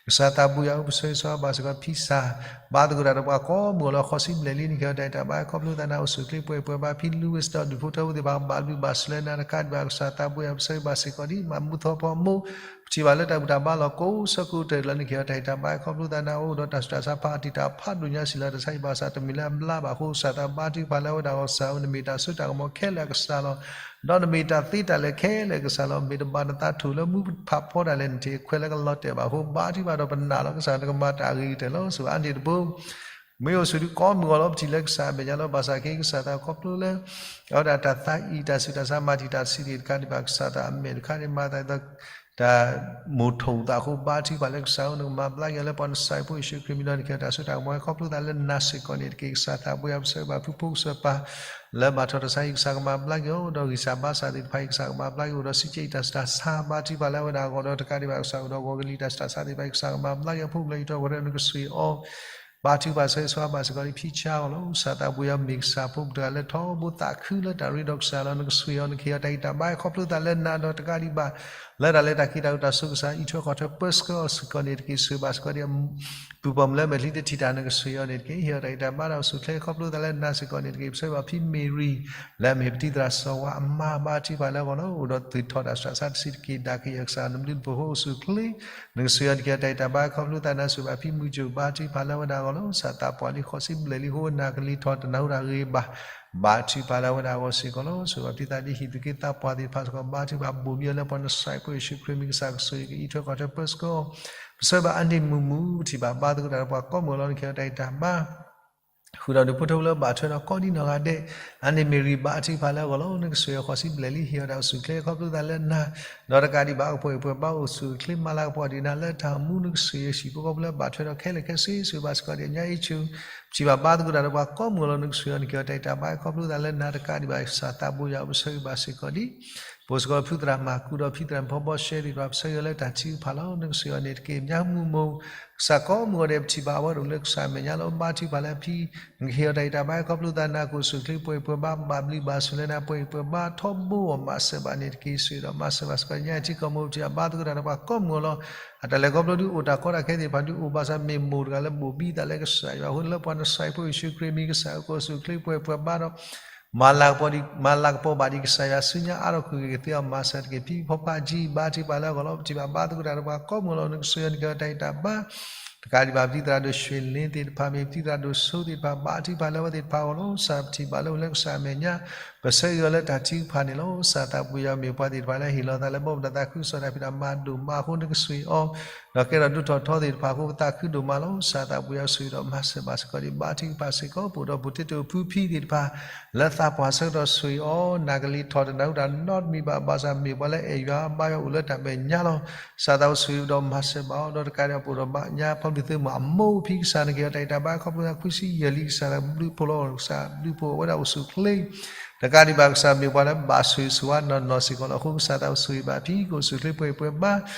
ကစၢ်သးဘိယွၤဧၢ ပဆၢဂ့ၤဆၢဝါဘၣ်စ့ၢ်ကီး ဖံစၢ် ဘါသကိးတၢ်ဒီးပှၤကိးမုၢ်ဂီၤလၢဃိးဆံဘျဲၣ်လံ နကဟ့ၣ်အီၤတၢ်ဂံၢ်တၢ်ဘါ ခီဖျိသးနၤ အိၣ်ဆူၣ်ချ့ပှဲၤပှဲၤဘါ ဖံလူဝံၣ်စ့ၢ်ကီး ဒူၣ်ဖိထၢဖိသ့ၣ်တဖၣ် ဘၣ်ဘျုးဘၣ်ဆိၣ်လၢနၤ တကးဒံးဘၣ် ကစၢ်သးဘိယွၤ ပဆၢဂ့ၤဘၣ်စ့ၢ်ကီး ဒ်မၤမူသီဖီအမိၢ် ပထံၣ်ဘၣ်လၢတၢ်ဘူၣ်တၢ်ဘါလီၤ ကိးဆၢကိးကတီၢ်လီၤ နကဟ့ၣ်အီၤတၢ်ဂံၢ်တၢ်ဘါ ခီဖျိသးနၤ အိၣ်ဒီးတၢ်ဆူးတၢ်ဆါဖးတံာ်တာ်ဖးဒိၣ်ညါစံးလီၤ တၢ်ဆါဟံၣ်ဘၣ်ဆၣ် တမ့ၢ်လၢအဘျါဘၣ်အဃိ ကစၢ်သးဘါထုကဖၣ်လၢအဝဲဒၣ်အဂီၢ် ကစၢ်ဧၢ နမ့ၢ်တၢ်စိတၢ်ကမီၤခဲလၢာ်အကစၢ်လီၤ. ဒီးနမ့ၢ်တၢ်သ့တၢ်လၢာ်ခဲလၢာ်အကစၢ်လီၤ. မ့ၢ်တဘၣ်နသးထူၣ်လၢမူဖးဖီဒၣ်လဲာ် နထံၣ်ခွဲးလၢကလီၤတဲာ်ဘၣ်အဃိ ဘါထုကဖၣ်ဒီးပနာ်လီၤ ကစၢ်နကမၤတၢ်အဂ့ၤကတၢၢ်လီၤ စူၢ်အါန့ၢ်တဘိ မ့ၢ်အိၣ်ဆူၣ်ဒုးကိးမုၢ်ဂီၤလီၤ ပထံၣ်လၢကစၢ်အမဲာ်ညါလီၤ ဘၣ်ဆၣ်က့ ကစၢ်သးခီဖျိလၢ အဝဲဒၣ်တၢ်သးအံၤ တၢ်ဆူးတၢ်ဆါမၤတံာ်တာ်တဆံးတကးဒံးဘၣ် ကစၢ်သးအမဲာ်တခါန့ၣ် မၤသးဒ်သိး တၢ်မိၣ်ထိၣ်သးအဃိ ဘါထုကဖၣ်လၢကစၢ်ဧၢ နကမၤဘျါက့ၤအီၤလၢပှၤနစၢ်ဖိယ့ၣ်ၡူးခရံာ်မံၤဒီး နကဟ့ၣ်အီၤတၢ်စိတၢ်ကမီၤ ခီဖျိသးလၢနၤစ့ၢ်ကီးန့ၣ်တက့ၢ်. ကစၢ်သးပှၢ်ယွၤပဆၢဂ့ၤဘၣ်ဖုဖိကစၢ်ပၢ် လၢဘၣ်ထွဲတၢ်ဆါဟံၣ် ကစၢ်ကမၤဘျါက့ၤအီၤ ဒီးဂံၢ်စၢ်ဘါစၢ်သ့ၣ်တဖၣ်အံၤ ကစၢ်ကမၤဘျါက့ၤ အိၣ်ဒီးစံးကဲအံၤတၢ်ဆူးတၢ်ဆါ ဘါထုကဖၣ်လၢအဝဲဒၣ်အဂီၢ်ဒီး တကးဒံးဘၣ်ကစၢ်အိၣ်ဒီးဂီၤကလံၤတၢ်ဆူးတၢ်ဆါသ့ၣ်တဖၣ်အံၤ ကစၢ်ကမၤဘျါက့ၤ အဖိမုၣ်လၢယထီၣ်ပှဲၤထီၣ် နကဆိၣ်ဂ့ၤအီၤ ဘါထုကဖၣ်ဆၢဂ့ၤဆၢဝါဘၣ်စ့ၢ်ကီးလၢဖံဆါအဂီၢ်လီၤ. ကစၢ်သးပှၢ်ယွၤမ့ၢ်ကစၢ်ဖိတဂၤလၢထီဘိသးခုလၢတၢ်ရ့ဒီးကစၢ်လီၤ. နကဆိၣ်ဂ့ၤအီၤ နကဟ့ၣ်အီၤတၢ်ဂံၢ်တၢ်ဘါ ခီဖျိသးလၢနၤဒီးတကးဒံးဘၣ် လၢတၢ်လဲၤတၢ်က့ၤတၢ်အိၣ်တၢ်ဆိးကစၢ် အံးထွဲကွၢ်ထွဲပၢဆှၢအီၤစ့ၢ်ကီးန့ၣ်တက့ၢ်. ဆိၣ်ဂ့ၤဘၣ်စ့ၢ်ကီးဒ်အ ပုၢ်ပိာ်မုၣ်လၢအမဲာ်ချံတထံၣ်တၢ် နကဆိၣ်ဂ့ၤအီၤန့ၣ်တက့ၢ်. ဟ့ၣ်အီၤတၢ်ဂံၢ်တၢ်ဘါဒီးအိၣ်ဆူၣ်အိၣ်ချ့ ခီဖျိသးလၢနၤစ့ၢ်ကီးန့ၣ်တက့ၢ်. ပဆၢဂ့ၤဘၣ်ဖံမ့ၤရံ လၢအမ့ၢ်ပတံၤသရၣ်စီၤဝါအမါ ဘါထုကဖၣ်လၢအဂီၢ်လီၤ. အိၣ်ဒီးသူၣ်ထီၣ်တၢ်ဆူးတၢ်ဆါတဆံးတက့ၢ် ဒၣ်ကယဲၢ်ကစၢ်နဘျုးနဖှိၣ်အဃိ အိၣ်ဆူၣ်အိၣ်ချ့ နကဆိၣ်ဂ့ၤအီၤ နကဟ့ၣ်အီၤတၢ်ဂံၢ်တၢ်ဘါ ခီဖျိသးနၤ ဆိၣ်ဂ့ၤဘၣ်ဖံမုၢ်ကၠိၣ် ဘါထုကဖၣ်လၢအဝဲဒၣ်အဂီၢ်လီၤ. ကစၢ်သးပှၢ်လံဃီၤစံးဘျဲၣ်လံအဃိ နၤကလံၤထီၣ်တနၢ်ဟူတၢ်ဂ့ၤဘၣ် ဘါထုကဖၣ်လၢအဝဲဒၣ်အဂီၢ်စ့ၢ်ကီးလီၤ. ဆိၣ်ဂ့ၤဘၣ်ပတံၤသရၣ်ဒ်ဟံၣ်သူၣ်က့သးပှၢ်သ့ၣ်တဖၣ်စ့ၢ်ကီး ဘါထုကဖၣ် ဘိၣ်ဘံအီၤလၢပှၤနစၢ်ဖိယ့ၣ်ၡူးခရံာ်မံၤ ကစၢ်ကဆိၣ်ဂ့ၤက့ၤ အံးထွဲကွၢ်ထွဲပၢဆှၢအီၤ ပဆၢဂ့ၤဘၣ်အါန့ၢ်မုၢ်မုၢ် ပထံၣ်ဘၣ်ဘါသကိးတၢ်ဒီးပှၤကိးမုၢ်အလီၢ် နကဟ့ၣ်အီၤတၢ်ဂံၢ်တၢ်ဘါ ဃုာ်ဒီးဒူၣ်ဖိထၢဖိလၢဘၣ်ထွဲဒီးကိးဒံနီၢ်ဂၤဒဲး အါန့ၢ်မ့ၤရံ ဘါထုကဖၣ်လၢအဂီၢ်လီၤ. နကဆိၣ်ဂ့ၤအီၤဃီၤစံးဘျဲၣ်လံ ဟ့ၣ်အီၤတၢ်အိၣ်ဆူၣ်အိၣ်ချ့ ခီဖျိသးလၢနၤ ဒီးတကးဒံးဘၣ် အပှဲၤပှဲၤဘါအိၣ်ဆူၣ်အိၣ်ချ့ မၤလၤကပီၤဒံးနၤလၢတၢ်အိၣ်မူ နကဆိၣ်ဂ့ၤဟံၣ်ဖိဃီဖိလၢဘၣ်ထွဲဒီးခဲလၢာ်ခဲဆ့ ဆိၣ်ဂ့ၤဘၣ်စ့ၢ်ကီးဒံး ညါအံၤဆူၣ် ပထံၣ်ဘၣ်ဘါသကိးတၢ်ဒီးပှၤကိးမုၢ်အလီၢ် နကဆိၣ်ဂ့ၤအီၤ နကဟ့ၣ်အီၤတၢ်ဂံၢ်တၢ်ဘါ ခီဖျိသးလၢနၤ တကးဒံးဘၣ် ကစၢ်သးပှၢ်ယွၤ ပဆၢဂ့ၤဘၣ်စ့ၢ်ကီးဒံး ပအိၣ်စ့ၢ်ကီးဖုသရၣ်မၤကူဒီး ဖံသရၣ်မုၣ်ဖီဘီရှဲသ့ၣ်တဖၣ် ပဆၢဂ့ၤအီၤလၢတၢ်ထုကဖၣ်လီၤ. နကဆိၣ်ဂ့ၤအီၤန့ၣ်တက့ၢ်. ညါမုၢ်မိၢ် ကစၢ်ကိးမုၢ်ဂီၤဒဲး ပထံၣ်ဘၣ်အဝဲဒၣ်လၢကစၢ်အမဲာ်ညါလီၤ. ဘါထုကဖၣ်လၢဖံ နကဟ့ၣ်အီၤတၢ်ဂံၢ်တၢ်ဘါ ခီဖျိသးနၤ ကအိၣ်ဆူၣ်အိၣ်ချ့ ပှဲၤပှဲၤဘါ ဘၣ်ဘျုးဘၣ်ဆိၣ်လၢနၤ ပှဲၤပှဲၤဘါ ထီဘိအီၤ မၤစၢၤဘၣ်န့ၣ်တက့ၢ်. ဆိၣ်ဂ့ၤဒီးမၤစၢၤဘၣ်စ့ၢ်ကီး ညါအံၤထံကီၢ်မုၢ် ပထံၣ်ဘၣ်ဘါသကိးတၢ်ဒီးပှၤကိးမုၢ်အလီၢ် အတၢ်လဲၤခီဖျိဒုးအိၣ် တၢ်ကီတၢ်ခဲသ့ၣ်တဖၣ်ဒုးအိၣ် ဘၣ်ဆၣ်မ့ၢ်မိၢ်တဂၤလၢဘိၣ်ဘံသးလၢကစၢ်ယွၤအဃိ လၢပှၤနစၢ်ဖိယ့ၣ်ၡူးခရံာ်မံၤ ကစၢ်ကအိၣ်ဆူၣ်အိၣ်ချ့ ပှဲၤပှဲၤဘါဒီး မၤလၤကပီၤဒံး မၤလၤကပီၤဘၣ်ဒံးကစၢ်ယွၤ ဆူညါအါထီၣ်ကွံာ်ကသ့အီၤ မၤစၢၤတက့ၢ်. ဖံဖီဖါကၠံ ဘါထုကဖၣ်လၢအဂီၢ်လီၤ. ပထံၣ်ဘၣ်ဘါသကိးတၢ်ဒီးပှၤကိးမုၢ်အလီၢ် နကဆိၣ်ဂ့ၤအီၤ နကဟ့ၣ်အီၤတၢ်ဂံၢ်တၢ်ဘါ တကးဒံးဘၣ် ပတံၤသရၣ်ဒိၣ် ရွှေလင်း သ့ၣ်တဖၣ် မ့ၢ်ပတံၤသရၣ်ဒိၣ်စိသ့ၣ်တဖၣ် ဘါထုကဖၣ်လၢအဝဲသ့ၣ်တဖၣ်အဂီၢ်လီၤ. ကစၢ်ပထံၣ်ဘၣ်လၢအိၣ်လၢကစၢ်အမဲာ်ညါ ပဆၢဂ့ၤအီၤလၢတၢ်ထုကဖၣ်န့ၣ်လီၤ. ကစၢ်သးပှၢ်ယွၤမ့ၢ်ပှၤသ့ၣ်တဖၣ်လၢဟ့ၣ်လီၤသးလၢဘီမုၢ်တၢ်သးခုကစီၣ်တၢ်ဖံးတၢ်မၤဒိၣ်မးအဃိ နကဆိၣ်ဂ့ၤအီၤ ဒီးကဲထီၣ်ဒိၣ်ထီၣ်ထီသ့ၣ်တဖၣ်အဃိ ပသးခုဒိၣ်မးလီၤ. ကစၢ်သးပှၢ်ယွၤဆိၣ်ဂ့ၤဒီးမၤစၢၤဘၣ်စ့ၢ်ကီးဒံး ဘါထုကဖၣ်စ့ၢ်ကီး ပအိၣ်ဒီးဖိတ့တိၢ်ဖုဖံသ့ၣ်တဖၣ် လၢသးပှၢ်ဆၢကတီၢ်ဆိၣ်ဂ့ၤအီၤ နၤကလံၤထီၣ်တနၢ်ဟူတၢ်နီတမံၤဘၣ် ဘၣ်ဆၣ်မ့ၢ်ပှၤလၢအဲၣ်ယွၤဘါယွၤအိၣ်လၢတၢ်မဲာ်ညါလီၤ. ကစၢ်သးအိၣ်ဆိၣ်ဂ့ၤဒီးမၤစၢၤဘၣ်အီၤ ဒီးတကးဒံးဘၣ်ပအိၣ်ဒီးဘၣ်ညါ ဖီဘျုးသုးမုၢ်အမိၢ်ဖံ ကစၢ်နကဟ့ၣ်အီၤတၢ်ဂံၢ်တၢ်ဘါ ခီဖျိသးခွံဆံယဲၢ်လံ ကစၢ်ဘျုးဖှိၣ်လီၤ ကစၢ်ဘျုးဖှိၣ်အဝဲဒၣ်အိၣ်ဆူၣ်အိၣ်ချ့ တကးဒံးဘၣ်ကစၢ်မ့ၢ်ပှၤလၢဘၣ်ဆိၣ်ဂ့ၤဆိၣ်ဝါနီၢ်နီၢ်စ့ၢ်ကီးလီၤ. အဃိကစၢ်သးအိၣ်ဆိၣ်ဂ့ၤဘၣ်ဖံ ကအိၣ်ဆူၣ်အိၣ်ချ့ပှဲၤပှဲၤဘါ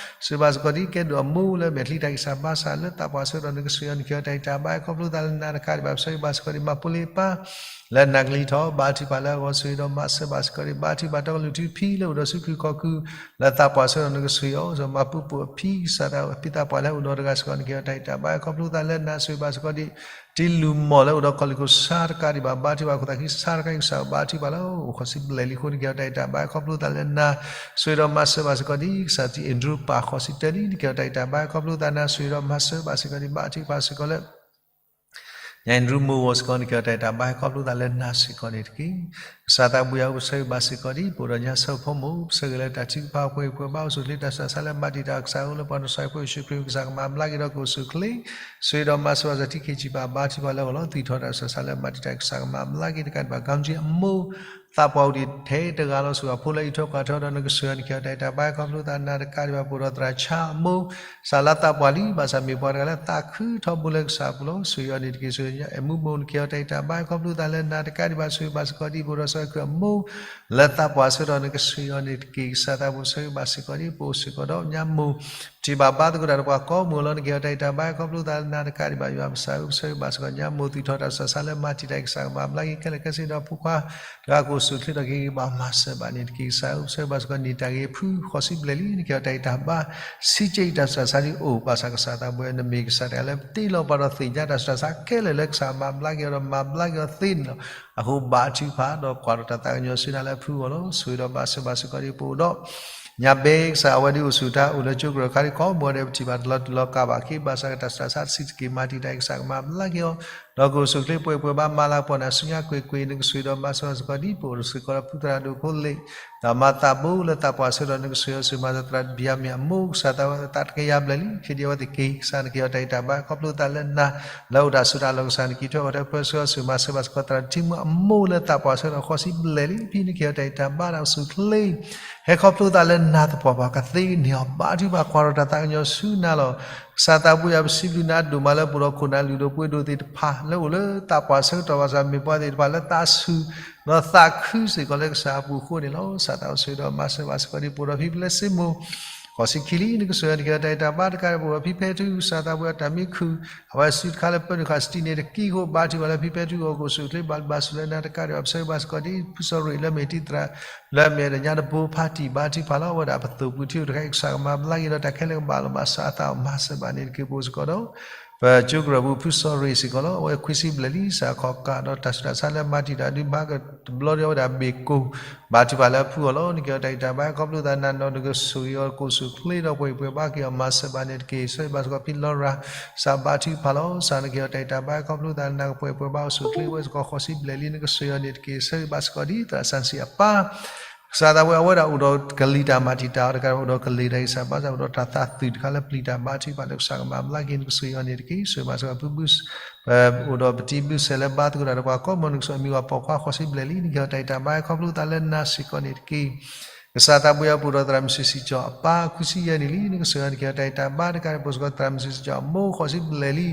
ဆိၣ်ဂ့ၤဘၣ်စ့ၢ်ကီးဒ်ကဲဒိၣ်အမိၢ်လၢမဲာ်ချံတၢ်ဂံၢ်စၢ်ဘါစၢ်လၢသးပှၢ်ဆၢကတီၢ် နကဆိၣ်ဂ့ၤအီၤ နကဟ့ၣ်အီၤတၢ်ဂံၢ်တၢ်ဘါ ခီဖျိသးလၢနၤ တကးဒံးဘၣ် ပဆၢဂ့ၤဘၣ်စ့ၢ်ကီးဒံး မၤဖိလ့ပၢ် လၢနၤကလံၤထီၣ် ဘါထုကဖၣ်လၢအဂီၢ် ဆိၣ်ဂ့ၤဒီးမၤစၢၤဘၣ်စ့ၢ်ကီးဒံး ဘါထုကဖၣ် ဒီကလုာ်ထူဖံလၢအိၣ်ဒီးဆူခုၣ်ခီၣ်ခုၣ် လၢသးပှၢ်ဆၢကတီၢ် နကဆိၣ်ဂ့ၤအီၤ စီၤမၤပူၤပိာ်အဖံ ကစၢ်သးဖံသးပှၢ်လၢအိၣ်ဒီးတဂၤစ့ၢ်ကီး နကဟ့ၣ်အီၤတၢ်ဂံၢ်တၢ်ဘါ ခီဖျိသးလၢနၤ ဆိၣ်ဂ့ၤဘၣ်စ့ၢ်ကီးဒံး တံလူၢ်မီၢ်လၢအိၣ်ဒီးကီၢ်လံၢ်ခိၣ်ဆါ တကးဒံးဘၣ် ဘါထုကဖၣ် ခိၣ်သးခံဆါတကး ကစၢ်ဘါထုကဖၣ်လၢအိၣ်ဃီၤဆံဘျဲၣ်လံအဃိ နကဟ့ၣ်အီၤတၢ်ဂံၢ်တၢ်ဘါ ခီဖျိသးလၢနၤ ဆိၣ်ဂ့ၤဒီးမၤစၢၤဘၣ်စ့ၢ်ကီးဒံး ကစၢ်တံအ့ၣ်ဒြူပၢ်ဃီၤဆံတၢလံ နကဟ့ၣ်အီၤတၢ်ဂံၢ်တၢ်ဘါ ခီဖျိသးနၤ ဆိၣ်ဂ့ၤဒီးမၤစၢၤဘၣ်စ့ၢ်ကီးဒံး ဘါထုကဖၣ်စ့ၢ်ကီးလၢ ညၣ်အ့ၣ်ဒြူမိၢ်ဂီၤစ့ၢ်ကီး နကဟ့ၣ်အီၤတၢ်ဂံၢ်တၢ်ဘါ ခီဖျိသးလၢနၤစ့ၢ်ကီးန့ၣ်တက့ၢ်. ကစၢ်သးဘိယွၤ ပဆၢဂ့ၤဘၣ်စ့ၢ်ကီးဒံး ပအိၣ်ဒီးညါဆၢဖိမုၢ် ပဆၢဂ့ၤလၢတၢ်ထုကဖၣ်ပှဲၤပှဲၤဘါ အိၣ်ဆူၣ်အိၣ်ချ့တၢ်ဆူးတၢ်ဆါလၢမၤတံာ်တာ်ကစၢ်အအိၣ်လၢပှၤနစၢ်ဖိယ့ၣ်ၡူးခရံာ် ကစၢ်ကမၤဘျါက့ၤဒီးကအိၣ်ဆူၣ်အိၣ်ချ့ ဆိၣ်ဂ့ၤဒီးမၤစၢၤဘၣ်စ့ၢ်ကီး ထံခံဆံးဘၣ် ဘါထုကဖၣ်လၢအဂီၢ်လီၤ. သူၣ်ထီၣ်တၢ်ဆူးတၢ်ဆါလၢမၤတံာ်တာ်ကစၢ်ကမၤဘျါက့ၤ တကးဒံးဘၣ် ကံၣ်အမိၢ် သးပှၢ်အိၣ်ဒံးထဲတဂၤလီၤ ဆိၣ်ဂ့ၤအဖိလၢအံးထွဲကွၢ်ထွဲဒီး နကဆိၣ်ဂ့ၤအီၤ နကဟ့ၣ်အီၤတၢ်ဂံၢ်တၢ်ဘါ ခီဖျိသးနၤ တကးဒံးဘၣ် ပအိၣ်ဒီးသရၣ်ဆါအမိၢ် ကစၢ်လၢသးပှၢ်လံ ဘၣ်ဆၣ်မ့ၢ်ပှၤတဂၤလၢသးခုထီဘိလၢကစၢ်အပူၤလီၤ. ဆိၣ်ဂ့ၤအီၤန့ၣ်တက့ၢ်. ဆိၣ်ဂ့ၤအမူမိၢ် နကဟ့ၣ်အီၤတၢ်ဂံၢ်တၢ်ဘါ ခီဖျိသးလၢနၤ တကးဒံးဘၣ် ဆိၣ်ဂ့ၤဘၣ်စ့ၢ်ကီးဒံး ပအိၣ်ဒီးစီၤခုၣ်အမိၢ် လၢသးပှၢ်ဆၢကတီၢ် နကဆိၣ်ဂ့ၤအီၤန့ၣ်တက့ၢ်. ကစၢ်သးဘိပဆၢဂ့ၤဘၣ်စ့ၢ်ကီးဒံး ပအိၣ်စ့ၢ်ကီးဒီးညါမိၢ် ပထံၣ်ဘၣ်ဘါသကိးတၢ်ဒီးပှၤကိးမုၢ်အလီၢ် နကဟ့ၣ်အီၤတၢ်ဂံၢ်တၢ်ဘါ ခီဖျိသးလၢနၤ တကးဒံးဘၣ် ယွၤပစၢ်ဧၢ ပဆၢဂ့ၤဘၣ်စ့ၢ်ကီးညါမိၢ် သူၣ်ထီၣ်တၢ်ဆူးတၢ်ဆါလၢမၤတံာ်တာ်ကစၢ်ကမၤဘျါက့ၤခဲလၢာ်ခဲဆ့ဒီး ဖိခွါတဂၤကအိၣ်ဆူၣ်အိၣ်ချ့ဒီးက့ၤဂ့ၤဘၣ်မၤစၢၤဘၣ်န့ၣ်တက့ၢ်. ကစၢ်ဧၢ ပဆၢဂ့ၤဘၣ်စ့ၢ်ကီး နံၣ်တၢ်ဂ့ၤဖုဃီၤဆံဘျဲၣ်လံ နကဟ့ၣ်အီၤတၢ်ဂံၢ်တၢ်ဘါ ဆံးကဲအံၤတၢ်ဆူးတၢ်ဆါဒ်အိၣ် ဘၣ်ဆၣ်ကစၢ်သးဘိ နမ့ၢ်ကစၢ်တဂၤလၢတ့လီၤပှၤဒီးသ့ၣ်ညါတၢ်ဆူးတၢ်ဆါခဲလၢာ်လၢကစၢ်မၤဘျါက့ၤအီၤဒီးမၤဘျါက့ၤအီၤသ့န့ၣ်လီၤ. အဃိဘါထုကဖၣ်ဒီးကွၢ်ထီၣ်တၢ်သးကညီၤဆူနၤလၢအဖုအဂီၢ်လီၤ. ဆိၣ်ဂ့ၤဒီးမၤစၢၤဘၣ်စ့ၢ်ကီးဒံး ပအိၣ်ဒီး ညါဘဲကစၢ်အဝဲဒၣ်အိၣ်ဆူၣ်တၢ်အိၣ်လၢကၠိကရၢၢ်ခါဒ်ကိးမုၢ်ဂီၤဒဲး ပထံၣ်ဘၣ်တလီၤတူာ်လီၤကာ်ဘၣ်က့ၤ ဘၣ်ဆၣ်ကတၢ်ဆူးတၢ်ဆါတဆံးတက့ၢ် မၤတံာ်တာ်ကစၢ်ကမၤဘျါက့ၤအီၤ ဒီးကအိၣ်ဆူၣ်ချ့ပှဲၤပှဲၤဘၣ်မၤလၤကပီၤနၤဆူညါကွ့ၢ်ကွ့ၢ် နကဆိၣ်ဂ့ၤဒီးမၤစၢၤဘၣ်စ့ၢ်ကီးဒ်ပအိၣ်စ့ၢ်ကီးဒီးဖုသရၣ်ဒိၣ်ဖိလ့ၣ် ဒီးမၤသးဘိလၢသးပှၢ်ဆၢကတီၢ် နကဆိၣ်ဂ့ၤဒီးမၤစၢၤသရၣ်တဘံၣ်အမ့ၢ်အမိၢ် ကစၢ်သးဝဲသးတကယၤဘျဲၣ်လံ ခ့ဒံးအဝဲသ့ၣ်က့ၤ ကစၢ်နကဟ့ၣ်အီၤတၢ်ဂံၢ်တၢ်ဘါခီဖျိသးလၢနၤ လၢအိၣ်တၢ်စိတၢ်ကမီၤကစၢ်နကံၢ်ထွဲအီၤတၢ်ပၢဆှၢအီၤဆိၣ်ဂ့ၤမၤစၢၤဘၣ်စ့ၢ်ကီးသရၣ်တထံမူအမိၢ်လၢသးပှၢ်ဆၢကတီၢ်ဃီဆံဘျဲၣ်လံ ဖဲနကဟ့ၣ်အီၤတၢ်ဂံၢ်တၢ်ဘါဒီးကအိၣ်ဆူၣ်ချ့ ဟဲခီဖျိသးလၢနၤသပှၢ်ပှၢ်ကသ့န့ၢ်အီၤ ဘါထုကဖၣ်ကွၢ်ထီၣ်တၢ်သးကညီၤဆူနၤလီၤ. ကစၢ်သးပှၢ်ယွၤပစံးဘျုးနၤဒိၣ်မးလၢပအိၣ်ဒီးခိၣ်နၢ်လုၢ်ဒိၣ်ပှ့ၤဒိၣ် သ့ၣ်တဖၣ်လၢအိၣ်လၢသးပှၢ်ဆၢကတီၢ်ဘၣ်ဆၣ် မ့ၢ်ပှၤသ့ၣ်တဖၣ်လၢသးဆူၣ် ဒီးသးခုစ့ၢ်ကီးလၢကစၢ်အပူၤအဃိန့ၣ်လီၤ. ကစၢ်သးအိၣ်ဆိၣ်ဂ့ၤဒီးမၤစၢၤဘၣ်စ့ၢ်ကီးဒ်ပအိၣ်ဒီးဖံဖုလၢစ့မိၢ် ဃီဆံခံလံ နကဆိၣ်ဂ့ၤအီၤနကဟ့ၣ်အီၤတၢ်ဂံၢ်တၢ်ဘါတကးဒံးပအိၣ်ဒီးဖံဖဲထူ ကစၢ်သးပှၢ်ယွၤတၢ်မံခုၣ် အဝဲစုတခါလၢပၢနုာ်ဃာ်စတံန့ၣ်တကံၢ်အဃိ ဘါထုကဖၣ်လၢဖံဖဲထူအဂီၢ်ကအိၣ်ဆူၣ်ချ့ဘၣ်လုၢ်ဘၣ်စူၢ်လၢနၤတကးဒံးဘၣ် ပဆၢဂ့ၤဘၣ်စ့ၢ်ကီးဒ်ဖုစီၤရ့ၣ်လၢမ့ၢ်တံၤသရၣ် လၢအမ့ၢ်ဒၣ်ညါတဘိဖါတံၢ်ဘါထုကဖၣ်လီၤ. အဝဲဒၣ်ပသိၣ်ပူၤထံအိၣ်တခါအံၤ ကစၢ်ကမၤဘျါက့ၤဒီးတၢ်ခဲလၢာ်ကဘၣ်လီၤဘၣ်စးအသးအီၤမၤစၢၤဘၣ်န့ၣ်တက့ၢ် ပအိၣ်စ့ၢ်ကီးဒီး ပကၠိကရၢၢ်ပူၤဖုစီၤရ့ၣ်စ့ၢ်ကီးလီၤ. အဝဲခွံဆံဘျဲၣ်လံ စးခီၣ်ကးဒီးတၢ်ဆူးတၢ်ဆါလၢမၤတံာ်တာ်ဒုးဘၣ်ကတဘျီဒီးအဝဲဒၣ်ဘ့ၣ်ကိၢ် ဘါထုကဖၣ်လၢအဖုအီၤလီၤ. နကဟ့ၣ်အီၤတၢ်ဂံၢ်တၢ်ဘါခီဖျိသးနၤနီၢ် နကဆိၣ်ဂ့ၤအီၤကအိၣ်ဆူၣ်ချ့ဒီးပှဲၤပှဲၤဘါက့ၤအီၤမၤစၢၤဘၣ်န့ၣ်တက့ၢ် ဆၢဂ့ၤဘၣ်စ့ၢ်ကီးဖံလီၤရၤ စးဘါထုကဖၣ်လီၤ. ကစၢ်နကဟ့ၣ်အီၤတၢ်ဂံၢ်တၢ်ဘါခီဖျိသးနၤကပှဲၤပှဲၤဘါအိၣ်ဆူၣ်ချ့ဝဲစ့ၢ်ကီးဃီဆံဘျဲၣ်လံ နကဆိၣ်ဂ့ၤအီၤန့ၣ်တက့ၢ် ဆၢဂ့ၤဘၣ်စ့ၢ်ကီးဒ်သရၣ်စံဆံအပၢ် ကစၢ်သးပှၢ်အဝဲဒၣ်အိၣ်ဒီးကလံၤတၢ်မၤတံာ်တာ်အီၤတကးဒံးဘၣ် အိၣ်ဒီးကလံၤတၢ်ဂံၢ်စၢ်ဘါစၢ် အိၣ်ဒီးတၢ်သးသုးတခါလၢပျံၤတၢ်ဘါထုကဖၣ်လၢကစၢ်ကမၤဘျါက့ၤ နကဆိၣ်ဂ့ၤအီၤန့ၣ်တက့ၢ် ဆၢဂ့ၤဘၣ်စ့ၢ်ကီးဖုဘု အိၣ်ဒီးပတံၤဘုစဲးလၢဘါသကိးတၢ်ဒီးပှၤကိးမံၤ နကဆိၣ်ဂ့ၤအီၤမံၤပှၢ်ပိာ်ခွါဃီဆံဘျဲၣ်လံ နကဟ့ၣ်အီၤတၢ်ဂံၢ်တၢ်ဘါခီဖျိသးလၢနၤစ့ၢ်ကီးန့ၣ်တက့ၢ် ကစၢ်သးပှၢ်ယွၤပအိၣ်ဒီးသရၣ်မုၣ်စံးစံးကၠီအပၢ် ခွံဆံယဲၢ်နံၣ်လံ နကဆိၣ်ဂ့ၤအီၤနကဟ့ၣ်အီၤတၢ်ဂံၢ်တၢ်ဘါတကးဒံးဘၣ် ပအိၣ်စ့ၢ်ကီးသရၣ်မုၣ်စံးစံးကၠီအမိၢ်ဃီဆံဘျဲၣ်လံ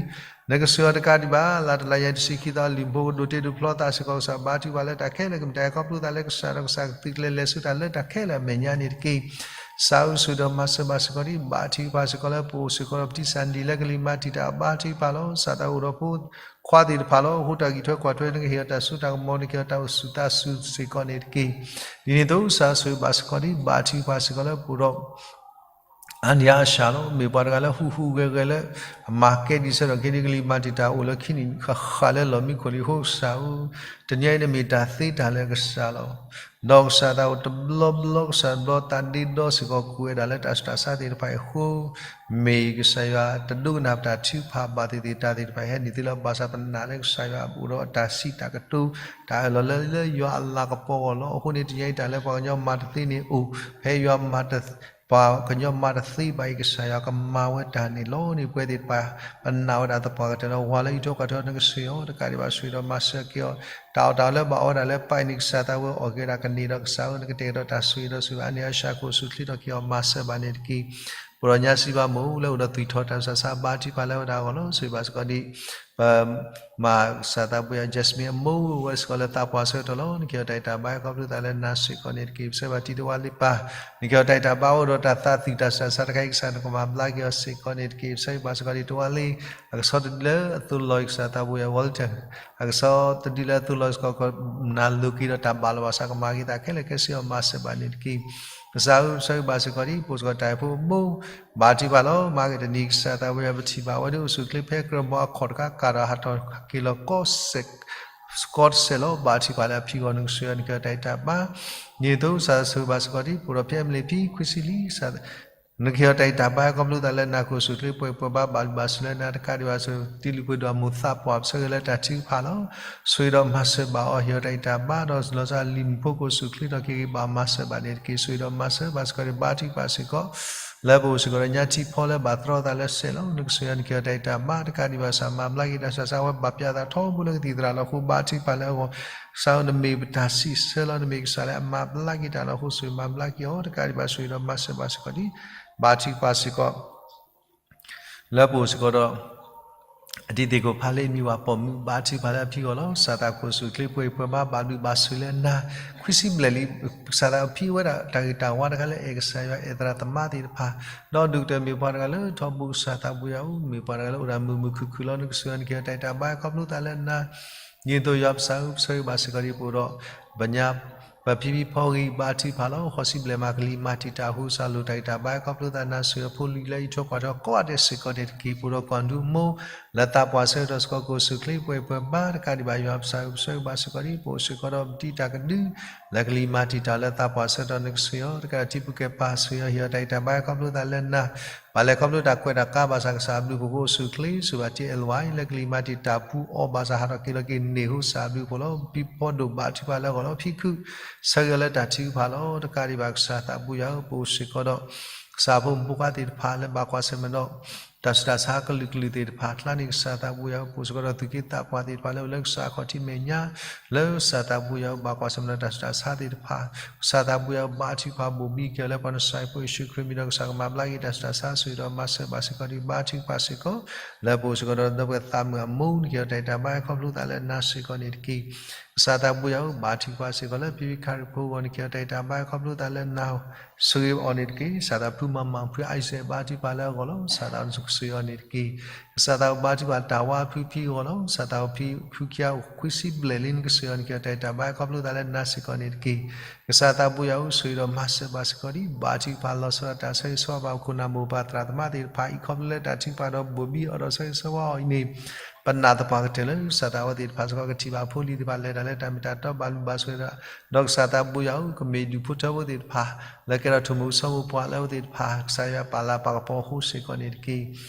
နကဆိၣ်ဂ့ၤအီၤတကးဒံးဘၣ် လါတလါယဲၢ်တဆံခံသီလံာ်ဖိကဒိးတ့ဒိးဖျီသးစ့ၢ်ကီး ကစၢ်ဘါထုကဖၣ်လၢတၢ်ခဲလၢာ်ကမၤတၢ်ခီဖျိသးလၢကစၢ်ဒီးကစၢ်ကသုးကျဲၤလဲၤဆူတၢ်လၢတၢ်ခဲလၢာ်အမဲာ်ညါန့ၣ်တက့ၢ် ကစၢ်အိၣ်ဆိၣ်ဂ့ၤဒီးမၤစၢၤဘၣ်စ့ၢ်ကီးဒ်ဘါထုကဖၣ်စ့ၢ်ကီးလၢပအိၣ်စ့ၢ်ကီးဒီးပတံၤစၢ်နံၤလၢကလံၤမၤတံာ်တာ်ဘါထုကဖၣ်လီၤ. ကစၢ်သးအိၣ်ဒီးဖိခွါသ့ၣ်တဖၣ်လီၤ. အဃိတၢ်ဂံၢ်ထွဲကွၢ်ထွဲ နကဟ့ၣ်အီၤတၢ်စိတၢ်ကမီၤ နကဟ့ၣ်အီၤတၢ်အိၣ်ဆူၣ်သးဆူၣ်စ့ၢ်ကီးန့ၣ်တက့ၢ်. ဒ်န့ၣ်အသိး ကစၢ်ဆိၣ်ဂ့ၤဘၣ်စ့ၢ်ကီးဒ်ဘါထုကဖၣ်စ့ၢ်ကီးလၢပအိၣ်ဒီး အါနံၣ်အါစှၤလီၤ. မ့ၢ်ပှၤတဂၤလၢဟူးဟူးဂဲၤဂဲၤလၢ အမၤကဲဒ်ဆၢထၢၣ်က့ၤဒ်ကလံၤမၤတံာ်တာ်အိၣ်လၢခံနံၣ်ဃၣ်ဃၣ်လၢလီၢ်မံခိၣ်လံအဃိ ကစၢ်ဧၢ, တနံၤအံၤန့ၣ်မ့ၢ်တၢ်သ့တၢ်လၢကစၢ်လီၤ. ဒီးကစၢ်သးအိၣ်တဘျီဘျီ ကစၢ်တဘျီသးဒ့ဒီစ့ၢ်ကီး ကွဲးဒၣ်လၢတၢ်ဆူးတၢ်ဆါသ့ၣ်တဖၣ်အံၤအဃိ မ့ၢ်ကစၢ်ယွၤတဒိကနၣ်ပတၢ်ထုကဖၣ်ဘၣ်သ့ၣ်သ့ၣ် တၢ်သ့ၣ်တဖၣ်အံၤဟဲနုာ်သ့လီၤ. ဘၣ်ဆၣ်ပနာ်လၢကစၢ်ယွၤအိၣ်ဒီးအတၢ်စံးတၢ်ကတိၤ တၢ်အၢၣ်လီၤလၢ လၢယွၤအလၤကပီၤအဂီၢ်လီၤ. အဃိန့ၣ် တနံၤအံၤတၢ်လၢပှၤကညီမၤတသ့န့ၣ်အိၣ်, ဖဲယွၤမၤတ ပှၤကညီမၤတသ့ဘၣ်အံၤ ကစၢ်ယွၤကမၤဝဲတၢ်န့ၣ်လီၤန့ၣ် ပဝဲသ့ၣ်တဖၣ် ပနာ်ဝဲဒၣ်သပှၢ်ကတၢၢ်လီၤ. ဝၤလၢအံးထွဲကွၢ်ထွဲ နကဆိၣ်ဂ့ၤအီၤ တကးဒံးဘၣ်ဆိၣ်ဂ့ၤဒီးမၤစၢၤက့ၤအီၤ, တၢ်အီၣ်တၢ်အီလၢဘၣ်အီဝဲဒၣ်လၢပၢ်အံၤန့ၣ် ကစၢ်သးဝဲအီၣ်က့ၤဝဲဒၣ်ကန့ၢ်ဒီးကစၢ်ဧၢ နကတဲာ်ကတီၤတၢ်ဆိၣ်ဂ့ၤဒီးဆိၣ်ဂ့ၤ အါနံၣ်အါစှၤကအိၣ်ဆူၣ်ချ့ထီၣ်က့ၤအီၤ မၤစၢၤဘၣ်န့ၣ်တက့ၢ်. ပဒီးညါစံးဘၣ်မိၢ်လၢအိၣ်ဒီးသွံၣ်ထီၣ်တၢ်ဆူးတၢ်ဆါ ဘါထုကဖၣ်လၢဝဲဒၣ်အဂီၢ်လီၤ. ဆိၣ်ဂ့ၤဘၣ်စ့ၢ်ကီးဒ် ပ မၤကစၢ်သးပှၢ်ယွၤ Jasmine အမိၢ်ဝဲစ့ၢ်ကီးလၢသးပှၢ်ဆၢကတီၢ်လီၤ. နကဟ့ၣ်အီၤတၢ်ဂံၢ်တၢ်ဘါခီဖျိသးလၢနၤစ့ၢ်ကီးန့ၣ်တက့ၢ်. ပဆၢဘၣ်တံၤတဝါလ့ပၢ်, နကဟ့ၣ်အီၤတၢ်ဂံၢ်တၢ်ဘါအိၣ်ဒီးတၢ်သးသွံၣ်တၢ်ဆူးတၢ်ဆါတခါအံၤ ကစၢ်နကမၤဘျါက့ၤအီၤစ့ၢ်ကီးန့ၣ်တက့ၢ်. ပဆၢဘၣ်စ့ၢ်ကီးဒ်တဝါလ့ အကဆီတဒုလၢအသိးလီၤအံၤ ကစၢ်သးပှၢ်ယွၤ Walter အကဆီတဒုလၢအသိးလီၤစ့ၢ်ကီး နၤလိၤက့ၤဒီးတၢ်ဘၣ်လီၤဘၣ်ဆၣ်ကမၤက့ၤသးခဲလၢာ်ခဲဆ့အီၤ မၤစၢၤဘၣ်န့ၣ်တက့ၢ်. ကစၢ်ဧၢ ပဆၢဂ့ၤဘၣ်စ့ၢ်ကီးဒ် ပအိၣ်စ့ၢ်ကီးတၢ်အိၣ်ဖှိၣ်အမိၢ် ဘါထုကဖၣ်လီၤ. မၤက့ၤတနံၤကစၢ်သးပှၢ်ယွၤ ပထံၣ်ဘၣ်ဝဲဒ်အိၣ်ဆူၣ်ချ့ဖဲကရၢမိၢ်အခီၣ်တခါ ကးဒီးဟးထီၣ်က့ၤလီၤကီးစဲး ကီးတစဲးလီၤ. ဘါထုကဖၣ်လၢအဖံအဂီၢ် နကဆိၣ်ဂ့ၤအီၤ နကဟ့ၣ်အီၤတၢ်ဂံၢ်တၢ်ဘါ ဒ်န့ၣ်အသိး ကစၢ်ဆိၣ်ဂ့ၤဘၣ်စ့ၢ်ကီးဒ် ပအိၣ်ဒီးဖံအမလ့ၤဖံခွံဆံလံ နကဟ့ၣ်အီၤတၢ်ဂံၢ်တၢ်ဘါခီဖျိသးလၢနၤ ကအိၣ်ဆူၣ်ချ့ပှဲၤပှဲၤဘါ ဘၣ်လုၢ်ဘၣ်စူၢ်လၢနၤတကးဒံးဘၣ် တံၤလုၢ်ပှ့ၤဒိၣ်အမိၢ်သးပှၢ် ပဆၢဂ့ၤလၢတၢ်ထုကဖၣ်လီၤ. ဆိၣ်ဂ့ၤဒီးမၤစၢၤဘၣ်အီၤ ဟ့ၣ်အီၤတၢ်ဂံၢ်တၢ်ဘါဒီး လီၤဆီလံာ်မုၣ်ဖိကအိၣ်ဆူၣ်ချ့ထီၣ်က့ၤဂ့ၤ ဘၣ်မၤစၢၤဘၣ်န့ၣ်တက့ၢ်. ဆိၣ်ဂ့ၤဒီးမၤစၢၤဘၣ်စ့ၢ်ကီးဒ် ဘါထုကဖၣ်စ့ၢ်ကီး လၢပအိၣ်စ့ၢ်ကီးဒီးညါထံဖီလၢဘၣ်တြီသးလၢစဲးလီၤ. နကဆိၣ်ဂ့ၤအီၤ နကဟ့ၣ်အီၤတၢ်ဂံၢ်တၢ်ဘါတကးဒံးဘၣ် ကစၢ်မၤဘျါက့ၤတၢ်ဆူးတၢ်ဆါ အဝဲဘၣ်ပျၢ်သးထီဘိလၢကသံၣ်သရၣ်လီၤအဃိ ဘါထုကဖၣ်လၢအဂီၢ် ကစၢ်ဧၢ နမ့ၢ်ပတၢ်စံးဆၢလီၤ. နမ့ၢ်ကစၢ်လၢအမၤဘျါက့ၤတၢ်လီၤအဃိ ဆိၣ်ဂ့ၤမၤဘျါက့ၤအီၤတကးဒံးဘၣ် ဆိၣ်ဂ့ၤဒီးမၤစၢၤဘၣ်စ့ၢ်ကီးဒ် ဘါထုကဖၣ်စ့ၢ်ကီး လၢပအိၣ်စ့ၢ်ကီးဒီး အတံၤသကိးဖးလ့ မံၤဝၤပိာ်မုၣ် ဘါထုကဖၣ်လၢအဖံအဂီၢ်လီၤ. ကစၢ်သးကအိၣ်ဆူၣ်ချ့ပှဲၤပှဲၤဘါ ဘၣ်ဘျုးဘၣ်ဆိၣ်လၢနၤ ခွံဆံဘျဲၣ်လံ. ကစၢ်သးဖံဝဲဒၣ်တၢ်ဂ့ၤတၢ်ဝါတခါလၢအဲၣ်ကစၢ်ယွၤ အဲၣ်သရၣ်သမါသ့ၣ်တဖၣ် ဒီးဒုးကတၢၢ်မ့ၢ်ပှၤတဂၤလၢထီဘိကစၢ်သးပှၢ်ယွၤအအိၣ် မ့ၢ်ပှၤတဂၤလၢအိၣ်ဒၣ်မုာ်မုာ်ခုၣ်ခုၣ်လီၤ. နကဆိၣ်ဂ့ၤအီၤ နကဟ့ၣ်အီၤတၢ်ဂံၢ်တၢ်ဘါခီဖျိသးလၢနၤ ဒ်သိးယွၤပစၢ်ဧၢ ပဆၢဂ့ၤဘၣ်စ့ၢ်ကီးဒ်ပအိၣ်ဒီး ပညါ ပဖံဖံဖီဂံၢ်ဘါထုကဖၣ်လီၤ. ဃီဆံဘျဲၣ်မးကလံၤမၤတံာ်တာ်အဃိ ကစၢ်လိၣ်တၢ်ဂံၢ်တၢ်ဘါခီဖျိသးနၤ ဆိၣ်ဂ့ၤအဖိလံၤလၢအံးထွဲကွၢ်ထွဲကိးဂၤဒဲးစ့ၢ်ကီးန့ၣ်တက့ၢ်. ပအိၣ်ဒီးကွၢ်ဒူမိၢ် လၢသးပှၢ်ဆၢကတီၢ်စ့ၢ်ကီး ကအိၣ်ဆူၣ်ချ့ပှဲၤပှဲၤဘါတကးဒံးဘၣ် ယွၤပစၢ်ဧၢ ပဆၢဂ့ၤဘၣ်စ့ၢ်ကီးဒ်ပအိၣ်စ့ၢ်ကီးဒီးပတံၤတၢ်ကဒု လၢကလံၤမၤတံာ်တာ်လၢသးပှၢ်ဆၢကတီၢ် နကဆိၣ်ဂ့ၤအီၤ တကးဒံးထံပူၤကဲပၤ ဆိၣ်ဂ့ၤအီၤ ဟ့ၣ်အီၤတၢ်ဂံၢ်တၢ်ဘါ ခီဖျိသးလၢနၤ, ပာ်လဲၤခီဖျိတၢ်ကွဲးတၢ်ကါ ဘၣ်ဆၣ်ကစၢ်အဘျုးအဖှိၣ် ကအိၣ်ဆူၣ်အိၣ်ချ့ ဆိၣ်ဂ့ၤဘၣ်တံၢ်အဲၣ်လဝါအံၤ လၢကလံၤမၤတံာ်တာ်ပူၤအီၤ ဘၣ်ဆၣ်ဟးထီၣ်က့ၤလီၤက့ၤန့ၢ် ကစၢ်အဘျုးအဖှိၣ်လီၤ. ဖံဖီဒိၣ် ဘါထုကဖၣ်လၢအဂီၢ်လီၤ. ဖံခုၣ် ဆၢဂ့ၤအီၤလၢတၢ်ထုကဖၣ်လီၤ. တကးဒံးဘၣ် ကစၢ်သးဘိယွၤဧၢ, ပအိၣ်စ့ၢ်ကီးဒီး ကစၢ်ဖိမုၣ်ဖိခွါသ့ၣ်တဖၣ်လၢဘၣ်ကွၢ်ဆၢၣ်မဲာ်ဒီး တၢ်ဆူးတၢ်ဆါကလုာ်ကလုာ်သ့ၣ်တဖၣ်အကျါန့ၣ် ကစၢ်သးဘိယွၤဧၢ, ပအိၣ်စ့ၢ်ကီးဒီးသူၣ်က့သးပှၢ်သ့ၣ်တဖၣ်လၢအိၣ်လၢကစၢ်အခီၣ်ထံးမဲာ်ညါ လၢကစၢ်သးဘိယွၤဧၢ ဘၣ်ကွၢ်ဆၢၣ်မဲာ်ဒီးတၢ်ဆူးတၢ်ဆါသ့ၣ်တဖၣ်, ကစၢ်သးဘိယွၤဧၢ ဘါထုကဖၣ်ဘိၣ်ဘံက့ၤအီၤလၢပှၤနစၤရ့းဖိယ့ၣ်ၡူးခရံာ်မံၤဒီး ကစၢ်ကမၤဘျါက့ၤတၢ်ဆူးတၢ်ဆါ ဆိၣ်ဂ့ၤဒီးမၤစၢၤဘၣ်စ့ၢ်ကီးဒံး ဘါထုကဖၣ်စ့ၢ်ကီး လၢပအိၣ်စ့ၢ်ကီးဒီးဒီပုၢ်ဝဲၢ်သးမုာ်အမိၢ် နကဟ့ၣ်အီၤတၢ်ဂံၢ်တၢ်ဘါ ခီဖျိသးလၢနၤစ့ၢ်ကီးန့ၣ်တက့ၢ်. ကစၢ်သးဘိယွၤဧၢ ဘါထုကဖၣ်စ့ၢ်ကီးလၢ ဖံဖံခါရံဖိအဂီၢ် နကဟ့ၣ်အီၤတၢ်ဂံၢ်တၢ်ဘါ ခီဖျိသးလၢနၤ ဆိၣ်ဂ့ၤအီၤန့ၣ်တက့ၢ်. ကစၢ်သးဖုမၤမၣ် ဖုအါစဲး ဘါထုကဖၣ်လၢအဂီၢ်လီၤ. ကစၢ်သးနကဆိၣ်ဂ့ၤအီၤန့ၣ်တက့ၢ်. ကစၢ်သးဘိဘါထုကဖၣ်တၢ်ဝါဖုဖံအဂီၢ်လီၤ. ကစၢ်သးဖုဖံအိၣ်ခွံဆံဘျဲၣ်လံ နကဆိၣ်ဂ့ၤအီၤ နကဟ့ၣ်အီၤတၢ်ဂံၢ်တၢ်ဘါ ခီဖျိသးလၢနၤစ့ၢ်ကီးန့ၣ်တက့ၢ်. ကစၢ်သးဘိယွၤဧၢ ဆိၣ်ဂ့ၤဒီးမၤစၢၤဘၣ်စ့ၢ်ကီးဒံး ဘါထုကဖၣ်လီၤဆီဒၣ်တၢ်ဆၢဂ့ၤဆၢဝါဘၣ် ပခိၣ်နၢ်မိၢ်ပၢ်သရၣ်သမါသ့ၣ်တဖၣ်အံၤ ခီဖျိလၢတၢ်ထုကဖၣ်ဒီးဘိၣ်ဘံအီၤဒီးဆၢဂ့ၤဆၢဝါအီၤအံၤန့ၣ် ပနာ်သပှၢ်ကတၢၢ်လၢ ကစၢ်သးဝဲသ့ၣ်တဖၣ်စ့ၢ်ကီး ကထံၣ်ဘၣ်ဖိလံၤသ့ၣ်တဖၣ် လဲၤတၢ်လၢတၢ်မ့ၢ်တၢ်တီ ဘၣ်လုၢ်ဘၣ်စၢၤဒီး ဒီးကစၢ်သးဘိယွၤဧၢ ကမ့ၢ်ဒူၣ်ဖိထၢဖိသ့ၣ်တဖၣ် လၢကဲထီၣ်ထိၣ်မူကဆၢမူပှၤလၢအဝဲသ့ၣ်တဖၣ် ကစၢ်ယွၤပာ်လၤပာ်ကပီၤအဃိစ့ၢ်ကီးန့ၣ်တက့ၢ်.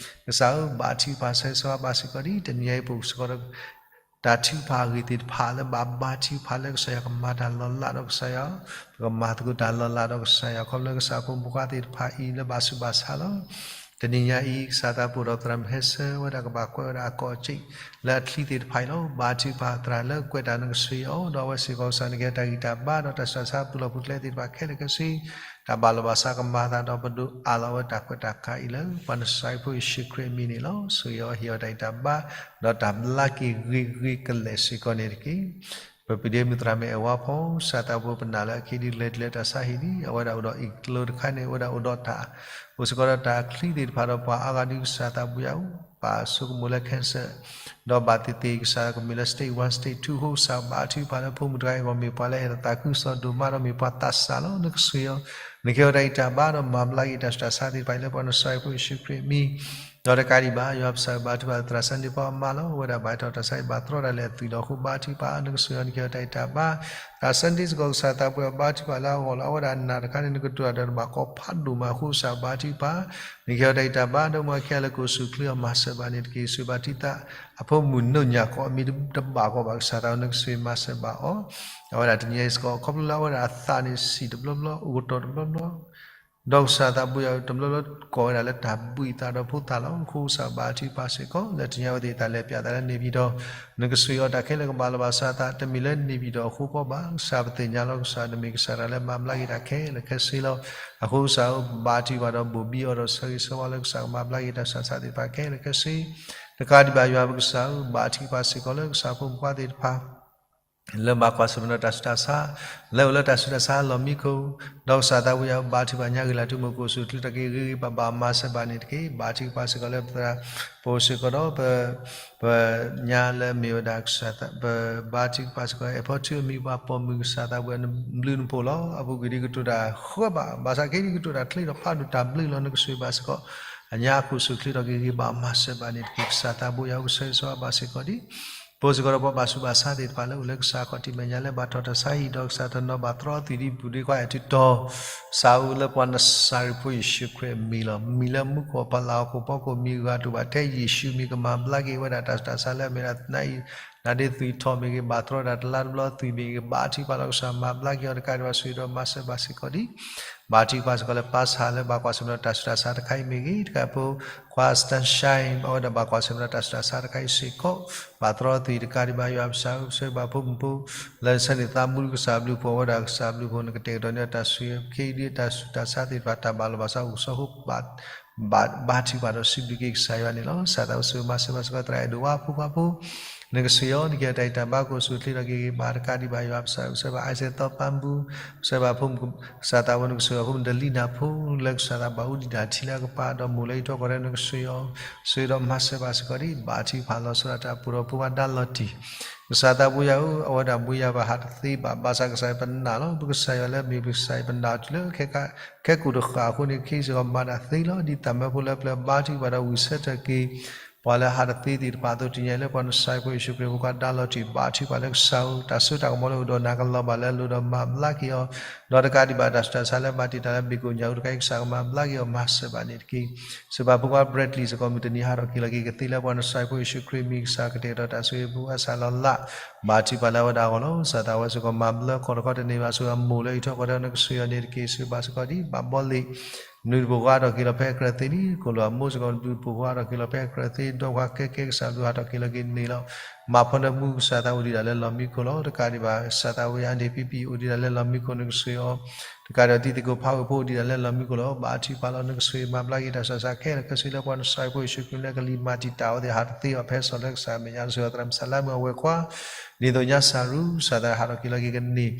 ကစၢ်ဧၢ ဘါထုကဖၣ်ဆၢဂ့ၤဆၢဝါဘၣ်စ့ၢ်ကီးဒံး တနံၤအံၤပအိၣ်စ့ၢ်ကီးဒီး တၢ်ထုကဖၣ်အဂ့ၢ်သ့ၣ်တဖၣ်လၢဘၣ်ဘါထုကဖၣ်လၢ ကစၢ်ယွၤကမၤတၢ်လီၤလးဒီးကစၢ်ယွၤ ပကမၤသကိးတၢ်လီၤလးဒီးကစၢ်ယွၤ ခီဖျိလၢကစၢ်ဖိမုၣ်ဖိခွါသ့ၣ်တဖၣ်အံၤလၢဘၣ်ဆူးဘၣ်ဆါလီၤ. တနံၤညါအံၤ ကစၢ်သးဘိဒီးသရၣ်မုၣ်ဟဲဆၢဝဲဒၣ် ကဘၣ်ကွဲးဝဲဒၣ်အကီၢ်အစ့ၣ် လၢအချံသ့ၣ်တဖၣ်အံၤလီၤ. ဘါထုကဖၣ်သရၣ်လၢကွဲးတၢ် နကဆိၣ်ဂ့ၤအီၤ ဒီးအဝဲစ့ၢ်ကီးကစၢ် နကဟ့ၣ်အီၤတၢ်ဂံၢ်တၢ်ဘါ ဒီးတၢ်ဆူးတၢ်ဆါပူၤလီၢ်ပူၤကျဲသ့ၣ်တဖၣ်ခဲလၢာ်ခဲဆ့ တၢ်ဘၣ်လီၤဘၣ်စးကမၤအသးဒီး ပဒိးအးလီၤဝဲတၢ်ကွဲးတၢ်ခးအံၤလၢ ပှၤနစၤရ့းဖိယ့ၣ်ၡူးခရံာ်အမံၤန့ၣ်လီၤ. ဆိၣ်ဂ့ၤအီၤ ဟ့ၣ်အီၤတၢ်ဂံၢ်တၢ်ဘါ ဒီးတၢ်ဘျါက့ၤဂ့ၤဂ့ၤကလဲာ်စ့ၢ်ကီးန့ၣ်တက့ၢ်. ပပျံၤဒ့မုၣ်သရၣ်မုၣ်အဲၣ်ဝါဖီ ကစၢ်သးဘိပနာ်လၢအခံဒ်လဲၣ်ဒ်လဲၣ်တၢ်ဆါဟံၣ်လံ အဝဲဒၣ်အိၣ်ဒီးအ့ၣ်ကလိတခါန့ၣ် အဝဲဒၣ်အိၣ်ဒီးတၢ် အိၣ်စ့ၢ်ကီးဒီးတၢ်ချံသ့ၣ်တဖၣ်ဒီးပှၤအါဂၤဒုး ကစၢ်သးဘိယွၤဧၢ ပာ်ဆိကမိၣ်လၢ cancer ဒီးဘၣ်သ့ၣ်သ့ၣ် ကစၢ်ကမ့ၢ်လၢ stage one stage two အဃိ ကစၢ်ဘါထုကဖၣ်လၢဖိမုၣ်တဂၤအံၤအဂီၢ် မ့ၢ်ပှၤလၢအအဲၣ်လီၤသးခုကစီၣ်ဒိၣ်မးဒီးမ့ၢ်ပှၤသးစၢ်လီၤ. နကဆိၣ်ဂ့ၤအီၤ နကဟ့ၣ်အီၤတၢ်ဂံၢ်တၢ်ဘါဒီးမၤဘျါက့ၤ တၢ်ဆူးတၢ်ဆါသ့ၣ်တဖၣ်အံၤလၢပှၤနစၤရ့းဖိယ့ၣ်ၡူးခရံာ်အမံၤ ဒီးတကးဒံးဘၣ် ယွၤပစၢ်ဘါထုကဖၣ်သရၣ် Sunday ဖီအမါလီၤ. အဝဲဒၣ်ဘၣ်ဟဲထီၣ်တၢ်ဆါဟံၣ်ဘၣ်တြီတၢ်လၢအသွံၣ်လီၤအဃိ ဘါထုကဖၣ် နကဆိၣ်ဂ့ၤအီၤ နကဟ့ၣ်အီၤတၢ်ဂံၢ်တၢ်ဘါ သရၣ် Sunday စ့ၢ်ကီး ကစၢ်သးဘိယွၤဘါထုကဖၣ်လၢအဂီၢ်လီၤ. အဝဲဒၣ်နာ်တခါန့ၣ် နကတိၤတၢ်ဒီးတဘၣ်ကီဖးဒိၣ်မးအဃိ ကစၢ်ဘါထုကဖၣ် နကဟ့ၣ်အီၤတၢ်ဂံၢ်တၢ်ဘါ ဒီးမ့ၢ်ခဲလၢာ်ကအိၣ်ဆူၣ်အိၣ်ချ့အီၤ မၤစၢၤဘၣ်န့ၣ်တက့ၢ်. ဆိၣ်ဂ့ၤဘၣ်တံၢ်သး အဖိမုၣ်နီၢ်ညၣ်ကီး အမံၤတဘၣ်ကီးဘၣ် ကစၢ်သးဘိ နကဆိၣ်ဂ့ၤမၤစၢၤဘၣ်အီၤ အဝဲဒၣ်တနံၤညါအံၤစ့ၢ်ကီး ခီဖျိလၢအဝဲဒၣ်အသးန့ၣ် ဆံးတဘျီဘျီ အိၣ်ကတီၢ်တဘျီဘျီ ဒီးကစၢ်သးဘိယွၤ တဘျီဘျီကိးဝဲဒၣ်လၢတၢ်ဘှံးအသးဒီးဖိသၣ်လီၤ. အဃိကစၢ်ဘါထုကဖၣ်စ့ၢ်ကီး လၢတနံၤညါအဝဲသ့ၣ်တၢ်လဲၤပၠးသးလၢန့ၣ်ပၠံၤဒီး နကဆိၣ်ဂ့ၤအီၤတၢ်ခဲလၢာ်ကဘၣ်လီၤဘၣ်စးအသး တမ့ၢ်လၢန့ၣ်ပၠံၤဒီးအဃိဃီဘၣ်. ကစၢ်ပသ့ၣ်ညါလီၤ ကစၢ်တမ့ၢ်ကစၢ်တၢ်လၢမၤဘျါက့ၤတၢ်ခဲလၢာ်ခဲဆ့လီၤ. အဃိကစၢ်ဧၢ ဘါထုကဖၣ်ဒီးဘိၣ်ဘံအီၤဒီးဆၢဂ့ၤဆၢဝါလၢကစၢ်ကမၤဘျါက့ၤတၢ်ဆူးတၢ်ဆါသ့ၣ်တဖၣ်ခဲလၢာ်ခဲဆ့ တကးဒံးဘၣ် ယွၤပကစၢ်ဧၢ ဘါထုကဖၣ်စ့ၢ်ကီးလၢကစၢ်ဖိမုၣ်ဖိခွါသ့ၣ်တဖၣ် လၢဘၣ်ကွၢ်ဆၢၣ်မဲာ်ဒီးတၢ်ဆူးတၢ်ဆါ လၢအိၣ်လၢတၢ်ဆူးတၢ်ဆါလီၢ်မံခိၣ်, ဒီးကစၢ်သးဘိယွၤ ဘါထုကဖၣ်ညါဂ့ၤလၢ်တုၤမုၢ် ကအိၣ်ဆူၣ်အိၣ်ချ့ထီၣ်က့ၤဂ့ၤဂ့ၤဘၣ်ဘၣ် မၤစၢၤဘၣ်န့ၣ်တက့ၢ်. ဘါထုကဖၣ်စ့ၢ်ကီးလၢပသရၣ် ပအိၣ်စ့ၢ်ကီးဒီး ပ ပညါလၢမ့ၢ်ဝဲဒၣ်ကစၢ် ပဘါထုကဖၣ်စ့ၢ်ကီး အဲၣ်ဖီထူအမံၤ ပှၤပိာ်မုၣ် ကစၢ်သးဘိယွၤ နဘျုးနဖှိၣ်လီၤ. အပူၤကွံာ်ဒ်ကတိၤတၢ်ဃၢဘၣ် ဘၣ်ဆၣ်ခဲအံၤဒ်ကတိၤတၢ်ချ့ဒီးဖးဒိၣ်တၢ်ဘျုးလီၤ. နကဆိၣ်ဂ့ၤဘၣ်စ့ၢ်ကီး အညါကအိၣ်ဆူၣ်အိၣ်ချ့ထီၣ်က့ၤဂ့ၤဂ့ၤဘၣ် မၤစၢၤဘၣ်န့ၣ်တက့ၢ်. ကစၢ်သးဘိယွၤ ပဆၢဂ့ၤဆၢဝါဘၣ်စ့ၢ်ကီးဒံး ပအိၣ်စ့ၢ်ကီးဒီးပှၤဘၣ်ဆူးဘၣ်ဆါသ့ၣ်တဖၣ်လၢအိၣ်လၢကစၢ်အခီၣ်ထံးမဲာ်ညါလၢဘၣ်ထီၣ်တၢ်ဆါဟံၣ်ဒီးကစၢ်တနီၤဘၣ်တြီအသွံၣ်ဒ်ပူၤဒ်ခွါအဲၣ်ထုတီၤ စးအူလၢပှၤနစၤရ့းဖိယ့ၣ်ၡူးခရံာ်အမံၤလီၤ. မံၤလၢမူခိၣ်အဖီလာ်ဟီၣ်ခိၣ်ဖီခိၣ် မံၤဂၤတအိၣ်ဘၣ်ထဲယ့ၣ်ၡူးမံၤ ကမၤဘျါက့ၤဝဲဒၣ်တၢ်ဆူးတၢ်ဆါလၢအမ့ၢ်ဒၣ်နၤအံၤ နၤဒ်သွံၣ်ထီၣ်မ့ၢ်ဂ့ၤ ဘၣ်တြီဒၣ်တလါတဘျီသွံၣ်မ့ၢ်ဂ့ၤ ဘါထုကဖၣ်လီၤ ကစၢ်မၤဘျါက့ၤအီၤတကးဒံးဘၣ် ဆိၣ်ဂ့ၤဒီးမၤစၢၤဘၣ်စ့ၢ်ကီးဒံး ဘါထုကဖၣ်စ့ၢ်ကီးလၢ ပၢ်ဆၣ် လၢဘၣ်ကွၢ်ဆၢၣ်မဲာ်ဒီးတၢ်ဆူးတၢ်ဆါတခါအံၤမ့ၢ်ဂ့ၤ တကးဖိခွါ Sunshine အဝဲဒၣ်ဘၣ်ကွၢ်ဆၢၣ်မဲာ်ဒီးတၢ်ဆူးတၢ်ဆါတခါအံၤစ့ၢ်ကီး ဘၣ်တြီသွံၣ်တကးဒံးဘၣ် ယွၤပစၢ်ဧၢ ပဆၢဂ့ၤဘၣ်ဖိမုၣ်ဖိ လၢဆၢန့ၣ်သးမူကစၢ်ဘျုးဖှိၣ် အဝဲဒၣ်ကစၢ်ဘျုးဖှိၣ် နကတဲာ်ကတီၤန့ၢ်တၢ်ဆိၣ်ဂ့ၤ ခဲအံၤဒ်တၢ်ဆူးတၢ်ဆါသ့ၣ်တဖၣ် တၢ်ဘၣ်လီၤဘၣ်စးအိၣ်ကဆီဃိ ဘါထုကဖၣ်ဒီးစံးဘျုးက့ၤကစၢ်ယွၤန့ၣ်လီၤ. ကစၢ်သးဘိယွၤ မၤစၢၤဘၣ်စ့ၢ်ကီးသရၣ်အဲၣ်ဒိးဝါဖိခွါဖိ နကဆိၣ်ဂ့ၤအီၤ နကဟ့ၣ်အီၤတၢ်ဂံၢ်တၢ်ဘါ ကအိၣ်ဆူၣ်အိၣ်ချ့ထီၣ်က့ၤဂ့ၤဘၣ်တကးဒံးဘၣ် ယွၤပစၢ်ဧၢ ပဆၢဂ့ၤဘၣ် အါစဲးသီပၢ်မူ ပဆၢဂ့ၤဘၣ်ဖိမုၣ် ကစၢ်သးဘိ နကဆိၣ်ဂ့ၤအဖိမုၣ် ဒလံနၢ်ဖိ လၢကစၢ်သးဘၣ်အူဒံးတၢ်ထံလၢအကပၤ ဒီးမိၢ်လၢယထီၣ်ကီၢ်ရဲၣ် နကဆိၣ်ဂ့ၤအီၤ ဆိၣ်ဂ့ၤဒီးမၤစၢၤဘၣ်စ့ၢ်ကီးဒံး ဘါထုကဖၣ်လီၤဆီဒၣ်တၢ်ပူၤဒီးဖိခွါဒါလီၤတံၢ် ကစၢ်သးဘိယွၤဧၢ အဝဲဒၣ်ဘှံးယၤဘၣ်ဟးတသ့ဘၣ် ဘၣ်ဆၣ်ကစၢ်ယွၤပနာ်လီၤ ပကစၢ်ယွၤလၢမ့ၢ်ပကစၢ်ယွၤပနာ်တုၤလၢ ခဲကိာ်တဃၣ်အဃိန့ၣ် ခဲအံၤစ့ၢ်ကီးမၤတၢ်သ့လီၤ ဒ်သးမၢဖိလၢပျၢၤဘါထုကဖၣ်ဒီးဝံၢ်ဆၢထၢၣ်က့ၤ ပှၤလၢအဟးတသ့သ့ၣ်တဖၣ်အသိး တနံၤအံၤလၢပှၤနစၤရ့းဖိယ့ၣ်ၡူးခရံာ်အမံၤ ကဒၣ်လီၤတံၢ်ဘါထုကဖၣ်လၢကစၢ်ဧၢ, တၢ်စိတၢ်ကမီၤလၢအိၣ်ဒီးနၤကလီၤဘၣ်လၢအလိၤဒီးမၤဘျါက့ၤအီၤ, ဒီးတကးဒံးဘၣ်တၢ်ဆူးတၢ်ဆါလၢမၤတံာ်တာ်လၢဘ့ၣ်ကိၣ်ညၣ်အူတခါအံၤ ကစၢ်ကမၤဘျါက့ၤအီၤ မၤစၢၤဘၣ်န့ၣ်တက့ၢ်. စံးဘၣ်ဖိခွါ Bradley စ့ၢ်ကီး မုၢ်တနံၤဟးထီၣ်က့ၤလီၤက့ၤကသ့လၢပှၤနစၤရ့းဖိယ့ၣ်ၡူးခရံာ်အမံၤ ကစၢ်ကတဲာ်ကတီၤတၢ်ဆိၣ်ဂ့ၤအပူၤ အါစၢ်လီၤလး ဘါထုကဖၣ်လၢအဝဲဒၣ်အဂီၢ်လီၤ. ကစၢ်သးဝဲစ့ၢ်ကီးမၤဘျါကီၢ်တခီတန့ၢ်ဘၣ် ဆိၣ်ဂ့ၤအမိၢ်လၢအံးထွဲကွၢ်ထွဲနကစၢ်ယွၤန့ၣ်တက့ၢ်. စံးဘၣ်စ့ၢ်ကီးဒ် ဘၣ်ဘီလ့ၣ် နုၢ်တပူၤဃီဟးထီၣ်က့ၤလီၤဖဲအကြၢးသ့လံ, ကိၣ်လိာ်အမိၢ်စ့ၢ်ကီး နုၢ်တပူၤဃီဟးထီၣ်က့ၤလီၤဖဲအကြၢးသ့, ဒီးပှၤကဲကဲကစၢ်ဘျုးဟးထီၣ်က့ၤလီၤက့ၤန့ၣ်လီၤ. မၤဖီနၢမူကစၢ်သးအိၣ်ဒံးဒၣ်လၢလီၢ်မံခိၣ်လီၤ. တကးဒံးဘၣ် ကစၢ်သးဝဲအါန့ၣ် ဖံဖံအိၣ်ဒံးဒၣ်လၢလီၢ်မံခိၣ် နကစၢ်အီၤ, တကးဒံးဘၣ်တံၤသကိးဖးဝဲဖိအိၣ်ဒံးဒၣ်လၢလီၢ်မံခိၣ်လီၤ. ဘါထုကဖၣ်လီၤ နကစၢ်မၤဘျါက့ၤတၢ်ဆူးတၢ်ဆါခဲလၢာ်ခဲဆ့လၢပှၤနစၤရ့းဖိယ့ၣ်ၡူးခရံာ်လၢကလံၤမၤတံာ်တာ်အဝဲသ့ၣ် ဟးတသ့ဘၣ်ဖဲစီၤလၢကစၢ်အမဲာ်ညါ နကစၢ်ယွၤသရၣ်မုၣ်ဆၣ်လါမုၣ်အဝဲၢ်ခွါ ဒ်သိးညါစၢ်ရူ ကစၢ်သးဟးထီၣ်က့ၤလီၤက့ၤကန့ၢ် ဒီး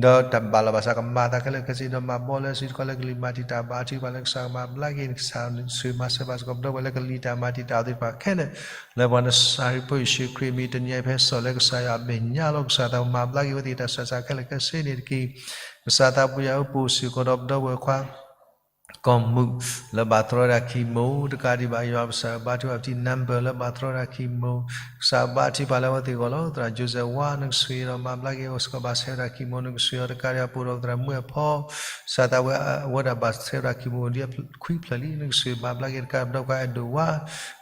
တၢ်ဘၣ်လီၤဘၣ်စးကမၤအသးခဲလၢာ်ခဲဆ့ ဒီးမၤဘီလၢစုတခီလၢကလံၤမၤတံာ်တာ် ဘါထုကဖၣ်လၢကစၢ်ကမၤဘျါက့ၤ နကစၢ်ဆိၣ်ဂ့ၤမၤစၢၤဘၣ်စ့ၢ်ကီး ပဒီပုၢ်ဝဲၢ်လၢကလံၤတၢ်မၤတံာ်တာ်အဝဲသ့ၣ်တဖၣ်ခဲလၢာ် လၢပှၤနစၤရ့းဖိယ့ၣ်ၡူးခရံာ်အမံၤ တနံၤအံၤဖဲစီၤလၢကစၢ်ယွၤအမဲာ်ညါလီၤ. ကစၢ်သးမၤဘျါက့ၤအဝဲသ့ၣ်တၢ်ဆူးတၢ်ဆါခဲလၢာ်ခဲဆ့န့ၣ်တက့ၢ်. ကစၢ်သးပူၤယၤအပူၤစ့ၢ်ကီးဒီးပဒီပုၢ်ဝဲၢ်ခွါ ကီၢ်မုၢ် လၢဘၣ်တြီဒၣ်ခံမိၢ် တကးဒံးဘၣ် ယွၤပစၢ်ဘါထုကဖၣ်ပတံၤ number လၢဘၣ်တြီဒၣ်ခံမိၢ် ကစၢ်ဘါထုကဖၣ်လၢအဝဲသ့ၣ်အဂီၢ်လီၤ. သရၣ် Joseph ဝါ နကစၢ်ဒီးမၤဘျါက့ၤအီၤစ့ၢ်ကီး ဘၣ်ဆဲးဝဲဒၣ်ခံမိၢ် နကစၢ်ဒီး တကးဒံးဘၣ် ပအိၣ်ဒီးသရၣ်မုၣ်အဖီ ကစၢ်သးဝဲ အဝဲဒၣ်ဘၣ်ဆဲးဝဲဒၣ်ခံမိၢ် အိၣ်ဒံးခွံဖျၢၣ်လံ နကစၢ်မၤဘျါက့ၤ တကးဒံးဘၣ် ပဒီပုၢ်ဝဲၢ်အဲၣ်ဒိးဝါ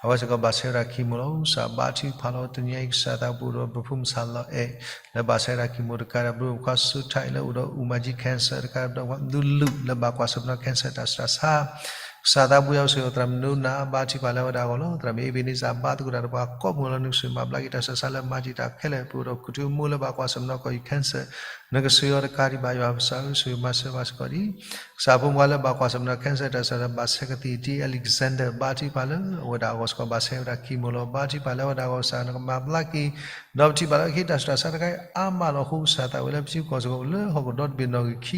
အဝဲစ့ၢ်ကီးဘၣ်ဆဲးဝဲဒၣ်ခံမိၢ်လီၤ. ကစၢ်ဘါထုကဖၣ်လီၤ တနံၤအံၤ ကစၢ်သးပူၤဒီးပဖိမုၣ်ဆၣ်လီၤအဲၣ် လၢဘၣ်ဆဲးဝဲဒၣ်ခံမိၢ် တကးဒံးဘၣ် ပဒီပုၢ်ဝဲၢ်ခွါစူးထၢၣ်အံၤ လၢအိၣ်ဒီးအူမၤကၠံ cancer တကးဒံးဘၣ် ဒူလူၢ် လၢဘၣ်ကွၢ်ဆၢၣ်မဲာ်နီၤ cancer တၢ်ဆူးတၢ်ဆါ ကစၢ်သးပူၤယၤအိၣ်ဆိၣ်ဂ့ၤအီၤသရၣ်မုၣ်နူနၤ ဘါထုကဖၣ်လၢအဝဲဒၣ်အဂီၢ်လီၤ. သရၣ်မုၣ်အ့ဘ့ၤနံစၢ် ဘါသကိးတၢ်ဒီးပှၤကိးမုၢ်လီၤ နကစၢ်မၤဘျါက့ၤတၢ်ဆူးတၢ်ဆါလၢမၤတံာ်တာ်ခဲလၢာ် ပအိၣ်ဒီးကထူမူလၢဘၣ်ကွၢ်ဆၢၣ်မဲာ်နီၤ ကီၢ်အံၤ cancer နကစၢ်အီၤ တကးဒံးဘၣ် ယွၤပစၢ်ဧၢ ဆိၣ်ဂ့ၤမၤစၢၤဘၣ်စ့ၢ်ကီးဒံး ကစၢ်ဖိမုၣ်ခွါလၢဘၣ်ကွၢ်ဆၢၣ်မဲာ်နီၤ cancer တၢ်ဆူးတၢ်ဆါ ဘၣ်ဆဲးကသံၣ်တံ Alexander ဘါထုကဖၣ်လၢအဝဲဒၣ်အဂီၢ်စ့ၢ်ကီး ဘၣ်ဆဲးဝဲဒၣ်ခံမိၢ်လီၤ. ဘါထုကဖၣ်လၢအဝဲဒၣ်အဂီၢ် ကစၢ်နကမၤဘျါက့ၤ ဒီးပထံၣ်ဘၣ်လၢအခံတၢ်ဆူးတၢ်ဆါတခါအံၤအါမးလီၤ. အဃိကစၢ်သးဝဲလၢပထံပကီၢ်စ့ၢ်ကီး လၢဟီၣ်ခိၣ်ဒီတဘ့ၣ်နီၣ်ဂံၢ်ခံ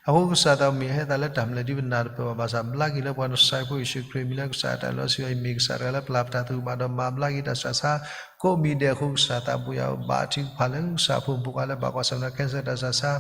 အဃိကစၢ်သးမ့ၢ်ဟဲသးလၢတၢ်မၤလၢာ်ဒ်ပနၢ်တပၢၢ်ဘၣ်ဘၣ်ဆၣ် ဘျါက့ၤလၢပှၤနစၤရ့းဖိယ့ၣ်ၡူးခရံာ်အမံၤလၢကစၢ်အတၢ်လီၤဆံးအံၤ မ့ၢ်ကစၢ်တဂၤလၢပျၢ်ပတၢ်သရူးဘၣ်ဒီးမၤဘျါက့ၤတၢ်ဆူးတၢ်ဆါ ကိးမံၤဒဲးအဃိ ကစၢ်သးပူၤယၤအိၣ် ဘါထုကဖၣ်လၢ ကစၢ်ဖိမုၣ်ဖိခွါလၢဘၣ်ကွၢ်ဆၢၣ်မဲာ်နီၤ cancer တၢ်ဆူးတၢ်ဆါ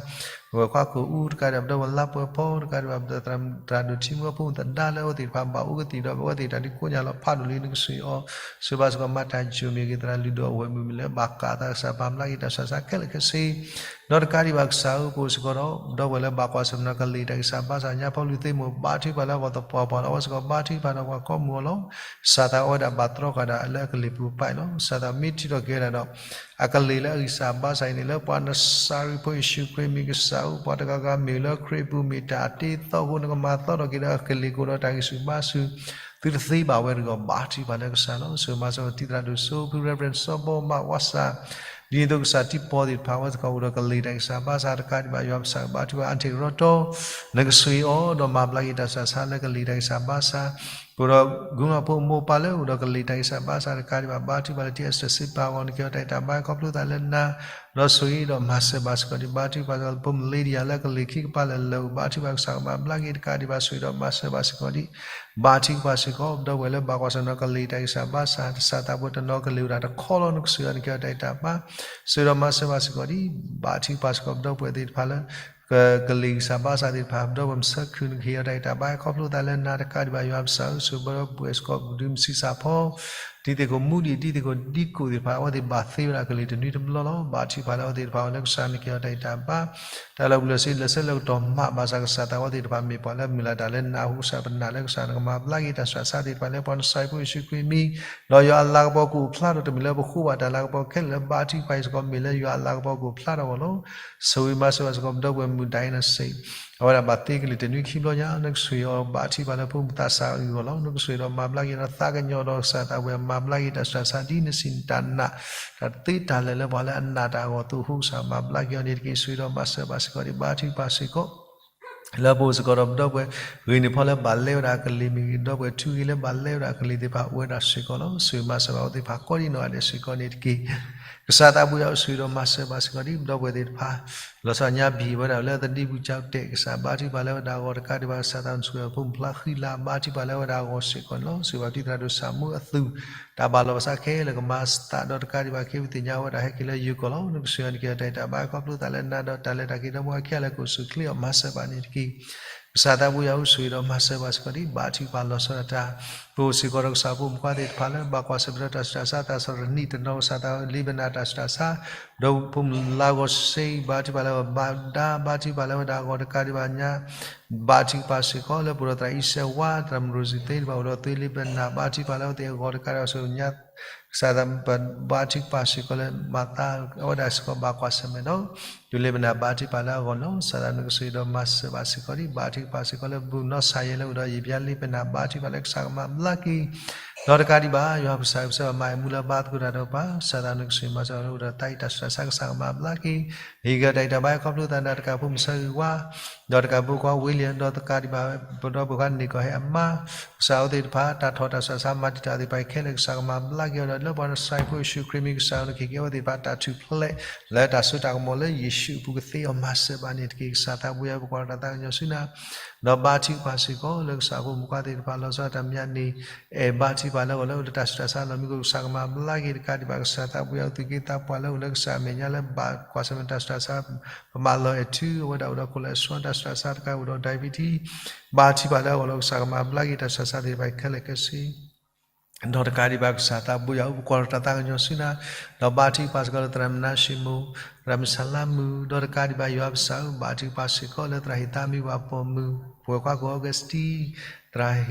ဝဲၢ်ခွါခိၣ်အူ တကးဒံးဘၣ် ပဒီပုၢ်ဝဲၢ်လါပှဲၤဖီ တကးဒံးဘၣ် သရၣ်ဒိၣ်ထံမူအဖိမုၣ်သဒါလၢအဝဲသ့ၣ်တဖၣ်ဘၣ်အိၣ်ကသံၣ်ဒီး အဝဲသ့ၣ်တၢ်ဒုးကိးညါလီၤဖးဒိၣ်လံ နကစၢ်အီၤ ဆိၣ်ဂ့ၤဘၣ်စ့ၢ်ကီး မၤတၢ်ယိာ်မ့ၢ်ဂ့ၤ သရၣ်လုၢ်ဒိၣ်အဝဲၢ်မုၣ်မ့ၢ်လၢဘၣ်ကးသး ကစၢ်မၤဘျါက့ၤတၢ်ဆူးတၢ်ဆါခဲလၢာ်ခဲဆ့ ဒီးတကးဒံးဘၣ် ကစၢ်ဧၢ ပအိၣ်စ့ၢ်ကီးဒီး ပဒီပုၢ်ဝဲၢ်လၢဘၣ်ကွၢ်ဆၢၣ်မဲာ်နီၤ ကလံၤတၢ်ဂံၢ်စၢ်ဘါစၢ် ညါဖီလူၤသ့မိၢ် ဘါထုကဖၣ်လၢအဂီၢ်သပှၢ်ပှၢ်လီၤ. အဝဲစ့ၢ်ကီးဘါထုကဖၣ်ဒီးပှၤကိးမုၢ်အီၤလီၤ. ကစၢ်သးဝဲဒၣ်ဘၣ်တြီဃာ်ဒၣ်လၢအကလံၤပူၤပာ်အံၤလီၤ. ကစၢ်သးမ့ၢ်ထုးထီၣ်က့ၤဝဲဒၣ်ဒီး အကလံၤလၢအဂံၢ်စၢ်ဘါစၢ်အံၤန့ၣ် လၢပှၤနစၤရ့းဖိယ့ၣ်ၡူးခရံာ်မံၤ ကစၢ်ဧၢ ပှၤတဂၤဂၤမ့ၢ်လၢခရံာ်အပူၤမ့ၢ်တၢ်အတ့အသီအဃိ နကမၤသီထီၣ်က့ၤဒီးအကလံၤကအိၣ်ဒီးတၢ်ဂံၢ်ဆူၣ်ဘါဆူၣ် သုတသ့ဘၣ်ဝဲတဂ့ၤ ဘါထုကဖၣ်လၢကစၢ်လီၤ. ဆိၣ်ဂ့ၤမၤစၢၤတံၤသရၣ်ဒိၣ်စိဖု Reverend စီၤဘီမးဝါစၢ် ဒ်န့ၣ်အသိးကစၢ်တံၤပီသ့ၣ်တဖၣ် အဝဲသ့ၣ်တဖၣ်အိၣ်ဒီးကလံၤတၢ်ဂံၢ်စၢ်ဘါစၢ် တကးဒံးဘၣ် ယွၤပစၢ်ဘါထုကဖၣ် အါတ့ၢ်ကရီတီ နကဆိၣ်ဂ့ၤအီၤဒီးမၤဘျါက့ၤတၢ်ဆူးတၢ်ဆါလၢကလံၤတၢ်ဂံၢ်စၢ်ဘါစၢ် ပအိၣ်ဒီး ဂုၤဂၤဖိအမိၢ်ပၢ်လၢအိၣ်ဒီးကလံၤတၢ်ဂံၢ်စၢ်ဘါစၢ် တကးဒံးဘၣ် ဘါထုကဖၣ်လၢ ထံအစၢၢ်စ့ပာ်အဂီၢ် နကဲထီၣ်တၢ်အံၤတၢ်ဘါ ခီဖျိသးလၢနၤ ဒီးဆိၣ်ဂ့ၤဒီးမၤစၢၤဘၣ်စ့ၢ်ကီးဒံး ဘါထုကဖၣ်စ့ၢ်ကီး ဖိမုၣ်လ့ဒံယၤလၢကလံၤခံကပၤလၢာ်လၢာ် ဘါထုကဖၣ်ကစၢ်ကမၤဘျါက့ၤ တကးဒံးဘၣ် ဆိၣ်ဂ့ၤဒီးမၤစၢၤဘၣ်စ့ၢ်ကီးဒံး ဘါထုကဖၣ်စ့ၢ်ကီး ပဒီပုၢ်ဝဲၢ်လၢဘၣ်ကွၢ်ဆၢၣ်မဲာ်နီၤကလံၤတၢ်ဂံၢ်စၢ်ဘါစၢ် ကစၢ်သးပူၤတနီၤကလံၤအိၣ်ဒၣ်တခီလီၤ နကဆိၣ်ဂ့ၤအီၤ နကဲထီၣ်တၢ်အံၤတၢ်ဘါ ဆိၣ်ဂ့ၤဒီးမၤစၢၤဘၣ်စ့ၢ်ကီးဒံး ဘါထုကဖၣ်စ့ၢ်ကီး ပဒီပုၢ်ဝဲၢ်သ့ၣ်တဖၣ်လၢ ကလံၤဂံၢ်စၢ်ဘါစၢ်သ့ၣ်တဖၣ် ပဒီပုၢ်ဝဲၢ်မုၢ်ဆၢခုၣ် နကဟ့ၣ်အီၤတၢ်အံၤတၢ်ဘါ ခီဖျိသးလၢနၤ တကးဒံးဘၣ် ယွၤပစၢ်ဧၢ ဆိၣ်ဂ့ၤပဒီပုၢ်ဝဲၢ်စ့ၢ်ကီး ပဒုးမုၢ်ဆံးစၢ်ဖီ တံၤသကိးမူဒံး တံၤသကိးဒံကိးသ့ၣ်တဖၣ် အဝဲသ့ၣ်ဘၣ်သ့ဝဲဒၣ်ကလံၤတနွံတဘျီလီၤ. ဘါထုကဖၣ်လၢအဝဲသ့ၣ်တဖၣ်အဂီၢ်လၢကစၢ် နကဟ့ၣ်အီၤတၢ်အံၤတၢ်ဘါ တၢ်လၢပျၢၤစ့လၢာ်ဆၢလၢာ်ကတီၢ်မး ဘၣ်ဆၣ်ကစၢ်သးဝဲသ့ၣ်တဖၣ်မ့ၢ်ပှၤလၢမုၢ်လၢ်တၢ်လၢနၤအဃိ ကစၢ်ပနာ်လၢကစၢ်နကမၤဘျါက့ၤတၢ်ဆူးတၢ်ဆါသ့ၣ်တဖၣ်လၢပှၤနစၤရ့းဖိယ့ၣ်ၡူးခရံာ်အမံၤ ဒီးယွၤအလၤကပီၤကအိၣ်ဖျါထီၣ် တမ့ၢ်လၢပဃိဘၣ်တၢ်လၤကပီၤခဲလၢာ်လၢ ဘါထုကဖၣ်အံၤစ့ၢ်ကီး မ့ၢ်လၢယွၤအလၤကပီၤကအိၣ်ဖျါထီၣ်အဂီၢ်လီၤ. ဆိၣ်ဂ့ၤမၤစၢၤဘၣ်စ့ၢ်ကီး ပဒီပုၢ်ဝဲၢ်မုၢ်ဒၣ်အံၤနစ့ၢ် အဝဲဒၣ်ဘၣ်သ့ကလံၤတနွံခံဘျီညါ နကဆိၣ်ဂ့ၤအီၤ ဘါထုကဖၣ်လၢဖိမုၢ်သးစၢ်အဂီၢ်လီၤ. နကဆိၣ်ဂ့ၤဒီးမၤဘျါက့ၤဒီးသးကညီၤဒီးကစၢ်သးဝဲမၤဘျါက့ၤတၢ်ဆူးတၢ်ဆါဒ်နစံးနတၢ်နာ် တၢ်သ့တၢ်လၢာ်လၢပှၤလၢအနာ်တၢ်အဂီၢ်အသိးအဃိ ကစၢ်မၤဘျါက့ၤအီၤန့ၣ်တက့ၢ်. ဆိၣ်ဂ့ၤဒီးမၤစၢၤဘၣ်စ့ၢ်ကီးဒံး ဘါထုကဖၣ်စ့ၢ်ကီး လၢပအိၣ်စ့ၢ်ကီးဒီးပဒီပုၢ်ဝဲၢ် ဂ့ၤန့ၢ်ဖီလၢဘၣ်လဲဝဲဒၣ်အကလံၤမ့ၢ်ဂ့ၤ ဒီပုၢ်ဝဲၢ်ထူဂ့ၤလၢဘၣ်လဲဝဲဒၣ်အကလံၤသ့ၣ်တဖၣ်အိၣ်ဝဲဒၣ်စ့ၢ်ကီးလီၤ. ဆိၣ်ဂ့ၤမၤစၢၤဘၣ်အဝဲသ့ၣ်တဖၣ်ကိးဒံးနီၢ်ဂၤဒဲးစ့ၢ်ကီးန့ၣ်တက့ၢ်. ကစၢ်သးပူၤယၤအိၣ်ဆိၣ်ဂ့ၤဒီးမၤစၢၤဘၣ်စ့ၢ်ကီးဒံး ပဒီပုၢ်ဝဲၢ်သ့ၣ်တဖၣ် လီၤဆီညါဘံၣ်ဝဲဒၣ်လၢသဒံဘူကၠီတဲာ် ကစၢ်ဘါထုကဖၣ်လၢဝဲဒၣ်အဂီၢ် တကးဒံးဘၣ်ကစၢ်သးနဆိၣ်ဂ့ၤအဖိမုၣ်ဖျါဃံလၤ ဘါထုကဖၣ်လၢဝဲဒၣ်အဂီၢ်စ့ၢ်ကီးန့ၣ်လီၤ. ဆိၣ်ဂ့ၤဘၣ်ပတံၤသရၣ်ဒိၣ်စၢ်မူအသုး တၢ်ဘၣ်လီၤဘၣ်စးခဲလၢာ်ကမၤသးဒီးတကးဒံးဘၣ်က့ၤပသ့ၣ်ညါဝဲဒၣ်ဟဲက့ၤလၢယိၤကီၢ်လီၤ. နကဆိၣ်ဂ့ၤအီၤန့ၣ်က့ၤတၢ်အံၤတၢ်ဘါ ခီဖျိသးလၢနၤဒီးတၢ်လဲၤတၢ်က့ၤဒီးမူအခံဂၤလၢကအိၣ်ဆူၣ်ချ့အီၤ မၤစၢၤဘၣ်န့ၣ်တက့ၢ်. ကစၢ်သးဘိယွၤအိၣ်ဆိၣ်ဂ့ၤဒီးမၤစၢၤဘၣ်စ့ၢ်ကီးဒံး ဘါထုကဖၣ်လီၤဆီဒၣ်တၢ်, ပအိၣ်စ့ၢ်ကီးဒီးကစၢ်ဖိမုၣ်ခွါသ့ၣ်တဖၣ်လၢ ဘၣ်ကွၢ်ဆၢၣ်မဲာ်ဒီးတၢ်ဆူးတၢ်ဆါ တၢ်ဆီၣ်တနံၣ်တနီၤ ကစၢ်သးလ့ပနၢ်တၢ်ဆူးတၢ်ဆါ, ဒီးဖိမုၣ်လါဂီၤစ့ ဘါထုကဖၣ်လၢအဂီၢ် ဘၣ်ဒါ ဘါထုကဖၣ်လၢအဝဲဒၣ်အဂီၢ် တကးဒံးဘၣ်ညါ ဘါထုကဖၣ်စ့ၢ်ကီးလၢပှၤဒီးသရၣ်အံၤစဲဝါ သရၣ်မုၢ်ရိၣ်စံသ့တဖၣ် အိၣ်ဒီးသွ့လ့ပနၢ် ဘါထုကဖၣ်လၢအဝဲသ့ၣ်အဂီၢ် တကးဒံးဘၣ်ဆူညါ ကစၢ်သးဘါထုကဖၣ်စ့ၢ်ကီးလၢမၤသးအဝဲဒၣ်စ့ၢ်ကီး ဘၣ်ကွၢ်ဆၢၣ်မဲာ်ဒီး သွ့လ့ပနၢ် ဘါထုကဖၣ်လၢအဂီၢ်လီၤ. ကစၢ်သးနကစၢ်ဒီးမၤစၢၤဘၣ်စ့ၢ်ကီးဒံး ဘါထုကဖၣ်စ့ၢ်ကီးလၢ ဘူၣ်နီၢ်ဆၣ်ယဲလၢအိၣ်ဒီးယံာ်ဘျါလ့ပနၢ် ဘါထုကဖၣ်လၢကစၢ်ကမၤဘျါက့ၤ ဒီးတကးဒံးဘၣ် ယွၤပကစၢ်ကပစၢၢ်ဘၣ်မၤအဲၣ်မူလၢဘါသကိးတၢ်ဒီးပှၤ ကစၢ်သးနကစၢ်မၤစၢၤလၢအိၣ်ဒီးတၢ်အံၣ်တၢ်ဆူးတၢ်ဆါ ကစၢ်ကမၤဘျါက့ၤ ဟ့ၣ်က့ၤတၢ်အံၣ်တၢ်ဘါခီဖျိသးဒီးတကးဖိမုၣ်ဆၢဂ့ၤဝါ ဒီးတကးဖိခွါဝ့လံ ဒီးတကးဒံးဘၣ် ပဒီပုၢ်ဝဲၢ်ခွါန့ၢ်ကီၢ်ဟဲအမါ ကစၢ်အဝဲသ့ၣ်တဖၣ် တၢ်ထီၣ်တၢ်ဆူးတၢ်ဆါမၤတံာ်တာ်သ့ၣ်တဖၣ်ခဲလၢာ် ကစၢ်ကမၤဘျါက့ၤအီၤဒီး လၢပှၤကစၢ်ဖိယ့ၣ်ၡူးခရံာ်မံၤ ကစၢ်အဝဲသ့ၣ်ကဟ့ၣ်က့ၤအဝဲသ့ၣ်တဖၣ်တၢ်ထူၣ်ဖျဲး လၢတၢ်စိတၢ်ကမီၤလၢယ့ၣ်ၡူးအပူၤကသ့အီၤ မၤစၢၤဘၣ်န့ၣ်တက့ၢ်. ကစၢ်သးဘိယွၤ ပကွၢ်တၢ်သးကညီၤဆူနၤ ဒီးဘါထုကဖၣ်စ့ၢ်ကီးလၢကစၢ်ဖိမုၣ်ခွါသ့ၣ်တဖၣ် လီၤဆီဒၣ်တၢ်မံၤန့ၣ် အဲၣ်ဘါထုကဖၣ်လၢအဂီၢ်လၢအိၣ်ဒီးတၢ်ဆူးတၢ်ဆါလီၤမံၤကိး ကစၢ်ကမၤဘျါက့ၤ တကးဒံးဘၣ် ကစၢ်သးဘိယွၤ သူၣ်က့သးပှၢ်လၢအိၣ်လၢကစၢ်အမဲာ်ညါလၢဘၣ်ကွၢ်ဆၢၣ်မဲာ်တၢ်ဆူးတၢ်ဆါ ပမၤလီၤအဲၣ်ထု အဝဲဒၣ်အိၣ်ဒီး cholesterol တၢ်ဆူးတၢ်ဆါတကးအိၣ်ဒီး diabetes ဘါထုကဖၣ်လၢအဂီၢ်လၢကစၢ်ကမၤဘျါက့ၤတၢ်ဆူးတၢ်ဆါသ့ၣ်တဖၣ်ခဲလၢာ်ခဲဆ့ ဒီးတကးဒံးဘၣ် ကစၢ်သးဘိယွၤ ပကွၢ်တၢ်သးကညီၤဆူနၤ ဒီးဘါထုကဖၣ်စ့ၢ်ကီးလၢသရၣ်မနၤၡ့မိၢ် သရၣ်မုၢ်ဆါလါမုၢ် ဒီးတကးဒံးဘၣ် ယွၤပကစၢ်ဧၢ ဘါထုကဖၣ်စ့ၢ်ကီးလၢသရၣ်ဟ့ၣ်သးမံၤ ပှၤပိာ်မုၣ် ပဝဲၢ်ခွါကိး Augustine သရၣ်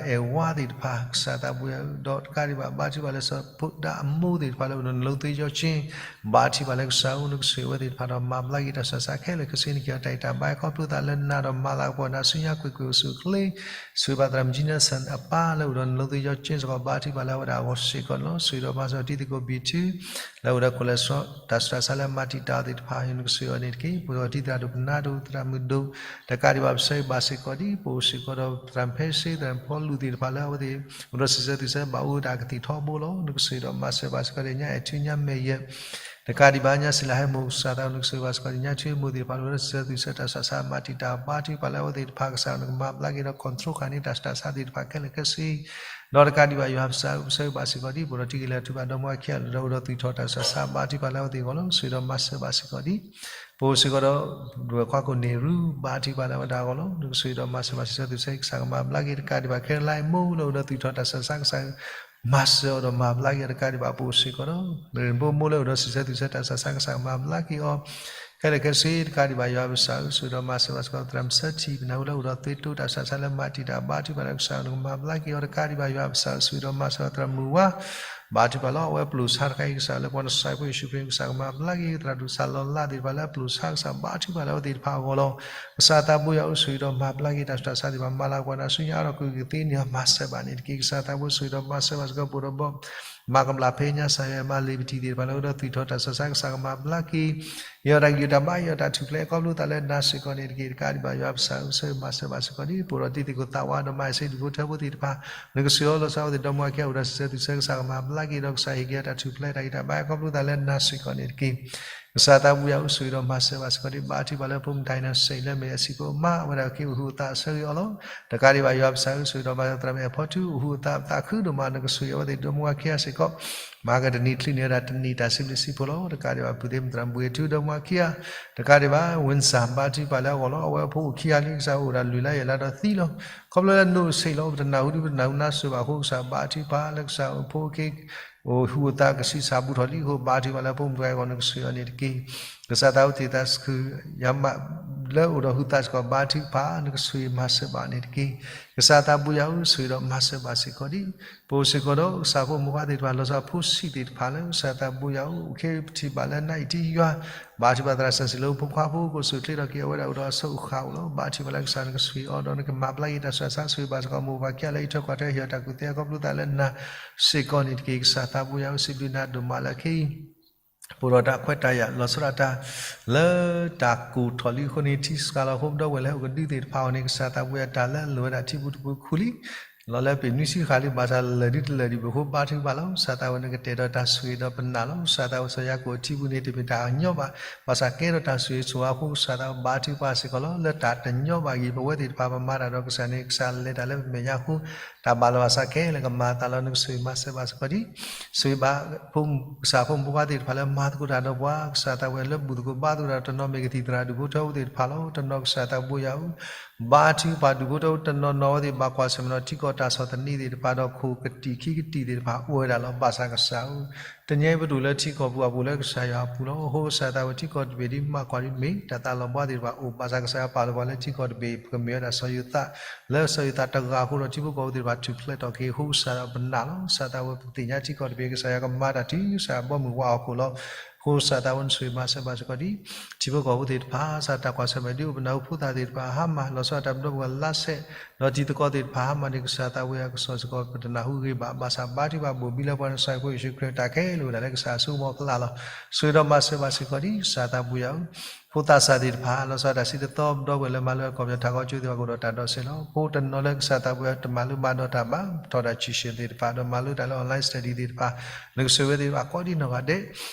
အဲၣ်ဝါသ့ၣ်တဖၣ် ကစၢ်သးဘိယွၤဧၢ ဒီးတကးဒံးဘၣ် ဘါထုကဖၣ်လၢစီၤဖိဒါအမိၢ်သ့ၣ်တဖၣ်လၢအိၣ်ဒီးနလိသ့ယီကၠ့ ဘါထုကဖၣ်လၢကစၢ်ဧၢ နကဆိၣ်ဂ့ၤအဝဲသ့ၣ်တဖၣ်ဒီးမၤဘျါက့ၤတၢ်ဆူးတၢ်ဆါခဲလၢာ်ခဲဆ့ နကဟ့ၣ်အီၤတၢ်အံၣ်တၢ်ဘါခီဖျိသးလၢနၤဒီးမၤလၤကပီၤနၤဆူညါကွ့ၢ်ကွ့ၢ်အိၣ်ဆူၣ်အိၣ်ချ့ ဆိၣ်ဂ့ၤဘၣ်သရၣ်မုၣ် Jensen အပၢ်လၢအိၣ်ဒီးနလိသ့ယီကၠ့စ့ၢ်ကီး ဘါထုကဖၣ်လၢအဝဲဒၣ်အဂီၢ်စ့ၢ်ကီးန့ၣ်လီၤ. ဆိၣ်ဂ့ၤဒီးမၤစၢၤတံၤသကိးဘံၣ်ထု လၢအိၣ်ဒီး cholesterol တၢ်ဆူးတၢ်ဆါလၢအမၤတံာ်တာ်အီၤသ့ၣ်တဖၣ် နကဆိၣ်ဂ့ၤအီၤန့ၣ်တက့ၢ်. ပှၤတံၤသရၣ်ဒိၣ်ပနါဒိၣ် သရၣ်မုၣ်ဒိၣ် တကးဒံးဘၣ်ပဆၢဂ့ၤဘၣ်စ့ၢ်ကီးဒ် ပအိၣ်စ့ၢ်ကီးဒီးသရၣ်ဖဲစ့ သရၣ်ဖီလူၤသ့ၣ်တဖၣ်လၢအဝဲသ့ၣ် အိၣ်ဒီးစံးဆၢသုးဆၢ ဘၣ်အိၣ်ဝဲဒၣ်ကသံၣ်ထီဘိလီၤ. နကဆိၣ်ဂ့ၤဒီးမၤစၢၤဘၣ်စ့ၢ်ကီးဒ်ညါအဲၣ်ထူညါမဲာ်ယဲၢ် တကးဒံးဘၣ်ညါစံးလၢဟဲမိၢ် ကစၢ်သးနကဆိၣ်ဂ့ၤဘၣ်စ့ၢ်ကီးဒ်ညါ ထူမိၢ်သ့ၣ်တဖၣ်လၢအိၣ်ဒီးစံးဆၢသုးဆၢတၢ်ဆူးတၢ်ဆါ ဘါထုကဖၣ်လၢအဝဲသ့ၣ်တဖၣ် ကစၢ်နကမၤဘျါက့ၤဒီး control ဃာ်န့ၢ်တၢ်ဆူးတၢ်ဆါသ့ၣ်တဖၣ်ခဲလၢာ်ခဲဆ့ ဒီးတကးဒံးဘၣ်ယွၤပကစၢ် ပဆၢဂ့ၤဘၣ်စ့ၢ်ကီးဒ် ပဒီးတံၤက့ၤလၢထူဘၣ်ဒီမါဝၤခံဂၤလၢဒီးအိၣ်ဒီးသူၣ်ထီၣ်တၢ်ဆူးတၢ်ဆါ ဘါထုကဖၣ်လၢအဝဲသ့ၣ်အဂီၢ်လီၤ. ဆိၣ်ဂ့ၤဒီးမၤစၢၤဘၣ်စ့ၢ်ကီးဒ် ပအိၣ်စ့ၢ်ကီးဒီး ပဝဲၢ်ခွါကိးန့ၢ်ရူ ဘါထုကဖၣ်လၢအဝဲဒၣ်အဂီၢ်လီၤ. နကဆိၣ်ဂ့ၤဒီးမၤစၢၤဘၣ်စံးဆၢသုးဆၢ ကစၢ်ကမၤဘျါက့ၤ တကးဒံးဘၣ် ခဲလၢာ်မိၢ်လၢအိၣ်ဒီးသူၣ်ထီၣ်တၢ်ဆူးတၢ်ဆါ ကစၢ် မၤစၢၤအီၤဒီးမၤဘျါက့ၤအီၤ တကးဒံးဘၣ် ပအိၣ်စ့ၢ်ကီးဒီး မ့ၢ်ရိၣ်ဘိမိၢ်လၢအိၣ်ဒီးစံးဆၢသုးဆၢတၢ်ဆူးတၢ်ဆါ ကစၢ်ကမၤဘျါက့ၤအီၤ ခဲလၢာ်ခဲဆ့ တကးဒံးဘၣ် ယွၤပကစၢ်ဧၢ ဆိၣ်ဂ့ၤဒီးမၤစၢၤဘၣ်စ့ၢ်ကီး သရၣ်မုၢ်ဆၢထံၣ် ပနၢ်ဟူလၢအိၣ်ဒီးသွ့တိတၢ်ဆူးတၢ်ဆါလၢမၤတံာ်တာ် ဘါထုကဖၣ်လၢကစၢ်နကမၤဘျါက့ၤအီၤ တကးဒံးဘၣ် ယွၤပကစၢ်ဧၢ ဆိၣ်ဂ့ၤဒီးမၤစၢၤဘၣ်သရၣ်မုၢ်ဝါ ဘါထုကဖၣ်လၢအဝဲပျိာ်ဆါတခါအံၤ ကစၢ်လၢပှၤနစၢ်ဖိယ့ၣ်ၡူးခရံာ် ကစၢ်ကမၤဘျါက့ၤ သရၣ်ဒိၣ်စၢ်လီၤလါသ့ၣ်တဖၣ်လၢအပျိာ်ဆါ ကစၢ်ဘါထုကဖၣ်လၢအဝဲသ့ၣ်တဖၣ်အဂီၢ်လီၤ. ကစၢ်သးဘိယွၤဧၢ ဆိၣ်ဂ့ၤဒီးမၤဘျါက့ၤတၢ်ဆူးတၢ်ဆါသ့ၣ်တဖၣ် မၤလၤကပီၤနၤဆူညါအါထီၣ်ကွံာ်ကသ့န့ၣ် မၤစၢၤဘၣ်န့ၣ်တက့ၢ်. ကစၢ်သးဘိယွၤ ဆိၣ်ဂ့ၤဒီးမၤစၢၤဘၣ်စ့ၢ်ကီး ပအိၣ်ဒီးဘီ မၤကဘျၣ်ဖဲညါ ကစၢ်ယွၤမၤလ့ၤပတံၤသ့ၣ်တဖၣ်လၢအိၣ်ဒီးသူၣ်ထီၣ်တၢ်ဆူးတၢ်ဆါ ကစၢ်ကမၤဘျါက့ၤ ဟ့ၣ်အီၤတၢ်ဂံၢ်တၢ်ဘါ ဟ့ၣ်အီၤတၢ်ထူၣ်ဖျဲးခီဖျိသးလၢနၤစ့ၢ်ကီးန့ၣ်တက့ၢ်. တကးဒံးဘၣ် ယွၤပကစၢ်ဧၢ ဆိၣ်ဂ့ၤမၤစၢၤဘၣ်စ့ၢ်ကီးဒ် ပအိၣ်ဒီးတံၤသကိးသးဝးဒီးမၤအ့ၣ်စ့ဒူၣ်ဖိထၢဖိသ့ၣ်တဖၣ် နကဆိၣ်ဂ့ၤအီၤလီၤဆီအိၣ်သ့ၣ်ဒီမါဝၤခံဂၤ အိၣ်ဒီးစံးဆၢသုးဆၢ ကစၢ်ကမၤဘျါက့ၤဒီး ကစၢ်ဟ့ၣ်က့ၤအီၤတၢ်ထူၣ်ဖျဲးတၢ်ဂံၢ်တၢ်ဘါခီဖျိသးလၢနၤစ့ၢ်ကီးန့ၣ်တက့ၢ်. ကစၢ်သးဘိယွၤဧၢ ဆိၣ်ဂ့ၤဒီးမၤစၢၤဘၣ်စ့ၢ်ကီးဒ် ဘါထုကဖၣ်လၢဖိမုၣ် Dynasty လၢအမ့ၢ်အစံးဖိအမါ အဝဲဒၣ်က့ၤအိၣ်ဟူးအိၣ်သးအဆၢဂ့ၤအီၤလီၤ. တကးဒံးဘၣ် ယွၤပကစၢ်ဧၢ ဆိၣ်ဂ့ၤဒီးမၤစၢၤသရၣ်မုၣ်အဲၣ်ဖီထူ အိၣ်ဟူးအိၣ်သးပသးခုဒိၣ်မး နကဆိၣ်ဂ့ၤအဝဲသ့ၣ်ဒီမါဝၤခံဂၤစ့ၢ်ကီး မၤကတနံၤချုးန့ၣ်ဝဲဒၣ်တနံၤတၢ်စံးဘျုးစံးဖှိၣ်လီၤ. တကးဒံးဘၣ် ပုၢ်သ့ၣ်မုၣ်သရၣ်မုၣ်ဘှ့ၣ်ထူဒီမါဝၤခံဂၤ တကးဒံးဘၣ် Winsor ဘါထုကဖၣ်လၢအဂီၢ်လီၤ. အဝဲအဖိအိၣ်ခံဂၤလံ ကစၢ်အိၣ်ဒၣ်လွံၢ်လါယဲၢ်လါဒီးသံလီၤ. ခီဖျိလၢနအိၣ်ဆံးလီၤ ပတနၢ်ဟူဒ်ပတနၢ်ဟူနါစိၤဘၣ်အဃိ ကစၢ်ဘါထုကဖၣ်လၢကစၢ်ဖိအိၣ်က့ၤ အိၣ်ဟူးအိၣ်သးကဆံးစၢ်ဘူးထီၣ်လံအဃိ ဘါထုကဖၣ်လၢဖိမုၣ်တဂၤအဂီၢ် နကဆိၣ်ဂ့ၤအီၤန့ၣ်တက့ၢ်. ကစၢ်သးဝဲသ့ၣ်သးစခု ယၤမး လၢအိၣ်ဒီးဟူးသးစ့ၢ်ကီး ဘါထုကဖၣ် နကဆိၣ်ဂ့ၤမၤစၢၤဘၣ်န့ၣ်တက့ၢ်. ကစၢ်သးဘိယွၤဧၢ ဆိၣ်ဂ့ၤဒီးမၤစၢၤဘၣ်စ့ၢ်ကီးဒ် ပအိၣ်စ့ၢ်ကီးဒီး ကစၢ်ဖိမုၣ်ခွါသ့ၣ်တဖၣ် လီၤဆီဖိဆံးသ့ၣ်တဖၣ်လၢ ကစၢ်သးဘိယွၤဧၢ အိၣ်ခ့ပထံၣ်ဘၣ်လၢ နအံၤတယွၤ ဘါထုကဖၣ်သရၣ်စၢ်စံးလၢဖိခွါဖိ ကအိၣ်ဆူၣ်အိၣ်ချ့ထီၣ်က့ၤအဝဲဒၣ်အိၣ်ဒီးအဆၢအိၣ်ဃာ်အိၣ်လီၤ. ဘါထုကဖၣ်လၢကစၢ်နကဆိၣ်ဂ့ၤအီၤဒီးနကမၤဘျါက့ၤတၢ်ဆူးတၢ်ဆါ ဆိၣ်ဂ့ၤဘၣ်စ့ၢ်ကီးမိၢ်ပၢ်ခံဂၤလၢအံးထွဲကွၢ်ထွဲ ဟ့ၣ်အီၤတၢ်ကူၣ်သ့အခီဖျိသးလၢနၤစ့ၢ်ကီးန့ၣ်တက့ၢ်. ကစၢ်သးဘိယွၤဧၢ စံးဘျုးနၤဒိၣ်မးလၢခဲအံၤ ပအိၣ်ဒီးတၢ်ခွဲးတၢ်ယာ် လီၤဆီဒၣ်တၢ် လၢတၢ်ကိၢ်ထီၣ်လံအဃိန့ၣ် ထံစှၤလီၤဖိပဒီပုၢ်ဝဲၢ်လၢဟဲအိၣ်ကဒုသ့ၣ်တဖၣ်အဂီၢ်န့ၣ် ကစၢ်သးဘိယွၤ တၢ်လၢအလိၣ်ဝဲဒၣ်ထံပူၤတပူၤခူၣ်လံ, လီၤလၢပ့ၤနွံဆံဃာ်လံ ဘၣ်ဆၣ်လၢာ်ဒ်တလၢာ်ဒံးဘၣ်အဃိ ဘါထုကဖၣ်လီၤ. ကစၢ်သးဝဲန့ၣ်ကတဲာ်ဒီးတၢ်ဆိၣ်ဂ့ၤဒီးပနာ်လီၤ. ကစၢ်သးဝဲစီၤယၤကိာ်အထံပူၤန့ၣ် တမ့ၢ်တၢ်အညီဘၣ်, ဘၣ်ဆၣ်ကဲထီၣ်တၢ်ဆိၣ်ဂ့ၤဆိၣ်ဝါအဃိ ကစၢ်သးဝဲဘါထုကဖၣ်စ့ၢ်ကီးလီၤ. လၢတၢ်တညီဘၣ်အဂ့ၢ် ပဝဲသ့ၣ်တဖၣ်ပမၤတၢ်ဒီးကစၢ်န့ၣ် ကစၢ်လဲၤတၢ်လၢပမဲာ်ညါအဃိ တၢ်ဘၣ်လီၤဘၣ်စးခဲလၢာ်ကမၤအသးလီၤ. နကဆိၣ်ဂ့ၤမၤစၢၤဘၣ်စ့ၢ်ကီးဒံး ဆိၣ်ဂ့ၤဘၣ် ကစၢ်ဖိမုၣ်ဖိခွါသ့ၣ်တဖၣ်လၢမၤသကိးတၢ်ဒီးပှၤ, ကစၢ်သးဝဲလၢဘူၣ်သကိးဘါသကိးတၢ်တနီၤ မ့ၢ်ကသံၣ်သရၣ်ဒူၣ်ဖိထၢဖိသ့ၣ်တဖၣ်လီၤ. တနီၤကစၢ်သးဘိယွၤဧၢ, ဘါထုကဖၣ်ဒူၣ်ဖိထၢဖိတနီၤနီၤဝဲသ့ၣ် ဘၣ်ကွၢ်ဆၢၣ်မဲာ်ဒီးထံကီၢ်တၢ်ဆီၣ်သနံးသ့ၣ်တဖၣ်ဒီး ခိၣ်ကတံာ်ခံကတံာ်သ့ၣ်တဖၣ်အိၣ်ဝဲဒၣ်လီၤ. ဘၣ်ဆၣ်ကစၢ်ဧၢ, တနံၤအံၤပတူၢ်လၢထံကီၢ်ပူၤအပူၤလၢကစၢ်ယွၤအပူၤလီၤ. အဃိကစၢ်သးဝဲထံကီၢ်တဘ့ၣ်ဒ်မၤကွၢ်ဒ်မ့ၢ် တၢ်သးလီၤဘှါသ့ၣ်တဖၣ်အိၣ်, ဘၣ်ဆၣ်ကစၢ်ယွၤပာ်လီၤပှၤလၢထံကီၢ်တဘ့ၣ် ပကမ့ၢ်ဝဲဒၣ်စီၤယိၤသး လၢစီၤယိၤသးတဂၤအဃိဒီး ထံဖိကီၢ်ဖိသ့ၣ်တဖၣ်ထူၣ်ဖျဲးထီၣ်က့ၤအဃိ ကစၢ်ယွၤပနာ်လီၤ. ကစၢ်သးဝဲပသ့ၣ်ညါထံကီၢ်တဘ့ၣ် ကစၢ်ယွၤကမၤတၢ်တုၤကစၢ်ယွၤဘီမုၢ်ဝးအီၣ်ခိၣ်လီၤ. အဃိကစၢ်သးဝဲနဆိၣ်ဂ့ၤမၤစၢၤဘၣ်စ့ၢ်ကီးဒံး ထံဖိကီၢ်ဖိသ့ၣ်တဖၣ်, ကစၢ်တၢ်ကွၢ်ဆၢၣ်မဲာ်ဒ်အိၣ်ပနၢ်ဟူဖိသၣ်သ့ၣ်တဖၣ်အဟါမၢ်, လီၤဆီဒၣ်တၢ်ပဒီပုၢ်ဝဲၢ်လါဆဲး ဒီးတံၤသကိးသ့ၣ်တဖၣ်အဟါမၢ်န့ၣ် ကစၢ်သးဘိယွၤကစီၣ်စ့ၢ်ကီး ပတနၢ်ဟူဂ့ၤဘၣ်, ဘၣ်ဆၣ်ဘါထုကဖၣ်ဘိၣ်ဘံလၢပှၤနဆၣ်ဖိယ့ၣ်ၡူးခရံာ်တၢ်ခဲလၢာ်ဝဲဒၣ်လၢကစၢ်အစိကမီၤအဖီလာ်လီၤ. ဆိၣ်ဂ့ၤဒီးမၤစၢၤဘၣ်စ့ၢ်ကီးဒံး ကစၢ်သးဘိယွၤဧၢ, ဖိသၣ်စၢ်သ့ၣ်တဖၣ် လီၤဆီဒၣ်တၢ်စံၣ်တသီ ပဒီပုၢ်ဝဲၢ်လၢမၤလိကီၢ်ပယီၤထးခီကၠိသ့ၣ်တဖၣ်ကအိၣ်ဒီးတၢ်ဒိးစဲးလီၤ. ဖိတနီၤလၢကစၢ်သးဘိယွၤတမၤလိမၤဒိးတၢ်ဘၣ်, ထီၣ်တၢ် tuition သ့ၣ်တဖၣ် ဒီးမၤလိတၢ်လၢ online study သ့ၣ်တဖၣ် နကဆိၣ်ဂ့ၤဝဲသ့ၣ်တဖၣ်ကိးဒံနီၢ်ဂၤဒဲး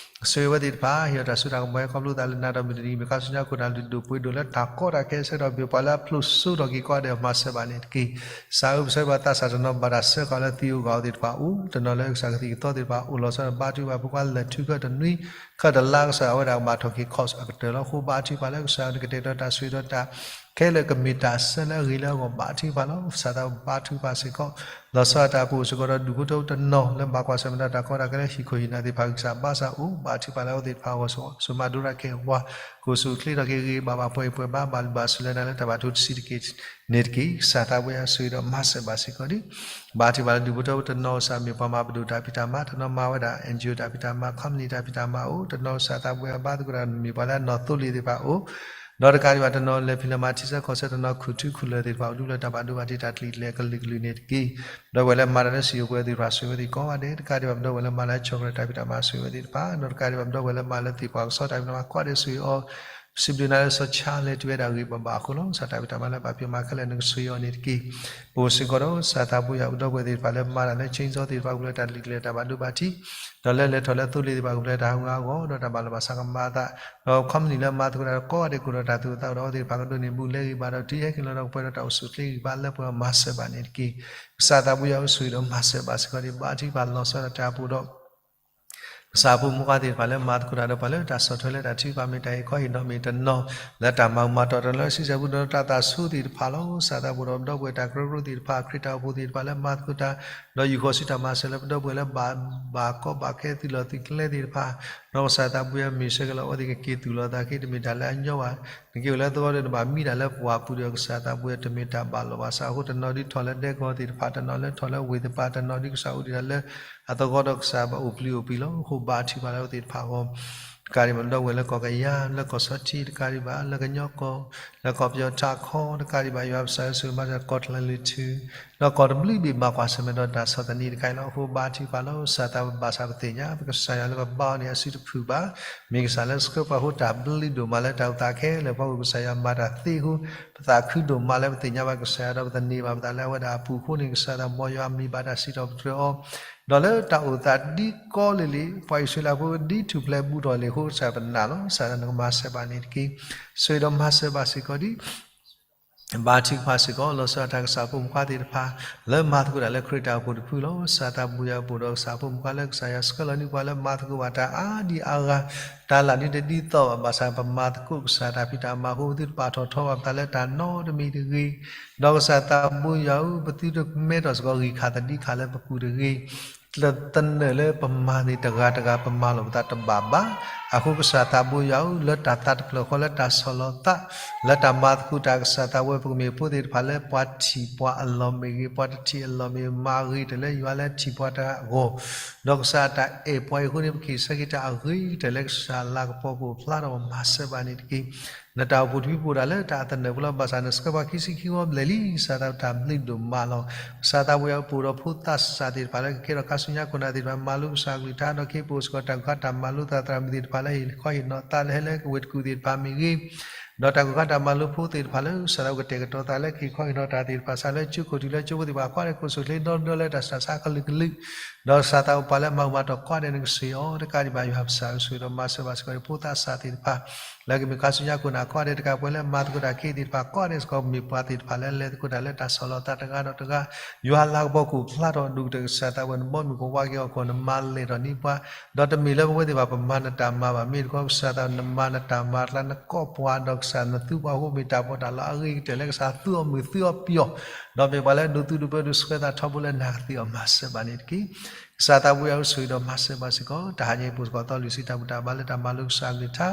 ဆိၣ်ဂ့ၤဝဲသ့ၣ်တဖၣ် ဟ့ၣ်အီၤတၢ်စိတၢ်ကမီၤ ဟဲခီဖျိသးလၢနၤဒီးမုၢ်တနံၤ မ့ၢ်ခါဆူညါခိၣ်နၢ်လုၢ်ဒိၣ်ပှ့ၤဒိၣ်လၢတၢ်ကီတၢ်ခဲဆၢကတီၢ် မ့ၢ်ပှၤလၢအဖျိးစိထီၣ်က့ၤကိးဂၤဒဲး မၤစၢၤဘၣ်န့ၣ်တက့ၢ်. ကစၢ်ဧၢ, ပဆၢပှၤသးစၢ်တနီၤဘၣ်တၢ်စၢဃာ်လၢသံးဧိၤဂီၤဧိၤသ့ၣ်တဖၣ်အိၣ်, တနီၤလၢကစၢ်ကသံၣ်ကသီသ့ၣ်တဖၣ်အိၣ်လီၤဆီဒီးဘါထုကဖၣ် ဖိခွါလၢာ်ထုခၢၣ်တနွံ ခၢၣ်တလါကစၢ်အဝဲဒၣ်ကဘၣ်ထီၣ်က့ၤ course အကတၢၢ်လီၤ. အဃိဘါထုကဖၣ်လၢကစၢ်နကတဲာ်ကတီၤတၢ်ဆိၣ်ဂ့ၤဒီးတၢ် ခဲလၢာ်ကမ့ၢ်တၢ်ဆၢလၢအဂ့ၤလၢအဂီၢ် ဘါထုကဖၣ်လီၤ. ကစၢ်သးဘိဘါထုကဖၣ်စ့ၢ်ကီး လီၤဆီဒၣ်တၢ်ပအိၣ်စ့ၢ်ကီးဒီးဒူၣ်ဖိထၢဖိတနီၤလၢဘၣ်ကွၢ်ဆၢၣ်မဲာ်ဒီးတၢ်ကီတၢ်ခဲလၢဟံၣ်ခိၣ်ဟံၣ်နၢ်သ့ၣ်တဖၣ်ကစၢ် ဘါစၢ်အိၣ်, ဘါထုကဖၣ်လၢအဝဲသ့ၣ်တဖၣ်အဂီၢ် စိာ်မၤဒိရၣ်ကဲဝါ ကိၣ်ဆူၣ်ချ့ထီၣ်က့ၤဂ့ၤဂ့ၤဘၣ်ဘၣ်ပှဲၤပှဲၤဘၣ် ဘၣ်လုၢ်ဘၣ်စူၤလၢနၤလၢတၢ်ဘၣ်ထိတဆံးတက့ၢ်န့ၣ်တက့ၢ်. ကစၢ်သးဘိယွၤဆိၣ်ဂ့ၤဒီးမၤစၢၤဘၣ်စ့ၢ်ကီးဒံး ဘါထုကဖၣ်လၢဒူၣ်ဖိထၢဖိတနီၤကစၢ်မ့ၢ်ပှၤမၤပဒိၣ်တၢ်ဖံးတၢ်မၤ, တနီၤမၤဝဲဒၣ် NGO တၢ်ဖံးတၢ်မၤ, company တၢ်ဖံးတၢ်မၤအိၣ်, တနီၤကစၢ်သးဘိယွၤဘါသကိးတၢ်မ့ၢ်ပှၤလၢအနီၢ်သိလ့ၣ်သ့ၣ်တဖၣ်အိၣ်, ဒီးတကးဒံးဘၣ်တနီၤလဲၤဖံးလဲၤမၤထံဆၢကီၢ်ဆၢ တနီၤခူၣ်ထူခူၣ်လၢၢ်သ့ၣ်တဖၣ်အိၣ် ဒူလၢတၢ်ဘၣ်ဒိဘၣ်ထံးတၢ်တလံၤတလဲၤကလုာ်ကလုာ်န့ၣ်တက့ၢ်. ပဒီပုၢ်ဝဲၢ်လၢမၤတၢ်လၢစံၣ်ယိၤပှဲၤသ့ၣ်တဖၣ်ဆိၣ်ဂ့ၤဝဲသ့ၣ်ကိးဂၤဒဲး, တကးဒံးဘၣ်ပဒီပုၢ်ဝဲၢ်လၢမၤလၢ chocolate တၢ်ဖံးတၢ်မၤဆိၣ်ဂ့ၤဝဲသ့ၣ်တဖၣ်, ဒီးတကးဒံးဘၣ်ပဒီပုၢ်ဝဲၢ်လၢမၤလၢသ့ၣ်ပှၢ်ကစီတၢ်ဖံးတၢ်မၤကိးဂၤဒဲးဆိၣ်ဂ့ၤအီၤ စံးဘျုးနၤလၢစီၤဆါလဲၤတုၤဝဲဒၣ်ဂ့ၤဘၣ်ဘၣ်အဃိလီၤ. ကစၢ်တၢ်ဖံးတၢ်မၤလၢဘၣ်ဖံးမၤခဲလၢာ်နကဆိၣ်ဂ့ၤအီၤန့ၣ်တက့ၢ်. ပအိၣ်စ့ၢ်ကီးဒီးကစၢ်သးဘိယွၤပဒီပုၢ်ဝဲၢ်သ့ၣ်တဖၣ်လၢမၤတၢ်လၢ chainsaw သ့ၣ်တဖၣ်ကဘျၢတၢ်တလံၤတလဲၤတၢ်ဘၣ်ဒိဘၣ်ထံး, ဒီးလၢလဲၤထီၣ်လၢသိလ့ၣ်သ့ၣ်တဖၣ်ကဘျၢတၢ်ဟးဂူာ်ဟးဂီၤ ဒီးတၢ်ဘၣ်လီၤဘၣ်စးကမၤအသး, ဒီး company လၢမၤသကိးတၢ်ဒီးကိးဂၤဒဲးကိးဒီးတၢ်သူၣ်အိၣ်သးအိၣ်ဒီးအဝဲသ့ၣ်တဖၣ်ကဒိးန့ၢ်ဘူးလဲဂ့ၤဘၣ်ဒီးတုၤဟဲက့ၤလီၤဒီးကပှဲၤဒီးတၢ်အိၣ်ဆူၣ်ချ့ဂံၢ်ဘါလၢပှဲၤအီၤမၤစၢၤဘၣ်န့ၣ်တက့ၢ်. ကစၢ်သးဘိယွၤဆိၣ်ဂ့ၤဒီးမၤစၢၤဘၣ်စ့ၢ်ကီးဒံး ဘါထုကဖၣ်လီၤဆီဒၣ်တၢ်အပူၤဒီး ကစၢ်အဖိမုၣ်ခွါသ့ၣ်တဖၣ်လၢမၤသကိးတၢ်ဒီးပှၤလၢတၢ်ဆီၣ်ထွဲလၢတၢ်ထုကဖၣ်မ့ၢ်တၢ်ဟ့ၣ်ခီဟ့ၣ်နီၤမ့ၢ်တနီၤ, လၢတၢ်မၤမၤတီၢ်တနီၤလၢစံးဆၢပူၤဒီးတၢ်သးဆူသ့ၣ်တဖၣ်လီၤ. ကစၢ်သးဘိဒီးပဒီပုၢ်ဝဲၢ်တၢ်ကရၢကရိသ့ၣ်တဖၣ် ခရံာ်တၢ်အိၣ်ဖှိၣ်သ့ၣ်တဖၣ်လၢမၤသကိးတၢ်, ဒီးယူာ်ဃီၤဆူတၢ်မၤစၢၤလၢပဒီပုၢ်ဝဲၢ်လၢဘၣ်ဘၣ်ကီဘၣ်ခဲသုးလီၢ်သုးကျဲသ့ၣ်တဖၣ်, ဒီးကစၢ်သးဘိယွၤမ့ၢ်ဆၢက့ၤလီၤအဝဲသ့ၣ်ကက့ၤသူၣ်လီၤသးက့ၤ တမ့ၢ်တၢ်လၢအညီဘၣ်, နက့ၤအိၣ်လၢသဝီဒီးနဘၣ်မံတၢ်လၢပှၢ်ပူၤဒီးကစၢ်သးဘိယွၤတမ့ၢ်တၢ်ဘၣ်လီၤဘၣ်စးအဃိ တနီၤဒ်ထီၣ်လၢဒဲကဝီၤသ့ၣ်တဖၣ် တနီၤလၢထီၣ်လၢဝ့ၢ်သပၢၤ တနီၤဒ်ကစၢ်အိၣ်ဒံးတၢ်လၢ အသဝီဒီးကစၢ်ဘၣ်အိၣ်ပျံၤအိၣ်ပံၤလီၤ. အဃိဘါထုကဖၣ်လၢအဝဲသ့ၣ်တဖၣ်အဂီၢ်, တကးဒံးဘၣ်ပဒီပုၢ်ဝဲၢ်လၢကီၢ်ကယၤ လၢကီၢ်ဆီထံ တကးဒံးဘၣ်လၢကညီကီၢ် လၢကီၢ်ပယီၤထးခီ တကးဒံးဘၣ်ယွၤပစၢ်ယွၤဆိၣ်ဂ့ၤမၤစၢၤကီၢ်တလၢလုၢ်ထူ ဒီးကီၢ်တဘျုးဘ့ၣ်ဘၣ်ကွၢ်ဆၢၣ်မဲာ်ဒီးတၢ်ဆီၣ်သနံးတခါအံၤလီၤ. အဃိဘါထုကဖၣ်လီၤ. ကစၢ်သးဘိဘၣ်ဆၣ်ပသ့ၣ်ညါ ပကစၢ်ယွၤလၢပဘါအီၤန့ၣ် အစုတဖုၣ်ဘၣ်, မ့ၢ်ကစၢ်လၢဆှၢပှၤအဃိတၢ်ဘျုးဒိၣ်မးလၢတၢ်အိၣ်သးခဲလၢာ် ပှၤအိၣ်ကစၢ်ယွၤမၤတၢ်သ့အဃိ ပသးခုဒိၣ်မးလၢပသ့ၣ်ညါဘၣ်ကစၢ်ယွၤဒီးပသန့ၤဘၣ်ပသးလၢအဝဲဒၣ်အပူၤအဃိန့ၣ် ကစၢ်သးဘိယွၤမံၤဘၣ်တၢ်စံးထီၣ်ပတြၢၤအီၤ, ဒီးလၢတၢ်အိၣ်သးဒ်ကီလ့လ့ ပှၤအံၣ်စရ့လးဖိဒ်ထူၣ်ဖျဲးဘူးထီၣ်လံအဃိ ကစၢ်ပနာ်လီၤ. ကစၢ်နကမၤစၢၤဘၣ်န့ၣ်တက့ၢ်. ဆိၣ်ဂ့ၤဒီးမၤစၢၤဘၣ်စ့ၢ်ကီးဒံး ဘါထုကဖၣ်စ့ၢ်ကီး လီၤဆီဒၣ်တၢ်ကစၢ်ဖိမုၣ်ခွါသ့ၣ်တဖၣ် လၢမၤသကိးတၢ်လၢခရံာ်တၢ်အိၣ်ဖှိၣ်တဖုလီၤ. ကစၢ်သးဘိယွၤအိၣ်ဒီးကစၢ်ဖိမုၣ်ခွါလၢကစၢ်ယွၤဆှၢလီၤန့ၢ်ပှၤလၢမၤသကိးဘၣ်တၢ်အါဒံအါဂၤ တၢ်လၢ်ဒ်တဒ်သိးဘၣ် ဘၣ်ဆၣ်ပမၤသကိးကစၢ်တၢ်ဖံးတၢ်မၤအဃိ ပသုတပာ်ထီၣ်ထီဘၣ်ပသးလၢတၢ်နီတမံၤတဂ့ၤ, ဒီးကစၢ်သးဘိယွၤဧၢ ပသုတမဲထီၣ်စ့ၢ်ကီးဂံၢ်ခၣ်သဒံခၣ်လၢပပူၤတဂ့ၤ လၢသနၢၣ်လၢပမၤန့ၣ်တဂၤတဂၤပမၤလီၤပသးတဘၣ်ဘၣ်. အဃိကစၢ်သးဘိယွၤဧၢ လၢတၢ်သးတဖျၢၣ်ဃီလၢတၢ်ဆီၣ်လီၤသး လၢတၢ်မၤသကိးတၢ်ကစၢ်သးဝဲ ပကမ့ၢ်ဖိသ့ၣ်တဖၣ်လၢပှၤထံၣ်ပှၤအလီၢ်မ့ၢ်ဂ့ၤ ပှၤတထံၣ်အလီၢ်မ့ၢ်ဂ့ၤ မၤအဂ့ၤကတၢၢ်လၢယွၤလၢထံၣ်ပှၤတဂၤအဂီၢ်, ဒီးကစၢ်အတၢ်အဲၣ်ပှၤအံၤအဃိန့ၣ် ပကဟ့ၣ်ဆၢက့ၤတၢ်အဂ့ၤကတၢၢ်လၢကစၢ်လၤကပီၤကအိၣ်ဖျါထီၣ်မၤစၢၤဘၣ်န့ၣ်တက့ၢ်. နတၢ်အိၣ်ဖှိၣ်တဖုပအိၣ်ဒၣ်လၢတၢ်အသနၢၣ်ပူၤလီၤ. ဘၣ်ဆၣ်နဆှၢပှၤခံဆံခံဝီဘျဲၣ်လံ ကစၢ်သးဝဲတၢ်ဘျုးဒိၣ်မးလီၤ. ကစၢ်သးဘိယွၤပအိၣ်ဒီးဖိသၣ်စၢ်သ့ၣ်တဖၣ်လၢကကဲထီၣ်ခါဆူညါခိၣ်နၢ်သ့ၣ်တဖၣ် မၤလိကစၢ်အကလုၢ်ကထါ ဒီးကဟ့ၣ်ပအိၣ်စ့ၢ်ကီးတၢ်ဂုၤခါတၢ်မၤလိသးသရၣ်မုၣ်သ့ၣ်တဖၣ်လၢဟ့ၣ်ခီဟ့ၣ်နီၤသးလၢဟဲလၢကဝ့ၢ်တကူၣ်သ့ၣ်တဖၣ်မ့ၢ်ဂ့ၤ ဒီးတၢ်ကူၣ်ခါတၢ်မၤလိဖိသ့ၣ်တဖၣ်လၢ ကစၢ်သးအိၣ်ကတဲာ်ကတီၤသးလၢက့ၤခီဟ့ၣ်နီၤတၢ်သ့ၣ်တဖၣ် စးလၢကၠိခိၣ်တုၤလၢကၠိဖိသ့ၣ်တဖၣ် ကွၢ်ဒဲးကိးဆူၣ်ချ့ ဒီဒီလၢတၢ်စးဆါကလုာ်ကလုာ်, ဒီးကစၢ်သးအိၣ်ပှၤလၢမၤကမၣ်တီၢ်ကွၢ်ဒဲးနကစၢ်အီၤ တကးဒံးဘၣ်ယွၤပစၢ်ကဆူၣ်ဒီးမၤစၢၤဘၣ်စ့ၢ်ကီး ဖိသၣ်ဆၣ်သ့ၣ်တဖၣ် လၢကမ့ၢ်ခါဆူညါခိၣ်နၢ်ကွၢ်ဒဲးတကး ပှၤလၢမၤသကိးတၢ်ခ့သ့ၣ်တဖၣ် ကွၢ်ဒဲးစ့ၢ်ကီး မ့ၢ်ပှၤသ့ၣ်တဖၣ်လၢလဲၤသကိးတၢ်လၢတၢ်ဆီၣ်လီၤသးတဂၤဒီးတဂၤ ယွၤလၤကပီၤကအိၣ်ဖျါထီၣ် ဒိၣ်ကတၢၢ်ကစၢ်သးဝဲ နဘီမုၢ်ကဝါက့ၤအီၣ်ကီၢ် နမၤလဲၢ်ထီၣ်န့ၢ်ပှၤ, ဒီးတမ့ၢ်လၢပဝဲသ့ၣ်တဖၣ်ပမၤနတၢ်မၤဘၣ် မ့ၢ်တခီကစၢ်သးနမၤနတၢ်မၤအကျါ နကိးပှၤဒီးကစၢ်နသူပှၤအဃိ မ့ၢ်တၢ်ပီးတၢ်လီအဂ့ၤကတၢၢ်လၢကစၢ်သူအီၤမုၢ်သူအီၤပယီၤ, ဒီးမ့ၢ်ပှၤလၢဒိးသူဒိးပၢဒိးဆှၢသးထီဘိလၢနၢ်ကသ့အီၤ မၤစၢၤဘၣ်န့ၣ်တက့ၢ်. ကစၢ်သးပှဲၤအီၤဆူၣ်ဒီးမၤစၢၤဘၣ်စ့ၢ်ကီး တၢ်ဟးညါအံၤပူၤစ့ၢ်ကီး သီလွံၢ်ဆံတၢ်ဘူၣ်တၢ်ဘါလၢတၢ်မၤလိကစၢ်အကလုၢ်ကထါ,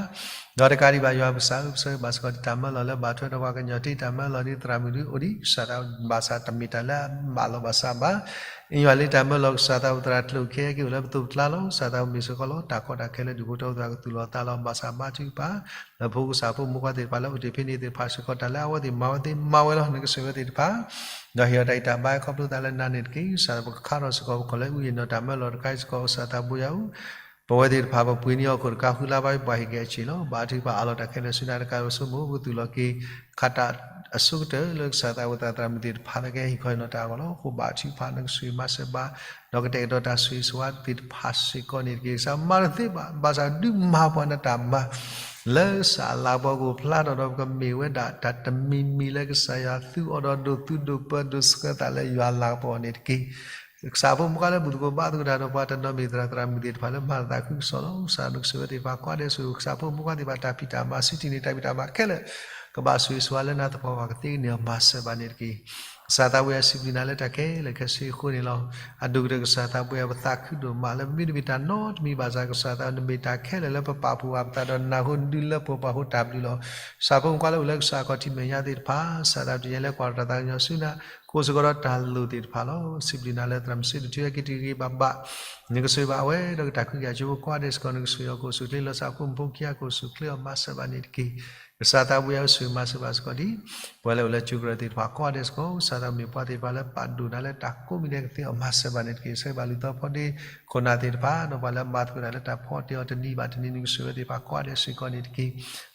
ဒီးတကးဒံးဘၣ်ယွၤပစၢ်ဧၢ ပဆၢဂ့ၤဘၣ်စ့ၢ်ကီး တၢ်မၢလီၤလၢဘၣ်ထွဲဒီးပှၤကညီတ့ တၢ်မၢလီၤဒ်သရၣ်မုၣ်ဒ်အိၣ်ဒံး ကစၢ်သးဘၣ်ဆၣ် တမ့ၢ်တၢ်လၢအဘၣ်လီၤဘၣ်စးဘၣ် အ့ၣ်ယွၤလၢတၢ်မၢလီၤကစၢ်သးအိၣ်သရၣ်ကျိၣ်ခဲက့ၤအိၣ်လၢပသိးပကျါလီၤ. ကစၢ်သးအိၣ်မ့ၢ်စ့ၢ်ကီးလီၤ တၢ်ကီတၢ်ခဲလၢဒူၣ်ဖိထၢဖိသ့ၣ်တဖၣ်ကသူၣ်လီၤသးလီၤ ဘၣ်ဆၣ်ဘါထုကဖၣ် လၢဖိကစၢ်ဖိမိၢ်ပှၢ်သ့ၣ်တဖၣ်လၢအိၣ်တ့ၢ်ဖဲန့ၣ်သ့ၣ်တဖၣ်စ့ၢ်ကီး တၢ်လၢအဝဲသ့ၣ်မၤဝဲသ့ၣ်မၤဝဲလီၤ နကစၢ်ဝဲသ့ၣ်တဖၣ် ဒီးဟ့ၣ်အီၤတၢ်အံးတၢ်ဘါခီဖျိသးလၢနၤန့ၣ်တက့ၢ်. ကစၢ်သးပကခါထီၣ်စ့ၢ်ကီး ပကီၢ်လၢအုၣ်ယံၤနီၢ်တၢ်မၢလီၤတခါအံၤစ့ၢ်ကီး ကစၢ်သးဘိယွၤဧၢ ပဝဲသ့ၣ်တဖၣ် ပပှ့ၤန့ၢ်အီၤခိၣ်တကးဃုလါဘါ ပှၤဟ့ၣ်က့ၤအစ့ၢ်လီၤ. ဘါထုကဖၣ်အးလီၤတၢ်ခဲလၢာ်ဆူနၤတကး ယွၤဆိကမိၣ် ပကသူၣ်လီၤက့ၤ ခးတၢ်အဆိကတၢၢ်လၢကစၢ်သးဝဲသးသရၣ်မုၣ်သ့ၣ်တဖၣ် လၢကဟဲဟ့ၣ်ခီဟ့ၣ်နီၤတၢ်အဂီၢ်လီၤ. အဃိဘါထုကဖၣ်နကစၢ်မၤစၢၤဘၣ် ဒီးကတဲာ်ကတီၤတၢ်ဆိၣ်ဂ့ၤဆိၣ်ဝါသ့ၣ်တဖၣ်စ့ၢ်ကီးန့ၣ်တက့ၢ်. ကစၢ်မၤတသ့ဘၣ် ဘၣ်ဆၣ်ဒုးမၤပှၤနတၢ်မၤ လၢကစၢ်အလၤကပီၤကအိၣ်ဖျါထီၣ်ဒီး ပကမ့ၢ်ဝဲဒၣ်တၢ်တမံၤမံၤလၢကစၢ်ယွၤသူအီၤဒီးဒိးသူဒိးပၢဒိးဆှၢသးလၢယွၤလၤကပီၤန့ၣ်တက့ၢ်. ကစၢ်ဖိမုၣ်ခွါလၢဘူၣ်သကိးဘါသကိးတၢ်ဒီးပှၤတနီၤ မ့ၢ်သရၣ်သရၣ်မုၣ်သ့ၣ်တဖၣ်လၢမၤလၤသးခုကစီၣ်လီၤ. ကစၢ်နကစၢ်ဝဲသ့ၣ်တဖၣ် ကွၢ်ဒဲးဆိၣ်ဂ့ၤ ကစၢ်ဖိမုၣ်ခွါသ့ၣ်တဖၣ် တၢ်ဖံးတၢ်မၤ စံးတံၢ်န့ၢ်တၢ်ဖံးတၢ်မၤခဲလၢာ် ကဘၣ်ဆိၣ်ဂ့ၤဆိၣ်ဝါလၢနၤသပှၢ်ပှၢ်ကသ့န့ၣ် မၤစၢၤဘၣ်န့ၣ်တက့ၢ်. ကစၢ်သးဝဲအံၤစံးဘျုးနၤလၢတၢ်ခဲလၢာ်ခဲဆ့အဃိန့ၣ်လီၤ. အဒိၣ်ကတၢၢ်ကစၢ်သးပှဲၤအပသးခုဒိၣ်မးလၢပမ့ၢ်တမ့ၢ်တၢ်နီတမံၤဘၣ်ဆၣ် ကစၢ်သးနမ့ၢ်တၢ်ခဲလၢာ်လၢပပာ်ဖှိၣ်ဘၣ်ပသးဒီးနၢ်ဟူနဒုးလၢပှဲၤပှၤဃိတၢ်ဘျုးလီၤ. ကစၢ်ဖိမုၣ်ခွါလၢအိၣ်လၢကစၢ်အခီၣ်ထံးမဲာ်ညါသ့ၣ်တဖၣ် ကစၢ်သးပတယဲလၢကွၢ်ထီၣ်တၢ်သးကညီၤဆူနၤ ကအိၣ်စ့ၢ်ကီးဒီးတၢ်လိၣ်သ့ၣ်တဖၣ်လီၤ. စံးဘျုးနၤလၢသရၣ်မုၣ်စ့တထူအက့ၤတဂ့ၤဘၣ်ဘၣ် နကစၢ်ဘၣ်ဝဲဒီးကတၢ်ခွဲးကယာ်ကၠိဖိကွၢ်ဒဲးစ့ၢ်ကီး နကစၢ်ယွၤကအိၣ်ဆူၣ်ချ့လီၤ ကစၢ်ဖိမုၣ်ဖိခံဂၤကအိၣ်ဆူၣ်ချ့အီၤမၤစၢၤဘၣ်န့ၣ်တက့ၢ်. ကစၢ်သးဝဲအံၤစံးမၤစၢၤဘၣ်စ့ၢ်ကီးဒ် ပဝဲလၢအိၣ်လၢကၠိကရၢသ့ၣ်တဖၣ်ကွၢ်ဒဲးစ့ၢ်ကီး ကစၢ်သးမ့ၢ်ပှၤသ့ၣ်တဖၣ်လၢပာ်ဒိၣ်နၤလၢတၢ်ကိးမံၤဒဲးကသ့အီၤမၤစၢၤဘၣ်န့ၣ်တက့ၢ်. ဆၢဘၣ်လုၢ်သီဖီဒ့ခိၣ်နၢ်သ့ၣ်တဖၣ် ဒီးပှၤလၢမၤသကိးတၢ်လၢတၢ်ဖီအီၣ်တ့ၢ်အီတနံၤဘၣ်တနံၤ နကစၢ်ဝဲသ့ၣ်တဖၣ်ကွၢ်ဒဲးစ့ၢ်ကီးန့ၣ်တက့ၢ်.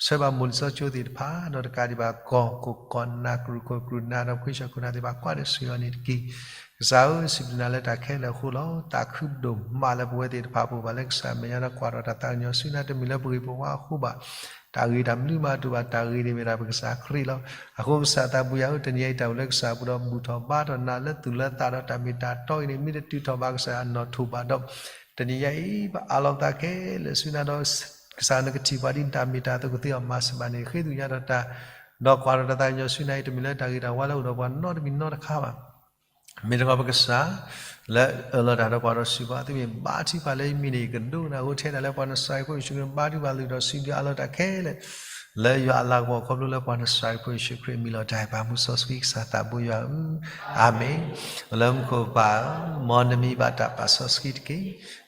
ဆၢဘၣ်မိၢ်လံၢ်စီကၠိသ့ၣ်တဖၣ် ဒီးတကးဒံးဘၣ်ကီၢ်ခိၣ်ကီၢ်နၢ်ကရူၢ်ခိၣ်ကရူၢ်နၢ်ဒီးခွံဆၢခိၣ်နၢ်သ့ၣ်တဖၣ်ကွၢ်ဒဲးစ့ၢ်ကီးန့ၣ်တက့ၢ်. ကစၢ်ဧၢ စံးဘျုးနၤလၢတၢ်ခဲလၢာ်အဃိလီၤ. သးခုဒိၣ်မးလၢပဝဲသ့ၣ်တဖၣ်ပအိၣ်ဘၣ်လၢကစၢ်မဲာ်ညါဒီးကွၢ်ထီၣ်တၢ်သးကညီၤဆူနၤ တမ့ၢ်လၢပဂ့ၤပဝါအဃိဘၣ် တၢ်ဂ့ၤတၢ်မနုၤမးတအိၣ်ဘၣ် တၢ်ဂ့ၤန့ၣ်မ့ၢ်ဒၣ်ပကစၢ်ခရံာ်လီၤ. အဃိကစၢ်သးဘိယွၤဧၢ တနံၤအံၤတၢ်အိၣ်လၢကစၢ်အပူၤဒီး ဘူၣ်ထီၣ်ဘါထီၣ်နၤလၢသူၣ်လၢသးဒီးတၢ်မ့ၢ်တၢ်တီအံၤန့ၣ် မ့ၢ်တတုၤထီၣ်ဘၣ်ကစၢ်အနီၣ်ထိၣ်ဘၣ်ဒီး တနံၤအံၤ ပအးလီၤပသးခဲလၢာ်ဆူနၤဒီး ကစၢ်နကထံၣ်ပှၤဒ်နတၢ်မ့ၢ်တၢ်တီကသ့အီၤမၤစၢၤဘၣ်န့ၣ် ဃ့သူၣ်ညါဒီးတၢ် ဒီးကွၢ်ထီၣ်တၢ်သးကညီၤဆူနၤအံၤ တမ့ၢ်လၢတၢ်ဂ့ၤတၢ်ဝါလၢအိၣ်ဒီးပှၤနီတမံၤနီတခါဘၣ် မ့ၢ်တခီပကစၢ် လၢအၢၣ်လီၤတၢ်ဒီးပှၤဒီးစံးပှၤ သုမ့ၢ်ဘါထုကဖၣ်လၢယမံၤန့ၣ် ယကဒိကနၣ်အဃိ ထဲဒၣ်လၢပှၤနစၢ်ခရံာ်ဖိယ့ၣ်ၡူးခရံာ် ဘါထုကဖၣ်လုၢ်ဒီးစံးဘျုးအးလီၤတၢ်ခဲလၢာ် လၢယွၤအလၤကပီၤခီဖျိလၢပှၤနစၢ်ခရံာ်ဖိယ့ၣ်ၡူးခရံာ်အမံၤလီၤ. တၢ်အဲၣ်ပၢ်မူစီဆှံကစၢ်သးဘိယွၤဧၢ, အၤမ့ၣ်. အိၣ်လၢမူခိၣ်ပၢ်ဧၢ, မ်နမံၤဘၣ်တၢ်ပာ်စီဆှံတက့ၢ်.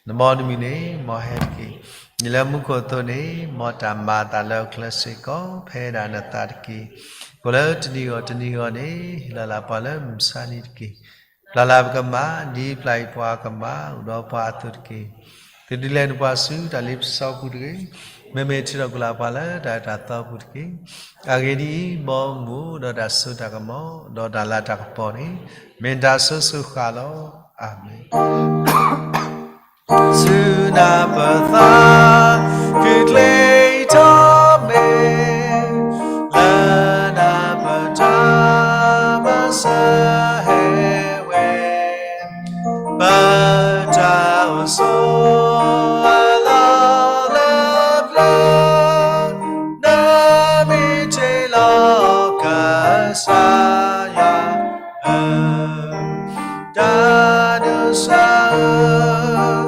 နဘီနမုၢ်န့ၣ် မ်ဟဲတက့ၢ်. ဒ်လၢမူခိၣ်အသိးန့ၣ် မ်တၢ်မၤအသးလၢအကျဲစ့ၢ်ကီး ဖဲဒၣ်နသးတက့ၢ်. ကိၣ်လၢတနံၤဂီၢ်တနံၤဂီၢ်န့ၣ် ဟ့ၣ်လီၤလၢပှၤလၢမုၢ်မဆါနံၤတက့ၢ်. ပျၢ်လၢပကမၣ် ဒ်ပျၢ်အံၤပှၤကမၣ် အိၣ်ဒီးပှၤအသိးတက့ၢ်. သုဒုးလဲၤနုာ်ပှၤဆူတၢ်လ့ပစီပူၤတဂ့ၤ. မ့မ့ၢ်ထုးထီၣ်ကွံာ်လၢပှၤလၢတၢ်အၢတၢ်သီပူၤတက့ၢ်. အဂ့ၢ်ဒ်အံၤ, ဘီမုၢ်ဒီးတၢ်စိတၢ်ကမီၤ ဒီးတၢ်လၤတၢ်ကပီၤန့ၣ် မ့ၢ်တၢ်စိၤစိၤဃၣ်ဃၣ်လီၤ. အၤမ့ၣ်. ဆူနၢ်ပၢၢ်သး ကုၢ်ကျ့ထီၣ်မဲာ် လၢနၢ်ပၢၢ်တၢ်မၤစၢၤဟဲဝဲ ပတၢ်အိၣ်ဆိး အလီၢ်လၢပျၢၤ နမ့ၢ်တ့ၢ်လီၤကစၢ်ယွၤဧၢ, တၢ်ဒိးစၢ်ဧၢ,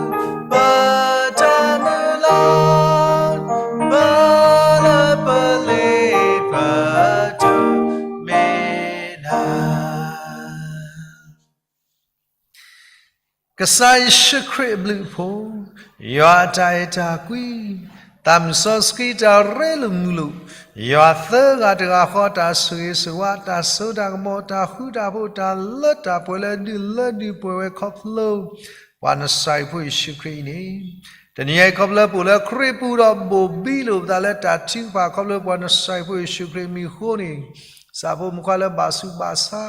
ပတၢ်မုၢ်လၢ် ပလၢပလ့ပတုၤမ့ၢ်နၤ ကစၢ်ယ့ၣ်ၡူးခရံာ်အဘျုးအဖှိၣ်, ယွၤအတၢ်အဲၣ်တၢ်ကွံ, သးမုၣ်စီဆှံတၢ်ရ့လိာ်မုာ်လိာ်, ယွၤသၢဂၤတဂၤဃီတၢ်ဆိၣ်ဂ့ၤဆိၣ်ဝါ, တၢ်စိတၢ်ကမီၤ, တၢ်ဃူတၢ်ဖိး, တၢ်လၢတၢ်ပှဲၤလၢဒုးလၢဒုးပှဲၤဝဲခီဖျိ ပှၤနစၤရ့းဖိယ့ၣ်ၡူးခရံာ်အံၤန့ၣ် တနံၤညါအံၤ ခီဖျိလၢပအိၣ်လၢခရံာ်ပူၤဒီးဘိၣ်ဘံလိာ်ပသးလၢတၢ်ထုကဖၣ် ခီဖျိလၢပှၤနစၤရ့းဖိယ့ၣ်ၡူးခရံာ်အမံၤအဃိန့ၣ်, စးဖိမုၣ်ခွါလၢဘၣ်ဆူးဘၣ်ဆါ,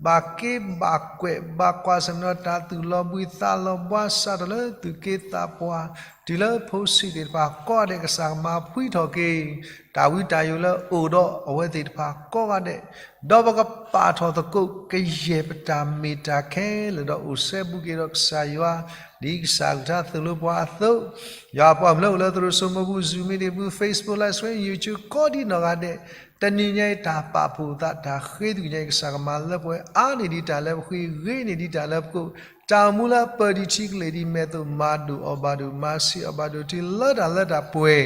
ဘၣ်က့ဘၣ်ကွဲး ဘၣ်ကွၢ်ဆၢၣ်မဲာ်ဒီးတၢ်သူၣ်လီၤဘှံးသးလီၤဘှါ စးထီၣ်လၢသူၣ်က့သးပှၢ် တုၤလၢဖိဆံးသ့ၣ်တဖၣ်ကိးဂၤဒဲး ကစၢ်ကမၤဖှံထီၣ်က့ၤ တၢ်ဝံတၢ်ယိာ်လၢအအိၣ်ဒီးအဝဲသ့ၣ်တဖၣ်ကိးဂၤဒဲး, ဒီးပကပာ်ထီၣ်သကိးကယဲၢ်ပတၢ်မ့ၢ်တၢ်ခဲလၢာ်ဒီးအိၣ်စဲဘူးက့ၤဒီးကစၢ်ယွၤ, ဒ်ကစၢ်အကလုၢ်ကထါသိၣ်လိပှၤအသိး, ယွၤပှၤမၢလၢအိၣ်လၢသရိာ်စိမိပူၤ Zoom မ့ၢ်ဒံးပူၤ Facebook Live Stream YouTube ကိးဒံးနီၢ်ဂၤဒဲး, တနံၤညါအံၤတၢ်ပာ်ဖှိၣ်သးတၢ်ဃ့သွံၣ်ညါအံၤ ကစၢ်ကမၤလၢပှဲၤအါန့ၢ်ဒံးတၢ်လၢပဃ့ ဂ့ၤန့ၢ်ဒံးတၢ်လၢပကိး, တၢ်အိၣ်မူလၢအပၢၢ်ဒံးထံကလ့ၢ်ဒံးမဲာ်သိး မၤဒိၣ်အီၤဘၣ်ဒိၣ် မၤဆံးအီၤဘၣ်ဒိၣ်တုၤလၢတၢ်လၢတၢ်ပှဲၤ,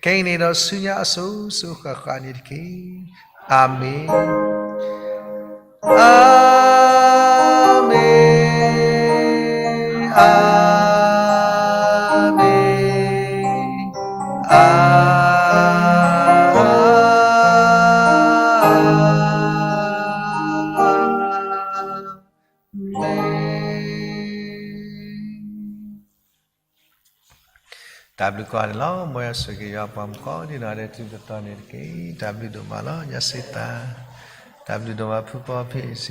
ခဲအံၤန့ၣ်ဒီးဆူညါအစိၤစိၤဃၣ်ဃၣ်န့ၣ်တက့ၢ်. အၤမ့ၣ်, အၤမ့ၣ်, အၤမ့ၣ်, အၤမ့ၣ်. တၢ်ဘျုးကိးဂၤဒဲးလီၤ. မ်ယွၤဆိၣ်ဂ့ၤက့ၤယွၤပှၤမုၣ်ကိးဒံးနီၢ်ဂၤဒဲး တုၤတတီၤန့ၣ်တက့ၢ်. တၢ်ဘျုးဒိၣ်မးလီၤ. ညါစ့သး, တၢ်ဘျုးဒိၣ်မးဖုပီဖ့ၣ်